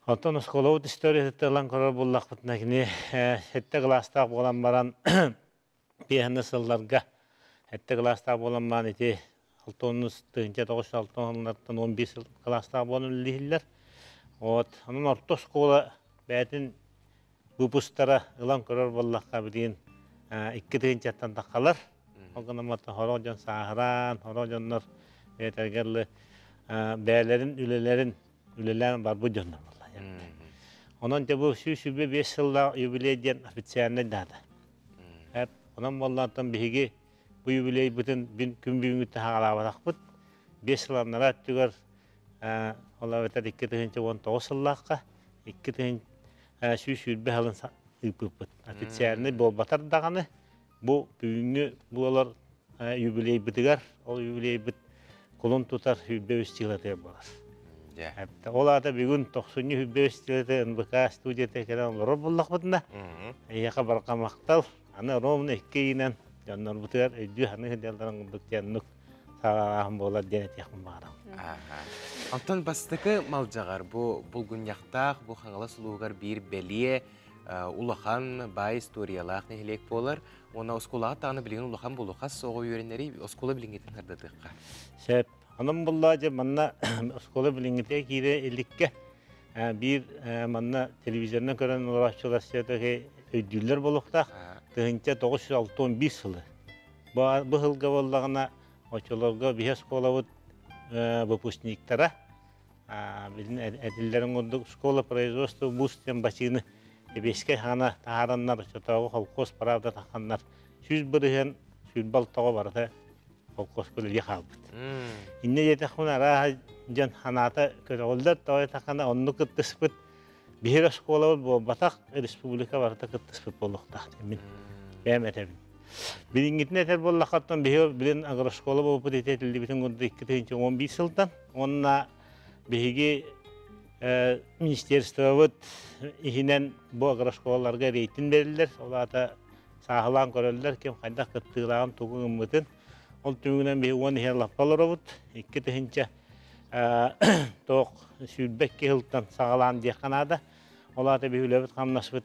Оттон оскуолабыт историятыттан ылан көрөр буллахпытына кини сэттэ кылаастаах буолан баран Пиэһэнэ сылларга сэттэ кылаастаах буолан баран ити алтонус тыһыынча тоҕус алтоннартан он биир сыл кылаастаах буолан үлэлииллэр. Вот онон орто оскуола бэйэтин выпустара ылан көрөр буоллахха билигин икки тыһыынчаттан таххалар. Ол гынан баран сорох дьон сааһыраан, сорох дьоннор бэйэтэргэр бэйэлэрин үлэлэрин үлэлээн барбыт дьоннор буолла. Онон дьэ бу 125 сыллаах юбилей диэн официальный дата. Онон буоллаантан биһиги бу юбилейбытын күн бүгүҥҥүттэн хаҕалаабатахпыт. Биэс сыл аннараа өттүгэр ол эбэтэр 2019 сыллаахха 2120 сылын ыыппыппыт. Официальный буолбатар даҕаны бу бүгүҥҥү буолар юбилейбытыгар ол юбилейбыт кулун тутар 105 сылатыгар буолар. Ол аата бүгүн тохсунньу 105 сылаты НБК студията кэлэн олорор буоллахпытына, эйиэхэ барҕа махтал. Аны ровно икки ыйынан дьоннорбутугар өйдүү саныы сылдьалларын курдук диэн саҕалааһын буолар диэн этиэхпин баҕарабын. Онтон бастакы малдьаҕар бу Булгунньахтаах, бу Хаҥалас улууһугар биир бэлиэ улахан баай историялаах нэһилиэк буолар. Уонна оскуолаҕа даҕаны билигин улахан булухас оҕо үөрэнэри оскуола билиҥҥитин сырдатыахха. Сөп. Онон буллаа дьэ манна оскуола билиҥҥитэ киирэ иликкэ биир манна телевизорынан көрөн олорооччулар все-таки өйдүүллэр буолуохтаах. 1961 сылы. Бу сылга буоллаҕына оччолорго биһи оскуолабыт выпускниктара билин этиллэрин курдук школа производства вуз диэн бачыыны Эбиэскэй хаана таһаараннар оччотооҕу холкуос правда тахханнар 100% 26 барыта. холкуоска үлэлии хаалбыт. Инньэ диэтэхпинэ арааһа дьон санаата көтөҕүллэр, тоҕо диэтэххинэ оннук кыттыспыт биһиги оскуолабыт буолбатах, республика барыта кыттыспыт буолуохтаах мин бэйэм этэбин. Билиҥҥитин этэр буоллаххаттан биһиги билин агрошкола буолбут ити этиллибитин курдук 2011 сылтан уонна биһиги министерствобыт иһинэн бу агрошколаларга рейтинг бэриллэр. Ол аата сааһылаан көрөллөр ким хайдах кыттыылааҕын тугу гыммытын. Ол түмүгүнэн биһи 10 иһэр лаппа олоробут. 2000 тоох 22 сылтан саҕалаан диэххэ наада. Ол аата биһи үлэбит хамнаспыт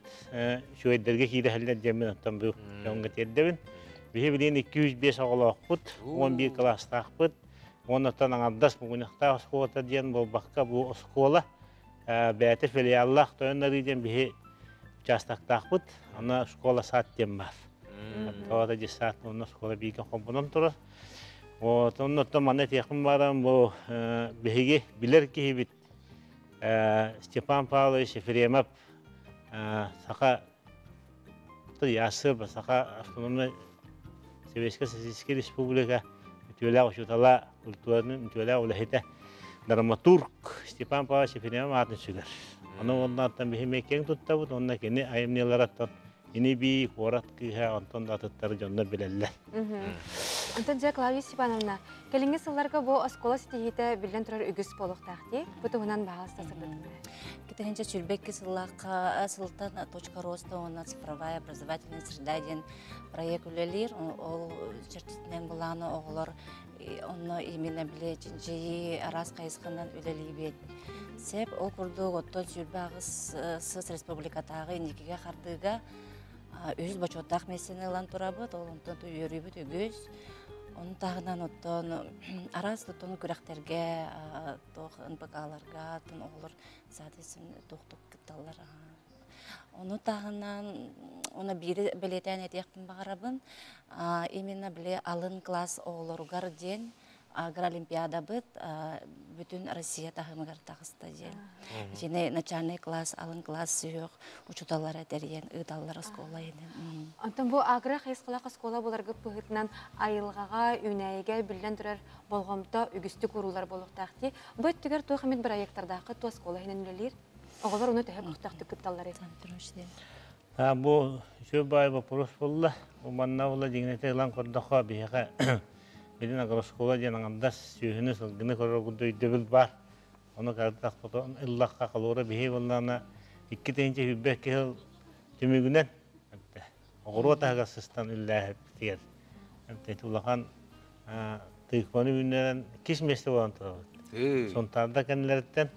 үчүгэйдэргэ киирэһэллэр диэммин оттон бу дьоҥҥо тиэрдэбин. Биһи билигин 205 оҕолоохпут, 11 кылаастаахпыт. Оннуттан аҥардас Мугуньахтаах оскуолата диэн буолбакка, бу оскуола бэйэтэ филиаллаах Тойон Арыы диэн биһи учаастактаахпыт. Аны школа сад диэн баар. Тоҕо десант уонна оскуола бииргэ холбонон турар. Вот, оннуттан манна этиэхпин баран бу биһиги билэр киһибит Степан Павлович Ефремов саха ЯСР Саха автономнай Советскай Социалистическай Республика үтүөлээх учуутала, культуратын үтүөлээх үлэһитэ, драматург Степан Павлович Ефремов аатын сүгэр. Ону оннуттан биһи эмиэ киэҥ туттабыт, уонна кини айымньыларыттан ини-бии, куорат кыыһа, онтон да атыттары дьоннор билэллэр. Онтон дьэ, Клавдия Степановна, кэлиҥҥи сылларга бу оскуола ситиһиитэ биллэн турар үгүс буолуохтаах дии. Бу туһунан баһаалыста сырдатыҥ. Китинчэ сүүрбэкки сыллаахха сылтан «Точка роста» уонна «Цифровая образовательная среда» диэн проект үлэлиир. Ол чэрчитинэн былааны оҕолор онно именно били чинчийии араас хайысханан үлэлиибит. Сеп ол курдук оттон 28 сыс республикатааҕы инникигэ хардыыга үһүс бочуоттаах миэстэни ылан турабыт. Ол онтон үөрүүбүт үгүс. Ону таһынан оттон араас оттон күрэхтэргэ туох НПК-ларга оттон оҕолор соответственно туохтук кытталлар. Ону таһынан уна биири бэлиэтээн этиэхпин баҕарабын. Именно били алын класс оҕолоругар диэн агроолимпиадабыт бүтүн Россия таһымыгар таҕыста диэн. Итини начальный класс, алын класс сүһүөх учууталлара тэрийэн ыыталлар оскуола иһинэн. Онтон бу агро хайысхалаах оскуола буоларгыт быһыытынан айылҕаҕа, үүнээйигэ биллэн турар болҕомто үгүстүк ууруллар буолуохтаах дии. Бу өттүгэр туох эмит бырайыактардааххыт ту оскуола иһинэн үлэлиир? Оҕолор ону төһө көхтөөхтүк кытталларый? Бу үчүгэй баай вопрос буолла. Бу манна була дьиҥинэтэ ылан көрдөххө биһиэхэ билин агроскуола диэн аҥардас сүөһүнү сылгыны көрөр курдук өйдөбүл баар. Ону кардахпытын ыллахха холура биһи буоллаҕына 2022 сыл түмүгүнэн оҕуруот аһыгар сыстан үллээһиппитигэр улахан тыкваны үүннэрэн иккис миэстэ буолан турабыт. Сунтаарда кэннилэриттэн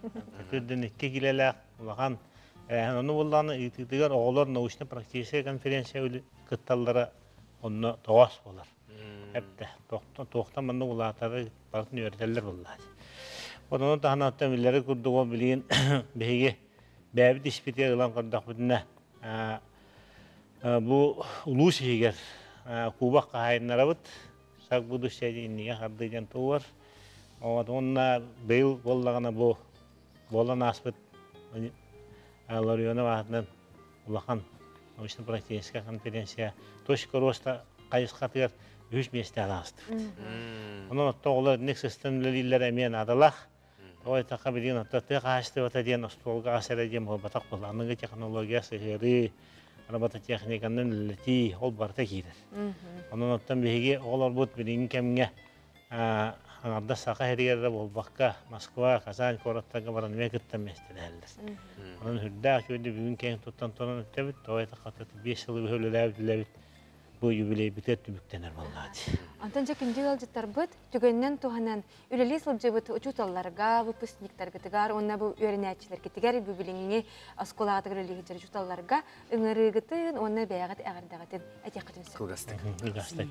үрдүн икки килэлээх улахан ону буоллаҕына ыытыытыгар оҕолор научно-практическай конференция кытталлара онно тоҕоос буолар. Эптэ туохтан манна улаатары барытын үөрэтэллэр буоллаҕа. Ону таһынан биллэри курдук ол билигин биһиги бэйэбит испитигэр ылан көрдөхпүтүнэ бу улуус иһигэр кубок хаһаайыннарабыт Шаг будущее иннигэ хардыы диэн тугугар. Уонна быйыл буоллаҕына бу буолан ааспыт Ларионов аатынан улахан научно-практическая конференция «Точка роста» хайысхатыгар үһүс миэстэҕэ таҕыстыбыт. Онон отто оҕолор инник сыстан үлэлииллэрэ эмиэ наадалаах. Тоҕо диэтэххэ билигин отто тыа хаһаайыстыбата диэн остуолга ас эрэ диэн буолбатах буолла. Аныгы технология сыһыарыы, робототехниканан үлэлэтии ол барыта киирэр. Онон оттон биһиги оҕолорбут билиҥҥи кэмҥэ аҥардас Саха сиригэр эрэ буолбакка, Москва, Казань куораттарга баран эмиэ кытта миэстэлэһэллэр. Онон үрдээх үчүгэйдик бүгүн киэҥ туттан туран өттөбүт, тоҕо диэтэххэ 5 сылы быһа үлэлээбит үлэбит бу юбилейбитигэр түмүктэнэр буоллаҕа дии. Онтон дьэ күндү ыалдьыттарбыт түгэнинэн туһанан үлэлии сылдьыбыт учууталларга, выпускниктаргытыгар уонна бу үөрэнээччилэргитигэр бу билиҥҥи оскуолаҕытыгар үлэлии сылдьар учууталларга ыҥырыыгытын уонна бэйэҕит эҕэрдэҕитин этиэххитин сөп. Кылгастык. Кылгастык.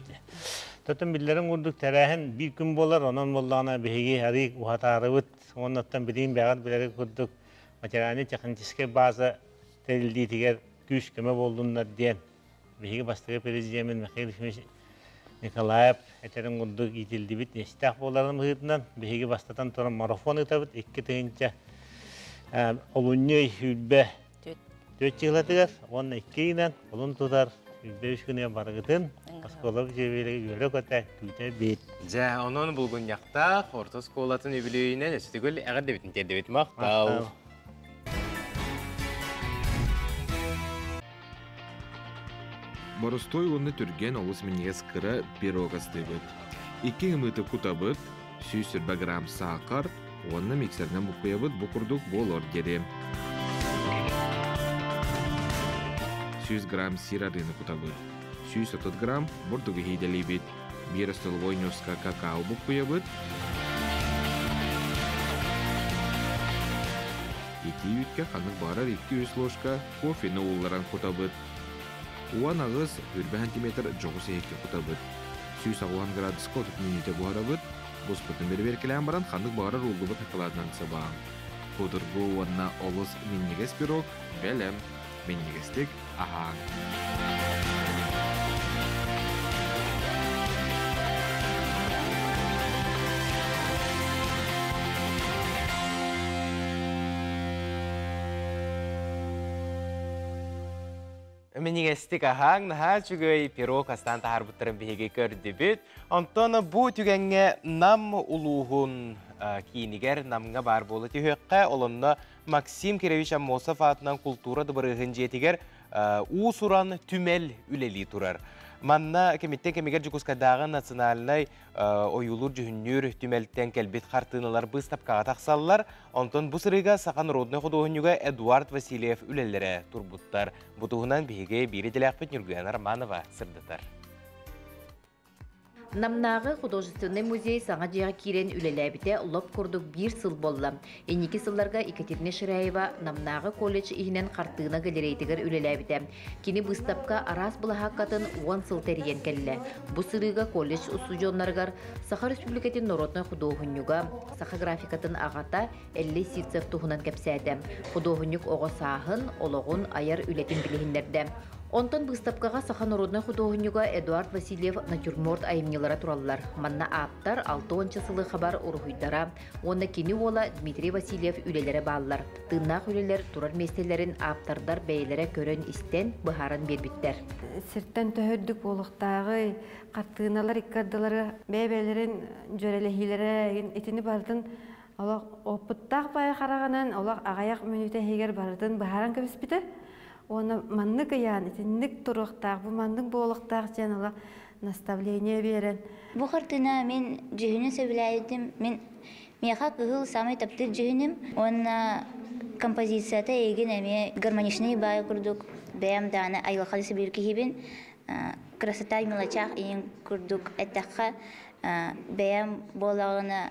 Тотон биллэрин курдук тэрээһин биир күн буолар, онон буоллаҕына биһиги арыы уһатаарыбыт уоннаттан билигин бэйэҕит билэргит курдук материально-техническэй база тэриллиитигэр күүс-көмө буоллуннар диэн Биһиги бастакы президеммит Михаил Ефимович Николаев этэрин курдук иитиллибит иэстээх буоларын быһыытынан биһиги бастатан туран марафон ыытабыт 2000 олунньу сүүрбэ түөрт чыһылатыгар уонна икки ыйынан олун тутар 23 күнүгэр барыгытын. Оскуола үчүгэйдик үөрэ-көтө күүтэ бит. Дьэ, онон Булгунньахтаах орто оскуолатын үбүлүөйүнэн өссө төгүл эҕэрдэбитин тиэрдэбит. Махтал! Боростуой уонна түргэн олус минньигэс кыра пирог астыыбыт. Икки ымыыты кутабыт, 120 грамм саахар уонна миксеринэн буккуйабыт бу курдук буолуор диэри. 100 грамм сир арыыны кутабыт. 130 грамм бурдугу иһиидэлиибит. Биир остолобуой ньуоска какао буккуйабыт. Итии үүткэ ханнык баҕарар 2-3 ложка кофены уулларан кутабыт. 18 20 сантиметр дьоҕус иһиккэ кутабыт. 180 градуска 30 мүнүүтэ буһарабыт. Буспутун бэрэбиэркэлээн баран ханнык баҕарар ууллубут шоколадынан сыбаан. Судургу уонна олус минньигэс пирог бэлэм. Минньигэстик аһааҥ. Минньигэстик аһааҥ, наһаа үчүгэй пирог астаан таһаарбыттарын биһиги көрдүбүт. Онтон бу түгэҥҥэ Нам улууһун киинигэр Намҥа баар буола түһүөххэ, олонно Максим Кирович Аммосов аатынан култуура дыбарыаһын дьиэтигэр уус-уран түмэл үлэлии турар. Манна кэмиттэн кэмигэр Дьокуускайдааҕы национальнай ойуулуур-дьүһүннүүр түмэлтэн кэлбит хартыыналар быыстапкаҕа тахсаллар. Онтон бу сырыыга саха народнай худуоһунньуга Эдуард Васильев үлэлэрэ турбуттар. Бу туһунан биһиги биир идэлээхпит Ньургуяна Романова сырдатар. Намнааҕы художественнай музей саҥа дьиэҕэ киирэн үлэлээбитэ лоп курдук биир сыл буолла. Инники сылларга Екатерина Ширяева Намнааҕы колледж иһинэн хартыына галереятыгар үлэлээбитэ. Кини быыстапка араас былаһааккатын уон сыл тэрийэн кэллэ. Бу сырыыга колледж устудьуоннарыгар Саха Республикатын народнай худуоһунньуга, саха графикатын аҕата Эллэй Сивцев туһунан кэпсээтэ. Худуоһунньук оҕо сааһын, олоҕун, айар үлэтин билиһиннэрдэ. Онтон быыстапкаҕа саха народнай худуоһунньуга Эдуард Васильев натюрморт айымньылара тураллар. Манна ааптар алта уонча сылы хабар уруһуйдара уонна кини уола Дмитрий Васильев үлэлэрэ бааллар. Тыыннаах үлэлэр турар миэстэлэрин ааптардар бэйэлэрэ көрөн-истэн, быһааран биэрбиттэр. Сиртэн төһө үрдүк буолуохтааҕый, хартыыналар икки ардылары бэйэ-бэйэлэрин дьүөрэлэһиилэрэ итини барытын олох опыттаах баайа хараҕынан олох аҕыйах мүнүүтэ иһигэр барытын быһааран кэбиспитэ. Уонна маннык ыйаан итинник туруохтаах, бу маннык буолуохтаах диэн олох наставление биэрэн. Бу хартыына мин дьүһүнүн сөбүлээбитим. Мин миэхэ кыһыл самый таптыыр дьүһүнүм уонна композицията эйигин эмиэ гармоничный баай курдук бэйэм даҕаны айылҕа сөбүлүүр киһибин. Красота в мелочах иин курдук эттэххэ бэйэм буолаҕына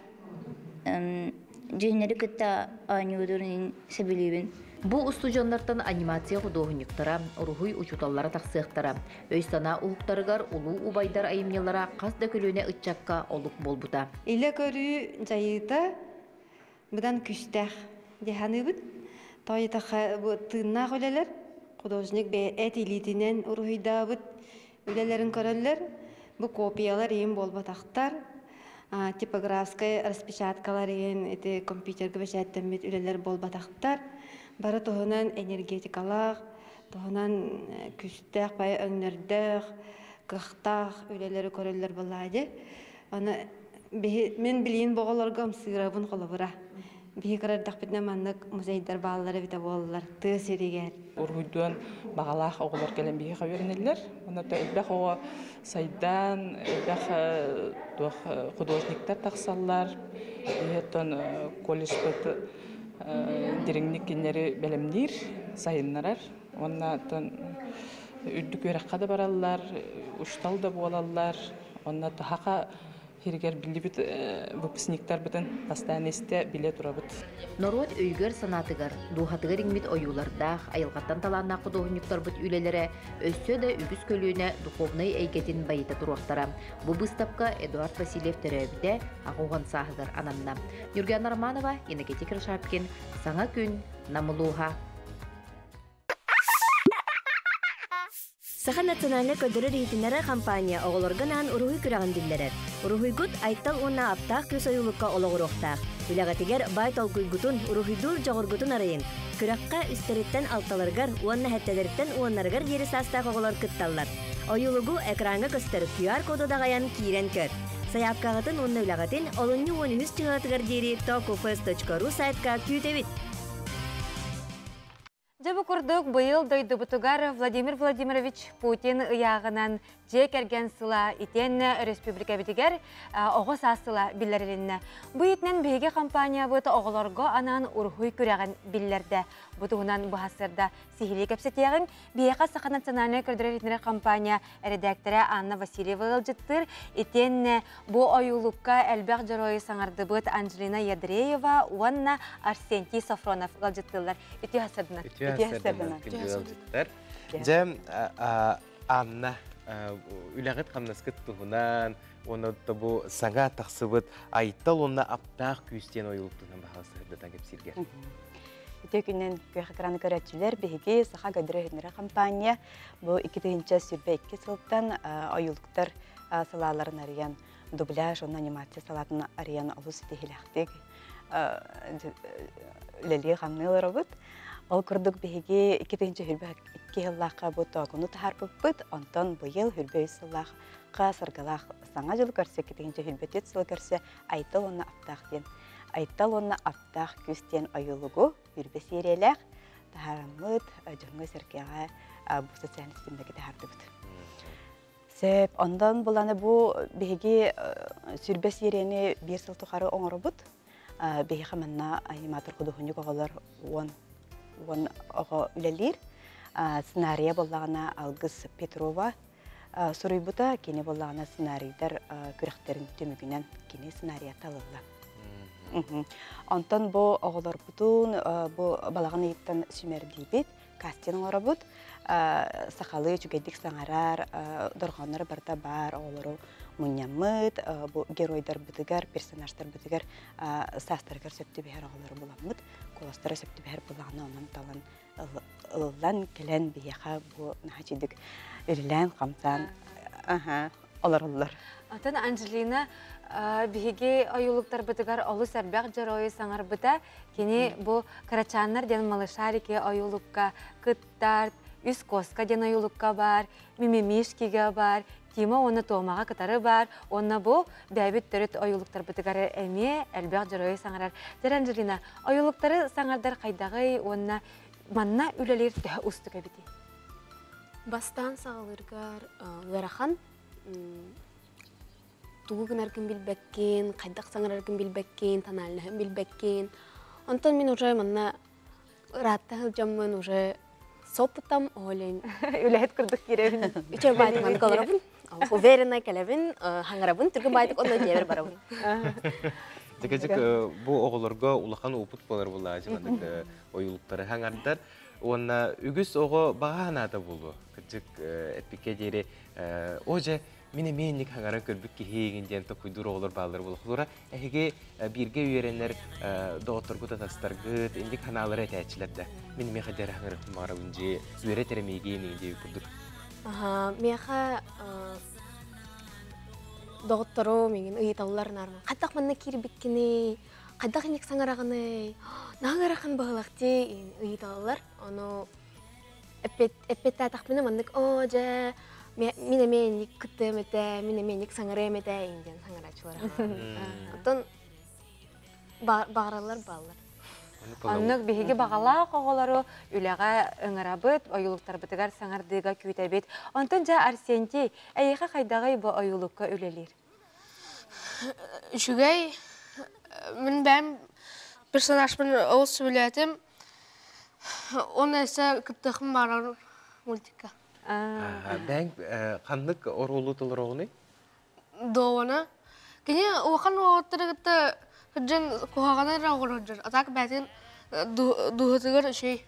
дьүһүннэри кытта оонньуурун сөбүлүүбүн. Бу устудьуоннартан анимация худуоһунньуктара, уруһуй учууталлара тахсыахтара. Өй-санаа уһуктарыгар улуу убайдар айымньылара хас да көлүөнэ ыччакка олук буолбута. Илэ көрүү дьайыыта быдан күүстээх дии саныыбыт. Тоҕо бу тыыннаах үлэлэр художник бэйэ эт илиитинэн уруһуйдаабыт үлэлэрин көрөллөр. Бу копиялар иһин буолбатахтар. Типографскай распечаткалар иһин ити компьютерга бэчээттэммит үлэлэр буолбатахтар. Бары туһунан энергетикалаах, туһунан күүстээх баайы өҥнөрдөөх, кыахтаах үлэлэри көрөллөр буоллаҕа дии. Аны мин билиин боҕолорго ымсыырабын холобура. Биһи кыра эрдэхпитинэ маннык музейдар бааллар эбитэ буоллар тыа сиригэр. Уруһуйдуон баҕалаах оҕолор кэлэн биһиэхэ үөрэнэллэр. Онно элбэх оҕо сайдан, элбэх туох художниктар тахсаллар. Биһиэттэн колледжпыт дириҥник кинилэри бэлэмниир, сайыннарар. Уонна үрдүк үөрэххэ да бараллар, учуутал да буолаллар. Онно таһаха Һиригэр биллибит выпускниктарбытын бастаан истэ, билэ турабыт. Норуот өйүгэр-санаатыгар, дууһатыгар иҥмит ойуулардаах, айылҕаттан талааннаах худуоһунньуктарбыт үлэлэрэ өссө да үгүс көлүөнэ духовнай эйгэтин байыта туруохтара. Бу быыстапка Эдуард Васильев төрөөбүтэ аҕыс сааһыгар ананна. Ньургуяна Романова, Иннокентий Киршапкин, Саҥа күн, Нам улууһа. Саха национальнай көрдөрөр-иһитиннэрэр компания оҕолорго анаан уруһуй күрэҕин биллэрэр. Уруһуйгут Айтал уонна Аптаах кыыс ойуулукка олоҕуруохтаах. Үлэҕитигэр баай толкуйгутун, уруһуйдуур дьоҕургутун арыйыҥ. Күрэххэ үстэриттэн алталарыгар уонна сэттэлэриттэн уоннарыгар диэри саастаах оҕолор кытталлар. Ойуулугу экраҥҥа көстөр QR-коду даҕайан киирэн көр. Сайаапкаҕытын уонна үлэҕитин олунньу 13 чыһыатыгар диэри tokufest.ru сайтка күүтэбит! Дьэ бу курдук быйыл дойдубутугар Владимир Владимирович Путин ыйааҕынан дьиэ кэргэн сыла итиэннэ өрөспүүбүлүкэбитигэр оҕо саас сыла биллэрилиннэ. Бу иитинэн биһиги компаниябыт оҕолорго анаан уруһуй күрэҕин биллэрдэ. Бу туһунан быһассырда сиһилии кэпсэтиэҕиҥ. Биһиэхэ Саха национальнай көрдөрөр-иһитиннэрэр компания эрэдээктэрэ Анна Васильева ыалдьыттыыр. Итиэннэ бу ойуулукка элбэх дьоруойу саҥардыбыт Анжелина Ядреева уонна Арсентий Софронов ыалдьыттыыллар. Үтүө сарсыарданан. Үтүө сарсыарданан ыалдьыттар. Дьэ, Анна, үлэҕит-хамнаскыт туһунан уонна бу саҥа тахсыбыт Айтал уонна аптаах күүс диэн ойуулук туһунан баһаҕа сырдатан кэпсииргэ. Үтүө күнүнэн күөх экраны көрөөччүлэр, биһиги Саха көдөрө компания бу 2022 сылтан ойуулуктар салааларын арыйан, дубляж уонна анимация салаатын арыйан олус ситиһилэхтик үлэлии-хамныы олоробут. Ол курдук биһиги 2022 сыллаахха бу тоокуну таһаарбыппыт, онтон быйыл 23 сыллаахха саргылаах саҥа дьылы көрсө 2024 сылы көрсө Айтал уонна Аптаах диэн Айтал уонна Аптаах күүс диэн ойуулугу үрбэ сиэриэлээх таһаараммыт дьоҥҥо-сэргэҕэ бу социальнай ситимнэргэ таһаардыбыт. Сөп, онтон буланы бу биһиги сүрбэ сиэриэни биир сыл тухары оҥоробут. Биһиэхэ манна аниматор худуоһунньук оҕолор уон уон оҕо үлэлиир. Сценарийа буоллаҕына Алгыс Петрова суруйбута, кини буоллаҕына сценарийдар күрэхтэрин түмүгүнэн кини сценарийа талылла. Онтон бу оҕолорбутун бу балаҕан ыйыттан сүүмэрдиибит, кастинг оҥоробут. Сахалыы үчүгэйдик саҥарар дорҕоонноро барыта баар оҕолору мунньаммыт, бу геройдарбытыгар, персонажтарбытыгар саастарыгар сөп түбэһэр оҕолору буламмыт, куоластара сөп түбэһэр буоллаҕына онон талан ылыллан кэлэн биһиэхэ бу наһаа үчүгдүк үлэлээн-хамсаан олороллор. Атын Анжелина биһиги ойуулуктарбытыгар олус элбэх дьоруойу саҥарбыта. Кини бу Кырачааннар диэн малышарики ойуулукка кыттар, Үс куоска диэн ойуулукка баар, Мимимишкига баар, Тима уонна Томаҕа кытары баар. Уонна бу бэйэбит төрүт ойуулуктарбытыгар эмиэ элбэх дьоруойу саҥарар. Дьэ, Анжелина, ойуулуктары саҥардар хайдаҕый уонна манна үлэлиир төһө уустук эбитий? Бастаан саҕалыыргар ыарахан тугу гынаргын билбэккин, хайдах саҥараргын билбэккин, тональноһын билбэккин. Онтон мин уже манна ыраатта сылдьаммын уже сопутам олень. Үлэһит курдук киирэбин. Үчүгэй баайтык маннык олоробун. Уверенно кэлэбин, хаҥарабын, түргэн баайтык онно дьиэбэр барабын. Дьэкэдьик бу оҕолорго улахан опыт буолар булаачы маннык ойуулуктары хаҥардар. Уонна үгүс оҕо баҕа санаата буолуо. Кырдьык эппиккэ диэри о дьэ мин эмиэ инник хаҥаран көрбүт киһи диэн токуйдуур оҕолор бааллар буолуохтара. Эһиги бииргэ үөрэнэр доҕотторгут атастаргыт инник санаалары этээччилэр да. Мин эмиэ хайдах эрэ хаҥарыахпын баҕарабын дьиэ үөрэтэр эмиигин диэбит курдук. Миэхэ доҕотторум миигин ыйыталлар наарма хайдах манна киирбиккиний хайдах инник саҥараҕыный наһаа ыарахан быһыылаах дии ыйыталлар ону эппиэттээтэхпинэ маннык оо дьэ мин эмиэ инник кыттыам этэ мин эмиэ инник саҥарыам этэ диэн саҥарааччылар оттон баҕараллар бааллар. Оннук биһиги баҕалаах оҕолору үлэҕэ ыҥырабыт, ойуулуктарбытыгар саҥардыыга күүтэбит. Онтон дьэ Арсентий, эйиэхэ хайдаҕый бу ойуулукка үлэлиир? Үчүгэй. Мин бэйэм персонажпын олус сөбүлээтим. Уонна өссө кыттыахпын баҕарар мультикка. Бэйэҥ ханнык оруолу толороҕунуй? Дуобана. Кини улахан уолаттары кытта сылдьан куһаҕаны эрэ оҥорор дьон. А так бэйэтин дууһатыгар үчүгэй.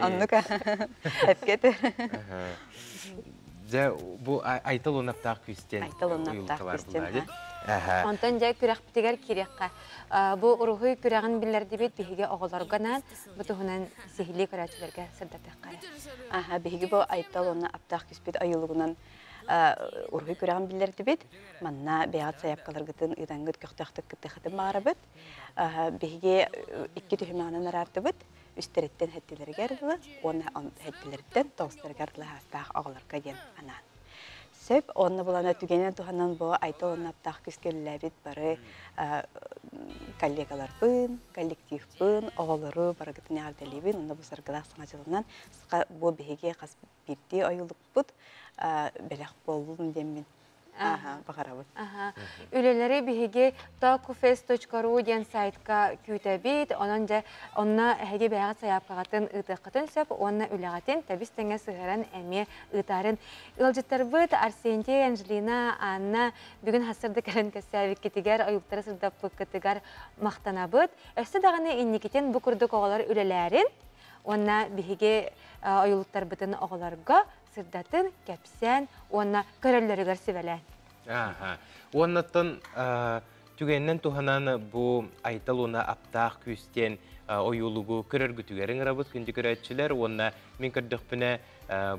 Оннук эпкет. Дьэ, бу Айтал унаптаах күүстэн. Айтал унаптаах күүстэн. Онтон дьэ күрэхпитигэр киириэххэ. Бу уруһуй күрэҕин биллэрдибит биһиги оҕолорго анаан бу туһунан сиһилии көрөөччүлэргэ сырдатыахха. Аха, биһиги бу Айтал уонна аптаах күспүт айылыгынан уруһуй күрэҕин биллэрдибит. Манна бэйэҕит сайаапкаларгытын ыытаҥҥыт көхтөөхтүк кыттыаххытын баҕарабыт. Биһиги икки түһүмэҕинэн араардыбыт. Үстэриттэн хэттилэригэр дылы, уонна хэттилэриттэн тоҕустарыгар дылы хаастаах оҕолорго диэн анаан. Сөп, онно булана түгэнэн туһанан бу Айтал уонна Аптаах күүскэ үлэлээбит бары коллегаларбын, коллективпын, оҕолору барыгытын эҕэрдэлиибин. Онно бу саргылаах саҥа дьылынан бу биһиги хас биирдии ойуулукпут бэлэх буоллун диэммин баҕарабын. Үлэлэри биһиги tokufest.ru диэн сайтка күүтэбит. Онон дьэ онно эһиги бэйэҕит сайаапкаҕытын ыытыаххытын сөп уонна үлэҕитин тэбис-тэҥэ сыһыаран эмиэ ыытарын. Ыалдьыттарбыт Арсентий, Анжелина, Анна бүгүн сарсыарда кэлэн кэпсээбиккитигэр, ойууктары сырдаппыккытыгар махтанабыт. Өссө даҕаны инникитин бу курдук оҕолор үлэлээрин уонна биһиги ойуулуктарбытын оҕолорго сырдатын, кэпсээн уонна көрөллөрүгэр сүбэлээн. Ааха. Уоннаттан түгэнинэн туһанан бу Айтал уонна Аптаах күүс диэн ойуулугу көрөргүтүгэр ыҥырабыт күндү көрөөччүлэр уонна мин көрдөхпүнэ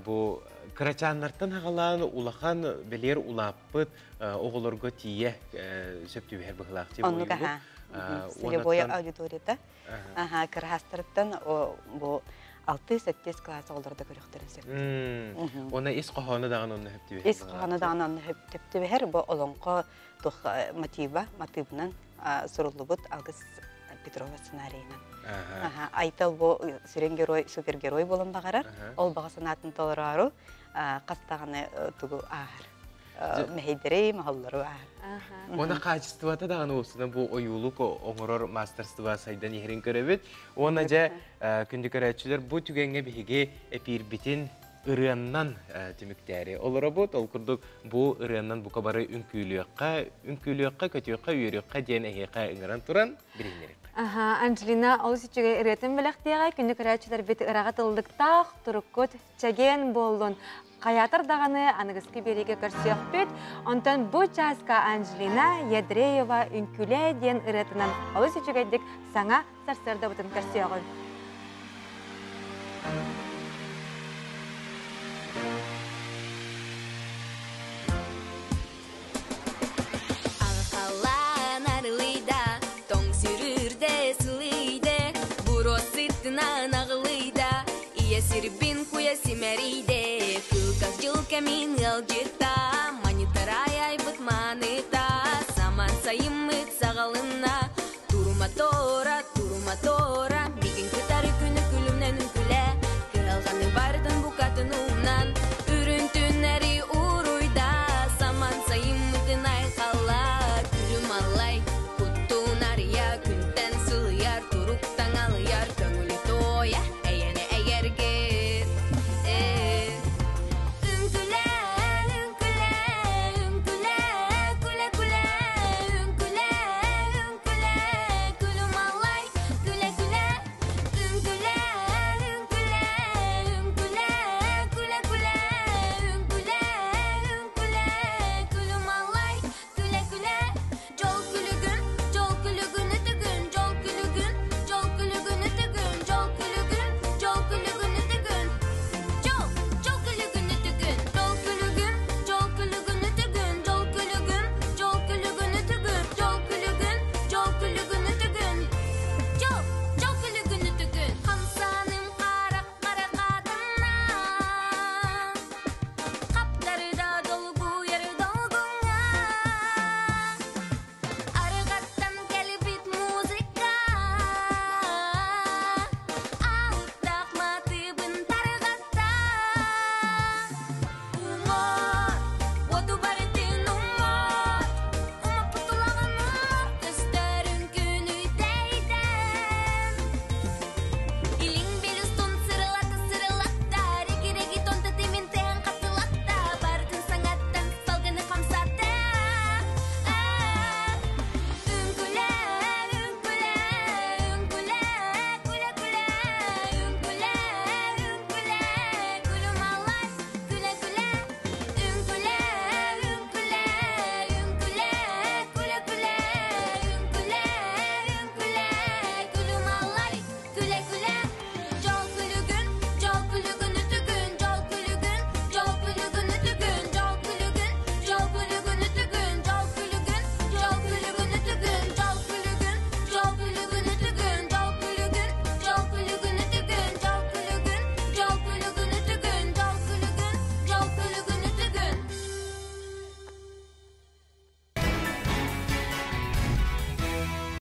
бу кырачааннартан аҕалаан улахан бэлиэр улааппыт оҕолорго тиийэ сөп түбэһэр быһыылаах дии Оннук аха. Целевой аудиторията. Аха, кыраһастарыттан бу 6-7 класс оҕолору да көрүөхтэрин сөп. Уонна ис хоһооно даҕаны онно сөп түбэһэр. Ис хоһооно даҕаны онно сөп түбэһэр. Бу олоҥхо туох мотива, матыыбынан суруллубут Алгыс Петрова сценарийынан. Айтал бу сүрүн герой, супергерой буолан баҕарар. Ол баҕа санаатын толороору хас даҕаны тугу ааһар. Мэһэйдэри, моһоллору ааһар. Уонна хаачыстыбата даҕаны уопсайынан бу ойуулук оҥорор маастарстыба сайдан иһэрин көрөбүт. Уонна дьэ күндү көрөөччүлэр бу түгэҥҥэ биһиги эпиирбитин ырыаннан түмүктээри олоробут. Ол курдук бу ырыаннан бука бары үҥкүүлүөххэ, үҥкүүлүөххэ, көтүөххэ, үөрүөххэ диэн эһиэхэ ыҥыран туран билиһиннэриэххэ. Аха, Анжелина олус үчүгэй ырыатын бэлэхтиэҕэ. Күндү көрөөччүлэрбит ыраҕа тыллыктаах, туруккут чэгиэн буоллун. Хайаатар даҕаны аныгыскы биэриигэ көрсүөхпүт. Онтон бу чааска Анжелина Ядреева «Үҥкүүлээ» диэн ырыатынан олус үчүгэйдик саҥа сарсыардабытын көрсүөҕүҥ. Алхалаан арылыйда, тоҥ сүрүрдэ сылыйда, буруо сыттынан аҕылыйда, ийэ сирбин куйа симэрийдэ, кылгас дьыл кэмин ыалдьытта.